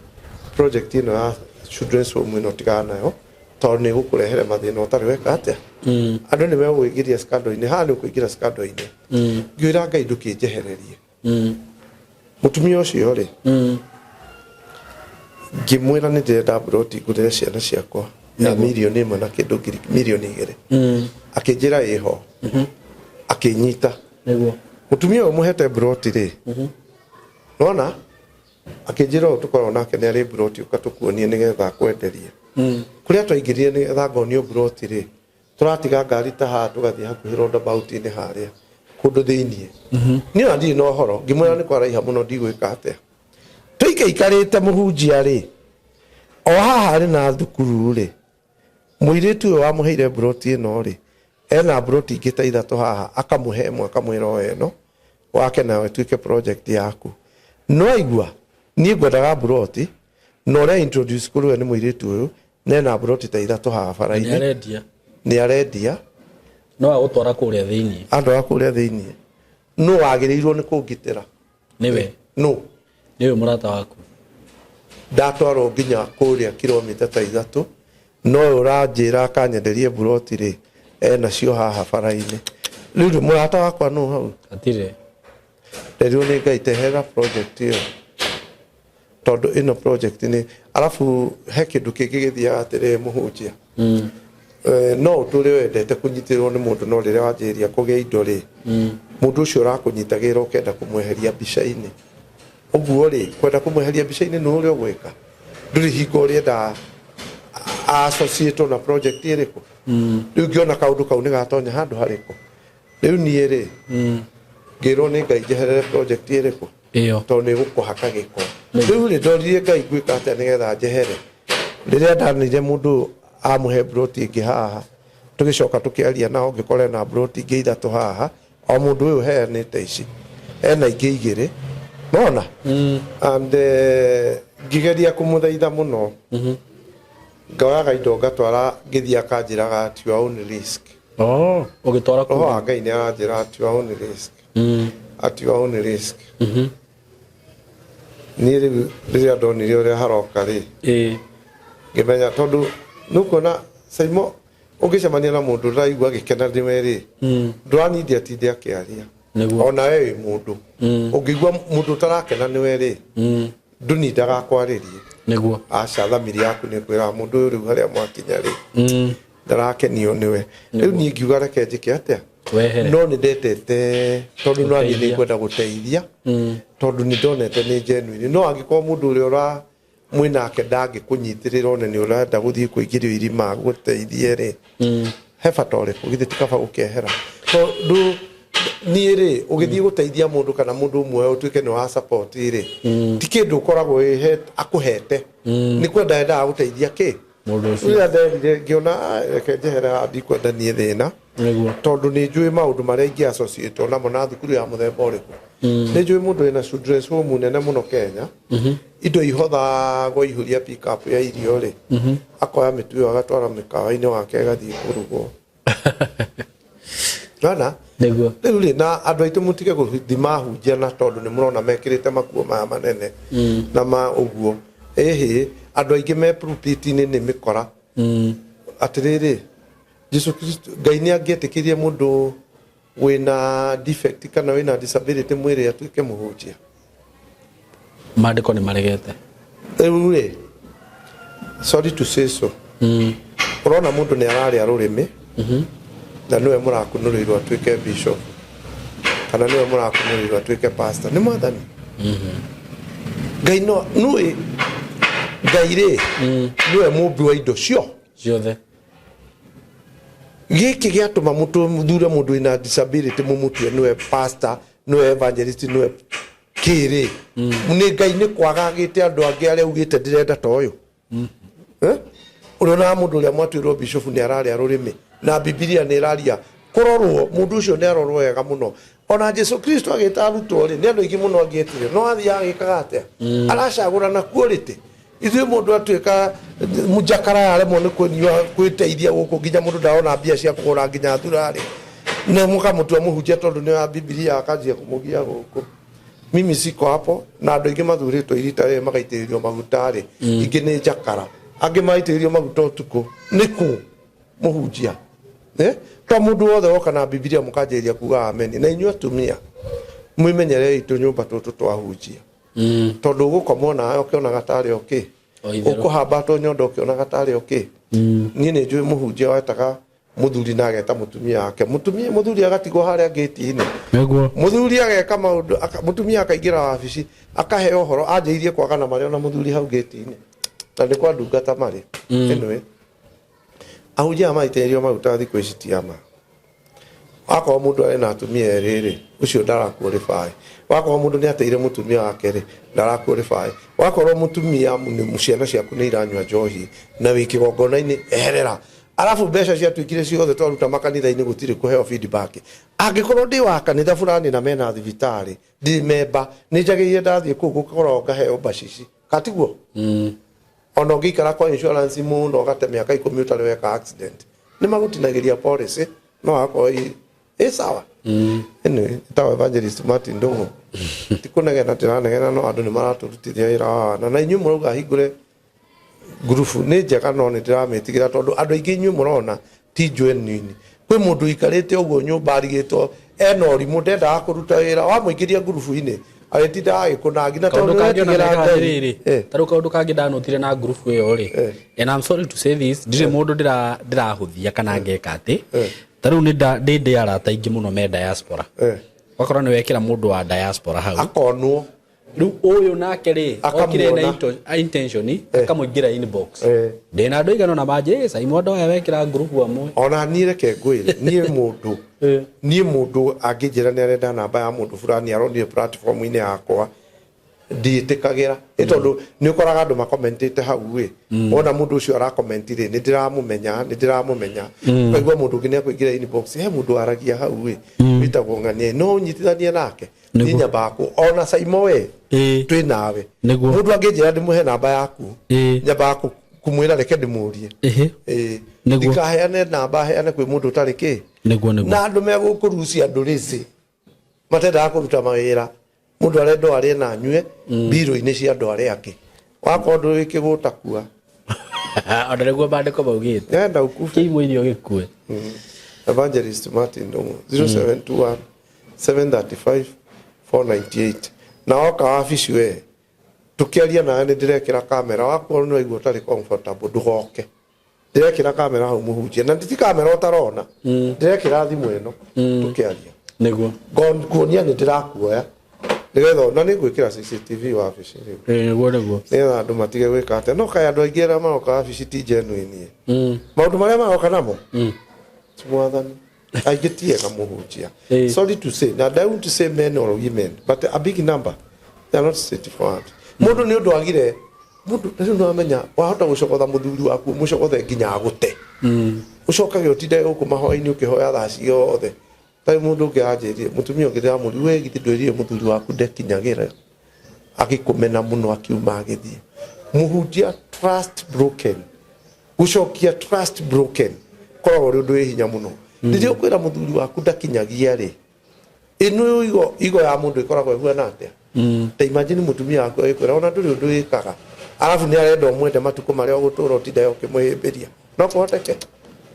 project ĩno ya children's home ĩno tigana nayo, tondũ nĩ ĩgũkũrehere mathĩna ũtarĩ weka atĩa. Andũ nĩ megũkũingĩria scandal-inĩ, haha nĩ ũkũingĩra scandal-inĩ. Ngĩũra Ngai ndũkĩnjehererie. Mũtumia ũcio rĩ, ngĩmwĩra nĩ ndĩrenda mburoti ngũrĩre ciana ciakwa ya 1 million na kĩndũ 2 million. Akĩnjĩra ĩho. Akĩnyita. Nĩguo. Mũtumia ũyũ mũhete mburoti rĩ, nona akĩnjĩra ũyũ tũkoragwo nake nĩ arĩ mburoti ũka tũkuonie nĩgetha akwenderie. Kũrĩa twaingĩrire nĩgetha ngonio mburoti rĩ, tũratiga ngari ta haha tũgathiĩ hakuhĩ roundabout-inĩ harĩa kũndũ thĩiniĩ. Niĩ ona ndirĩ na ũhoro, ngĩmwĩra nĩ kwaraiha mũno ndigwĩka atĩa. Tũikaikarĩte mũhunjia rĩ, o haha arĩ na thukuru rĩ, mũirĩtu ũyũ wamũheire mburoti ĩno rĩ, ena mburoti ingĩ ta 3 haha, akamũhe ĩmwe akamwĩra oe ĩno, wake nayo ĩtuĩke project yaku. No aigua, niĩ ngwendaga mburoti, na ũrĩa introduce kũrĩ we nĩ mũirĩtu ũyũ, na ena mburoti ta 3 haha bara-inĩ. Nĩ arendia. Nĩ arendia. No agũtwara kũrĩa thĩiniĩ. Andwara kũrĩa thĩiniĩ. Nũ wagĩrĩirwo nĩ kũngitĩra? Nĩwe. Nũ? Nĩwe mũrata waku. Ndatwarwo nginya kũrĩa kilomita ta 3, no ũyũ ũranjĩra akanyenderie mburoti rĩ, enacio haha bara-inĩ. Rĩu rĩ, mũrata wakwa nũ hau? Hatirĩ. Nderirwo nĩ Ngai teherera project ĩyo. Tondũ ĩno project nĩ, arabu he kĩndũ kĩngĩ gĩthiaga atĩrĩrĩ mũhunjia. No ũtũre wendete kũnyitĩrĩrwo nĩ mũndũ no rĩrĩa wanjĩrĩria kũgĩa indo rĩ, mũndũ ũcio ũrakũnyitagĩrĩra ũkenda kũmweheria mbica-inĩ. Ũguo rĩ, kwenda kũmweheria mbica-inĩ nĩ ũrĩa ũgwĩka. Ndũrĩ hingo ũrĩenda associate na project ĩrĩkũ. Rĩu ngĩona kaũndũ kau nĩ gatonya handũ harĩkũ. Rĩu niĩ rĩ, ngĩrwo nĩ Ngai njeherere project ĩrĩkũ. Ĩyo. Tondũ nĩ ĩgũkũhaka gĩko. Rĩu rĩ, ndoririe Ngai ngwĩka atĩa nĩgetha njehere. Rĩrĩa ndanire mũndũ amũhe mburoti ĩngĩ haha, tũgĩcoka tũkĩaria nao ngĩkora ena mburoti ingĩ 3 haha, o mũndũ ũyũ ũheanĩte ici ena ingĩ 2. Nona? And ngĩgeria kũmũthaitha mũno. Ngoyaga indo ngatwara, ngĩthiĩ akanjĩraga at your own risk. Oh, ũgĩtwara kũu? Roho wa Ngai nĩ aranjĩra at your own risk. At your own risk. Niĩ rĩu rĩrĩa ndonire ũrĩa haroka rĩ, ngĩmenya tondũ nĩũkuona Saimo ũngĩcemania na mũndũ ũraigua agĩkena nĩwe rĩ, ndũranindi atinde akĩaria. Nĩguo. Ona we wĩ mũndũ. Ũngĩigua mũndũ ũtarakena nĩwe rĩ, ndũnindaga akwarĩrie. Nĩguo. Aca, thamiri yaku nĩ ĩkwĩraga mũndũ ũyũ rĩu harĩa mwakinya rĩ, ndarakenio nĩwe. Rĩu niĩ ngiuga reke njĩke atĩa? Wehere. No nĩ ndendete tondũ no niĩ Gũteithia. nĩ ngwenda gũteithia, tondũ nĩ ndonete nĩ genuine. No angĩkorwo mũndũ ũrĩa ũra mwĩnake ndangĩkũnyitĩrĩra one nĩ ũrenda gũthiĩ kũingĩrio irima gũteithie rĩ, he bata ũrĩkũ? Githĩ ti kaba gũkehera? Tondũ niĩ rĩ, ũgĩthiĩ gũteithia mũndũ kana mũndũ ũmwe ũtuĩke nĩ wa support rĩ, ti kĩndũ ũkoragwo akũhete. Nĩ kwenda endaga gũteithia kĩ? Mũndũ ũcio. Rĩrĩa nderire ngĩona, reke njehere haha ndikwenda niĩ thĩna. Nĩguo. Tondũ nĩ njũĩ maũndũ marĩa ingĩ associate namo na thukuru ya mũthemba ũrĩkũ. Nĩ njũĩ mũndũ wĩna children's home nene mũno Kenya. Indo ihothagwo ihũria pick up ya irio rĩ, akoya mĩtu ĩyo agatwara mĩkawa-inĩ wake ĩgathiĩ kũrugwo. Nona Nĩguo. Rĩu rĩ, na andũ aitũ mũtige gũthima ahunjia na tondũ nĩ mũrona mekĩrĩte makuo maya manene na ma ũguo. Ĩhĩ, andũ aingĩ me pulpit-inĩ nĩ mĩkora. Atĩrĩrĩ, Jesu Kristo, Ngai nĩ angĩetĩkĩrie mũndũ wĩna defect kana wĩna disability mwĩrĩ atuĩke mũhunjia? Maandĩko nĩ maregete. Rĩu rĩ, sorry to say so, ũrona mũndũ nĩ ararĩa rũrĩmĩ na nĩwe mũrakunũrĩirwo atuĩke bishop kana nĩwe mũrakunũrĩirwo atuĩke pastor, nĩ mwathani Ngai no nũĩ Ngai rĩ, nĩwe mũmbi wa indo cio ciothe. Gĩkĩ gĩatũma mũthure mũndũ wĩna disability mũmũtue nĩwe pastor, nĩwe evangelist, nĩwe kĩrĩ, nĩ Ngai nĩ kwaga agĩte andũ angĩ arĩa augĩte ndĩrenda ta ũyũ. Eh? Ũrĩonaga mũndũ ũrĩa mwatuĩrwo bishop nĩ ararĩa rũrĩmĩ na Bibilia nĩ ĩraria kũrorwo mũndũ ũcio nĩ arorwo wega mũno. Ona Jesu Kristo agĩta arutwo rĩ, nĩ andũ aingĩ mũno angĩetire, no athiaga agĩkaga atĩa? Aracagũra na quality. Ithuĩ mũndũ atuĩka njakara yaremwo nĩ kũnyua kwĩteithia gũkũ, nginya mũndũ ndarona mbia cia kũgũra nginya thurarĩ, na mũkamũtua mũhunjia tondũ nĩ wa Bibilia akanjia kũmũgia gũkũ. Mimi siko hapo. Na andũ aingĩ mathurĩtwo irita rĩrĩ magaitĩrĩrio maguta rĩ, ingĩ nĩ njakara, angĩ magaitĩrĩrio maguta ũtukũ nĩ kũ mũhunjia, eh? To mũndũ wothe woka na Bibilia mũkanjĩrĩria kuga ameni. Na inyuĩ atumia mwĩmenyerei tũnyũmba tũtũ twahunjia, tondũ ũgũkomwo nawe ũkĩonaga tarĩ okĩ. O itherũ. Ũkũhambatwo nyondo ũkĩonaga tarĩ okĩ. Niĩ nĩ njũĩ mũhunjia wetaga mũthuri na ageta mũtumia wake, mũtumia mũthuri agatigwo harĩa ngĩti-inĩ. Mũthuri ageka maũndũ, mũtumia akaingĩra wabici akaheo ũhoro anjĩirie kwagana marĩ ona mũthuri hau ngĩti-inĩ na nĩ kwa ndungata marĩ. Anyway, ahunjia aya maitĩrĩrio maguta thikũ ici ti ama. Wakorwo mũndũ arĩ na atumia erĩ rĩ, ũcio ndaraqualify. Wakorwo mũndũ nĩ ateire mũtumia wake rĩ, ndaraqualify. Wakorwo mũtumia ciana ciaku nĩ iranyua njohi na wĩ kĩgongona-inĩ, eherera. Arabu mbeca ciatuĩkire ciothe twaruta makanitha-inĩ gũtirĩ kũheo feedback. Angĩkorwo ndĩ wa kanitha fulani na mena thibitarĩ, ndĩ memba, nĩ njagĩrĩire ndathiĩ kũu gũkorwo ngaheo mbacici katiguo. Ona ũngĩikara kwa insurance mũno ũgate mĩaka 10 ũtarĩ weka accident, nĩ magũtinagĩria policy no akorwo ĩ sawa. Anyway, ĩtagwo Evangelist Martin Ndung'u. Ti kũnegena ndĩranegena, no andũ nĩ maratũrutithia wĩra wa wana na inyuĩ mũrauga hingũre ngurubu nĩ njega, no nĩ ndĩramĩtigĩra tondũ andũ aingĩ inyuĩ mũrona ti genuine. Kwĩ mũndũ ũikarĩte ũguo nyũmba arigĩtwo ena ũrimũ, ndendaga kũruta wĩra, wamũingĩria ngurubu-inĩ agĩtinda agĩkũnangi na Kaũndũ tondũ kangĩ ona nĩwetigĩra mekaga Ngai. atĩrĩrĩ, ta rĩu kaũndũ kangĩ ndanotire na ngurubu ĩyo rĩ, and I'm sorry to say this, ndirĩ mũndũ ndĩrahũthia kana ngeka atĩ, ta rĩu nĩ ndĩ arata aingĩ mũno me diaspora. Ũgakora nĩ wekĩra mũndũ wa diaspora hau, akonwo. Rĩu ũyũ nake rĩ, Akamuona. okire na intention, akamũingĩra inbox. Ndĩna andũ aigana ona manjĩrĩ Simon, andũ aya wekĩra ngurubu amwe. Ona niĩ reke ngwĩre, niĩ mũndũ niĩ mũndũ angĩnjĩra nĩ arenda namba ya mũndũ fulani aronire platform-inĩ yakwa, ndiĩtĩkagĩra, nĩ tondũ nĩ ũkoraga andũ makomentĩte hau ĩ, wona mũndũ ũcio arakomenti rĩ, nĩ ndĩramũmenya, nĩ ndĩramũmenya. Ũkaigua mũndũ ũngĩ nĩ akũingĩra inbox, he mũndũ waragia hau ĩ, wĩtagwo ng'ania, no ũnyitithanie nake. Niĩ nyambaga kũ ona Saimo we twĩ nawe. Mũndũ angĩnjĩra ndĩmũhe namba yaku, nyambaga kũmwĩra reke ndĩmũrie. Ndikaheane namba heane kwĩ mũndũ ũtarĩ kĩ. Nĩguo nĩguo. Na andũ megũkũrucia andũ rĩcĩ matendaga kũruta mawĩra, mũndũ arenda o arĩe na anyue mbirũ-inĩ cia andũ arĩa angĩ, wakorwo ndũrĩ kĩgũta kua. Ona nĩguo maandĩko maugĩte. Nenda ũkube. Kĩimũ irio gĩkue. Evangelist Martin Ndung'u, 0721 735 498. Na woka wabici we tukiaria nawe nĩ ndĩrekĩra kamera, wakorwo nĩ waigua ũtarĩ comfortable ndũgoke. Ndĩrekĩra kamera hau mũhunjia, na ti kamera ũtarona, ndĩrekĩra thimũ ĩno tũkĩaria. Kuonia nĩ ndĩrakuoya nĩgetha na nĩ ngwĩkĩra CCTV wabici rĩu. Nĩguo nĩguo. Nĩgetha andũ matige gwĩka atĩa. No kaĩ andũ aingĩ arĩa maroka wabici ti genuine, maũndũ marĩa maroka namo ti mwathani, aingĩ ti ega mũhunjia. Sorry to say, na I want to say men or women, but a big number, they are not straightforward. Mũndũ nĩ ũndũ agire mũndũ rĩu nĩwamenya wahota gũcogotha mũthuri waku, mũcogothe nginya agũte, ũcokage ũtinde gũkũ mahoya-inĩ ũkĩhoya thaa ciothe. Tarĩ mũndũ ũngĩ anjĩrire, mũtumia ũngĩ ndĩramũria, we githĩ ndwĩrire mũthuri waku ndekinyagĩra, agĩkũmena mũno akiuma agĩthiĩ. Mũhunjia, trust broken, gũcokia trust broken koragwo ũrĩ ũndũ wĩ hinya mũno. Rĩrĩa ũkwĩra mũthuri waku ndakinyagia rĩ, ĩno igo igo ya mũndũ ĩkoragwo ĩhuana atĩa? Ta imagine mũtumia waku agĩkwĩra ona ndũrĩ ũndũ wĩkaga, arabu nĩ arenda ũmwende matukũ marĩa ũgũtũra ũtindaga ũkĩmũhĩmbĩria. No kũhoteke?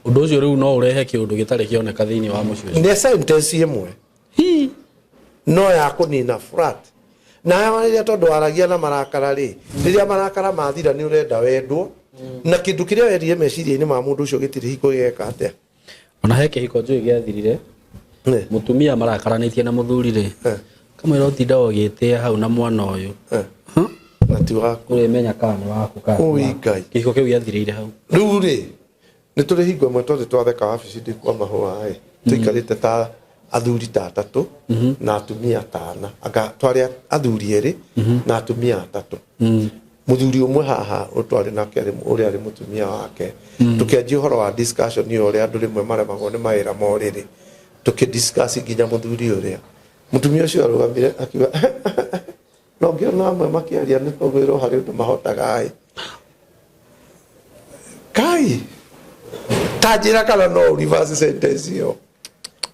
Ũndũ ũcio rĩu no ũrehe kĩũndũ gĩtarĩ kĩoneka thĩinĩ wa mũciĩ ũcio. Nĩ sentence ĩmwe no ya kũnina flat. Na rĩrĩa tondũ waragia na marakara rĩ, rĩrĩa marakara mathira nĩ ũrenda wendwo, na kĩndũ kĩrĩa werire meciria-inĩ ma mũndũ ũcio gĩtirĩ hingo gĩgeka atĩa. Ona he kĩhiko njũĩ gĩathirire, mũtumia marakaranĩtie na mũthuri rĩ, kamwĩra ũtinda ũgĩtĩa hau na mwana ũyũ. Huh? Na ti waku. Ũrĩmenya kana nĩ waku kana ti Ũi waku. Ngai. Kĩhiko kĩu gĩathirĩire hau. Rĩu rĩ, nĩ tũrĩ hingo ĩmwe tothe twatheka wabici ndĩ kwa mahũa ĩ, tũikarĩte ta athuri ta atatũ na atumia atana, anga twarĩ athuri erĩ na atumia atatũ. Mũthuri ũmwe haha ũtwarĩ nake ũrĩa arĩ mũtumia wake, tũkĩanjia ũhoro wa discussion ĩyo ũrĩa andũ rĩmwe maremagwo nĩ mawĩra ma ũrĩrĩ, tũkĩ discuss nginya mũthuri ũrĩa mũtumia ũcio arũgamire akiuga no ngĩona amwe makĩaria nĩ kũgwĩrwo harĩ ũndũ mahotaga ĩ kai ta njĩra kana no reverse sentence ĩyo.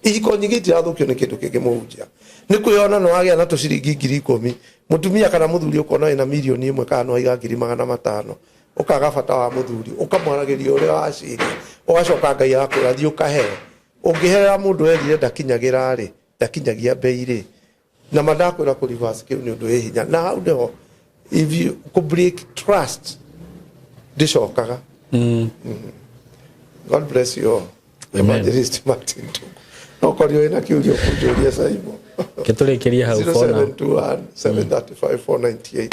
Ihiko nyingĩ itirathũkio nĩ kĩndũ kĩngĩ mũhunjia, nĩ kwĩyona nĩ wagĩa na tũciringi 10,000, mũtumia kana mũthuri ũkona wĩna mirioni 1 kana nĩ waiga 500,000, ũkaga bata wa mũthuri, ũkamwaragĩria ũrĩa waciria, ũgacoka Ngai agakwĩra thiĩ ũkahe. Ũngĩherera mũndũ erire ndakinyagĩra rĩ, ndakinyagia mbei rĩ, na mandakwĩra kũ reverse kĩu nĩ ũndũ wĩ hinya. Na hau nĩho if you kũ break trust ndĩcokaga. God bless you all. Amen. Evangelist Martin Tuku. No korio wĩna kĩũria ũkũnjũria Simon. Kĩtũrĩkĩrie hau for now. 0721 735 498.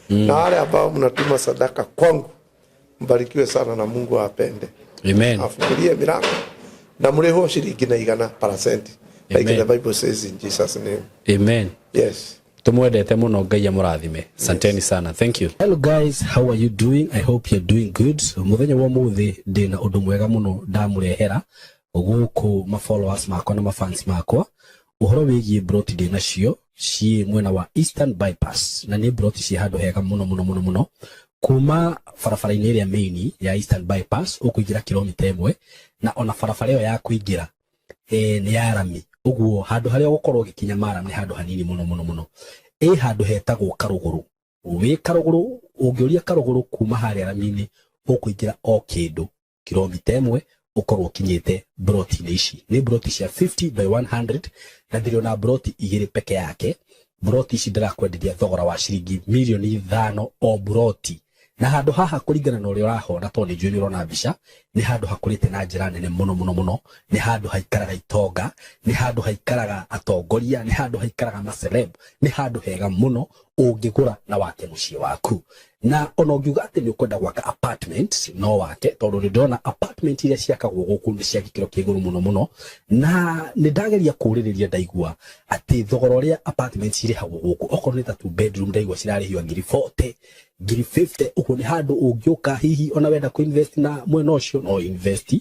Na wale ambao mnatuma sadaka kwangu, mbarikiwe sana na Mungu awapende. Amen. Afungulie milango na mrĩhwo ciringi na igana percent. Like Amen. the Bible says, in Jesus' name. Amen. Yes. Tumwendete muno, Ngai amũrathime. Asanteni sana, thank you. Hello guys, how are you doing? I hope you're doing good. Muthenya wa mũthĩ ndĩna ũndũ mwega mũno ndamũrehera gũkũ ma followers makwa na ma fans makwa, ũhoro wĩgiĩ broti ndĩ nacio ciĩ mwena wa Eastern Bypass, na nĩ broti ciĩ handũ hega mũno mũno mũno mũno. Kuma barabara-inĩ ĩrĩa main ya Eastern Bypass ũkũingĩra kilomita 1, na ona barabara ĩyo ya kũingĩra nĩ ya rami, ũguo handũ harĩa ũgũkorwo ũgĩkinya maram nĩ handũ hanini mũno mũno mũno. Ĩ handũ hetagwo Karũgũrũ. Wĩ Karũgũrũ, ũngĩũria Karũgũrũ kuma harĩa rami-inĩ, ũkũingĩra o kĩndũ kilomita 1 ũkorwo ũkinyĩte broti-inĩ ici. Nĩ broti cia 50 by 100, na ndĩrĩ ona broti igĩrĩ peke yake. Broti ici ndĩrakwenderia thogora wa ciringi mirioni 5 o broti. Na handũ haha kũringana na ũrĩa ũrahona, tondũ nĩ njũĩ nĩ ũrona mbica, nĩ handũ hakũrĩte na njĩra nene mũno mũno mũno. Nĩ handũ haikaraga itonga, nĩ handũ haikaraga atongoria, nĩ handũ haikaraga maceleb, nĩ handũ hega mũno ũngĩgũra na wake mũciĩ waku. Na ona ũngiuga atĩ nĩ ũkwenda gwaka apartment, no wake, tondũ nĩ ndĩrona apartment iria ciakagwo gũkũ nĩ cia gĩkĩro kĩa igũrũ mũno mũno. Na nĩ ndageria kũũrĩrĩria, ndaigua atĩ thogora ũrĩa apartment cirĩhagwo gũkũ, okorwo nĩ ta 2 bedroom, ndaigua cirarĩhio ngiri 40, ngiri 50. Ũguo nĩ handũ ũngĩũka hihi ona wenda kũ invest na mwena ũcio no invest.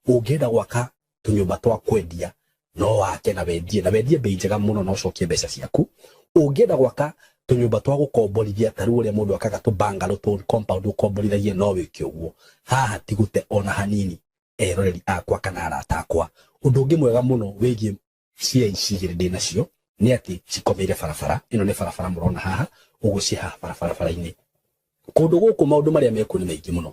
Ũngĩenda gwaka tũnyũmba twa kwendia no wake na wendie, na wendie bei njega mũno na ũcokie mbeca ciaku. Ũngĩenda gwaka tũnyũmba twa gũkomborithia, ta rĩu ũrĩa mũndũ akaga tũ bungalow, tũ compound ũkomborithagie, no wĩke ũguo. Haha ti gũte ona hanini, eroreri akwa kana arata akwa. Ũndũ ũngĩ mwega mũno wĩgiĩ cia ici igĩrĩ ndĩ nacio nĩ atĩ cikomeire barabara ĩno. Nĩ barabara mũrona haha ũguo, ciĩ haha barabara-inĩ. Kũndũ gũkũ maũndũ marĩa mekuo nĩ maingĩ mũno.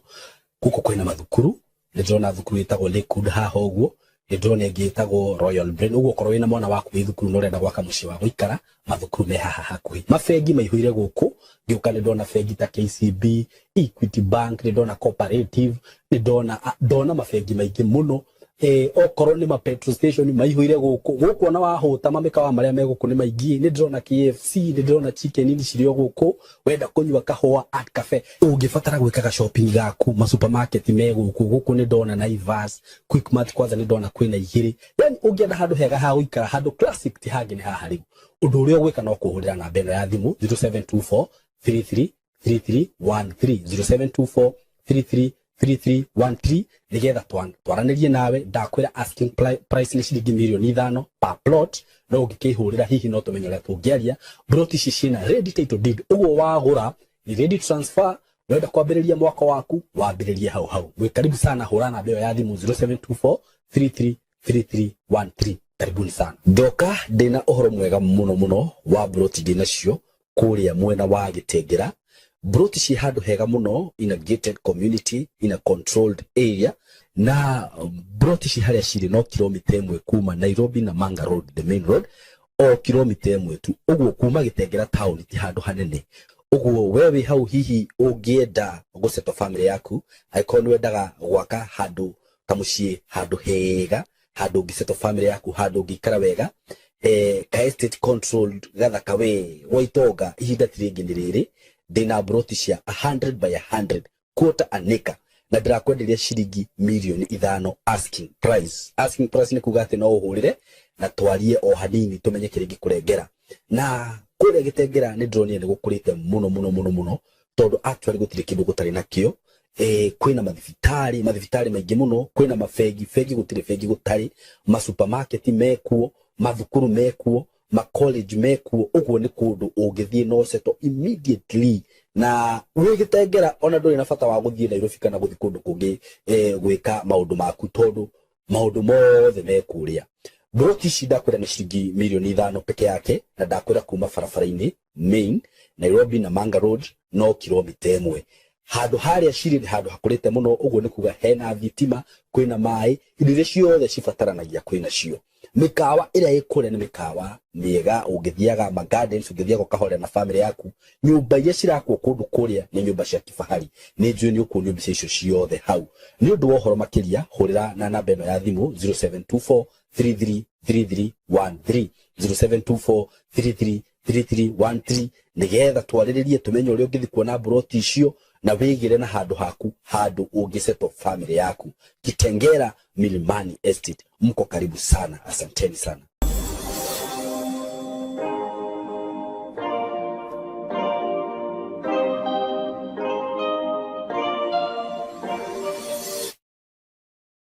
Gũkũ kwĩna mathukuru, nĩ ndĩrona thukuru ĩtagwo Lakewood haha ũguo, nĩ ndĩrona ĩngĩ ĩtagwo Royal Brain. Ũguo okorwo wĩna mwana waku wĩ thukuru na ũrenda gwaka mũciĩ wa gũikara, mathukuru me haha hakuhĩ. Mabengi maihũire gũkũ, ngĩũka nĩ ndona bengi ta KCB, Equity Bank, nĩ ndona Cooperative, nĩ ndona mabengi maingĩ mũno. Okorwo nĩ ma petrol station maihũire gũkũ. Gũkũ ona wahũta, mamĩkawa marĩa me gũkũ nĩ maingĩ. Nĩ ndĩrona KFC, nĩ ndĩrona Chicken Inn cirĩ o gũkũ. Wenda kũnyua kahũa, Art Cafe. Ũngĩbatara gwĩkaga shopping gaku, ma supermarket me gũkũ. Gũkũ nĩ ndona Naivas, Quickmart, kwanza nĩ ndona kwĩna igĩrĩ. Yani ũngĩenda handũ hega ha gũikara, handũ classic, ti hangĩ nĩ haha. Rĩu ũndũ ũrĩa ũgwĩka no kũhũrĩra namba ĩno ya thimũ 0724 33 3313, 0724 33 3313, nigetha twaranĩrie nawe. Ndakwĩra asking price nĩ ciringi mirioni 5 per plot, no ũngĩkĩhũrĩra hihi no tũmenye ũrĩa tũngĩaria. Plot ici ciĩna ready title deed, ũguo wagũra ni ready transfer. Wenda kwambĩrĩria mwaka waku, wambĩrĩrie hau hau. Mwĩ karibu sana, hũra namba ĩyo ya thimũ 0724 33. 3313. Karibuni sana. Ndoka ndina ũhoro mwega mũno mũno wa broti ndĩnacio kũrĩa mwena wa Gĩtengera. Broti ci handũ hega mũno, in a gated community, in a controlled area, na broti ci harĩa cirĩ no kilomita 1 kuma Nairobi na Manga Road, the main road, o kilomita 1 tu. Ũguo kuma Gĩtengera town ti handũ hanene. Ũguo we wĩ hau, hihi ũngĩenda gũsettle family yaku, angĩkorwo nĩ wendaga gwaka handũ kamũciĩ, handũ hega, handũ ũngĩsettle family yaku, handũ ũngĩikara wega, ka estate controlled gathaka we gwa itonga, ihinda ti rĩngĩ nĩ rĩrĩ. Ndĩna broti cia 100 by 100, quarter an acre, na ndĩrakwenderia ciringi mirioni 5 asking price. Asking price nĩ kuga atĩ no ũhũrĩre na twarie o hanini tũmenye kĩrĩa ingĩkũrengera. Na kũrĩa Gĩtengera nĩ ndĩronire nĩ gũkũrĩte mũno mũno mũno mũno, tondũ actually gũtirĩ kĩndũ gũtarĩ nakĩo. Kwĩna mathibitarĩ, mathibitarĩ maingĩ mũno, kwĩna mabengi, bengi gũtirĩ bengi gũtarĩ, masupermarket mekuo, mathukuru mekuo, macollege mekuo. Ũguo nĩ kũndũ ũngĩthiĩ no settle immediately na wĩ Gĩtengera, ona ndũrĩ na bata wa gũthiĩ Nairobi kana gũthiĩ kũndũ kũngĩ gwĩka maũndũ maku, tondũ maũndũ mothe me kũrĩa. Broti ici ndakwĩra nĩ ciringi mirioni 5 peke yake, na ndakwĩra kuma barabara-inĩ main Nairobi na Manga Road no kilomita 1. Handũ harĩa cirĩ nĩ handũ hakũrĩte mũno. Ũguo nĩ kuga hena thitima, kwĩna maĩ, indo iria ciothe cibataranagia kwĩna cio. Mĩkawa ĩrĩa ĩ kũrĩa nĩ mĩkawa mĩega, ũngĩthiaga ma gardens, ũngĩthiaga ũkahorera na family yaku. Nyũmba iria cirakwo kũndũ kũrĩa nĩ nyũmba cia kifahari. Nĩ njũĩ nĩ ũkuonio mbica icio ciothe hau. Nĩ ũndũ wa ũhoro makĩria, hũrĩra na namba ĩno ya thimũ, 0724 333313, 0724 333313, nĩgetha twarĩrĩrie tũmenye ũrĩa ũngĩthiĩ kuona broti icio na wĩgĩre na handũ haku, handũ ũngĩsettle family yaku. Kitengera Milimani Estate, mko karibu sana. Asanteni sana.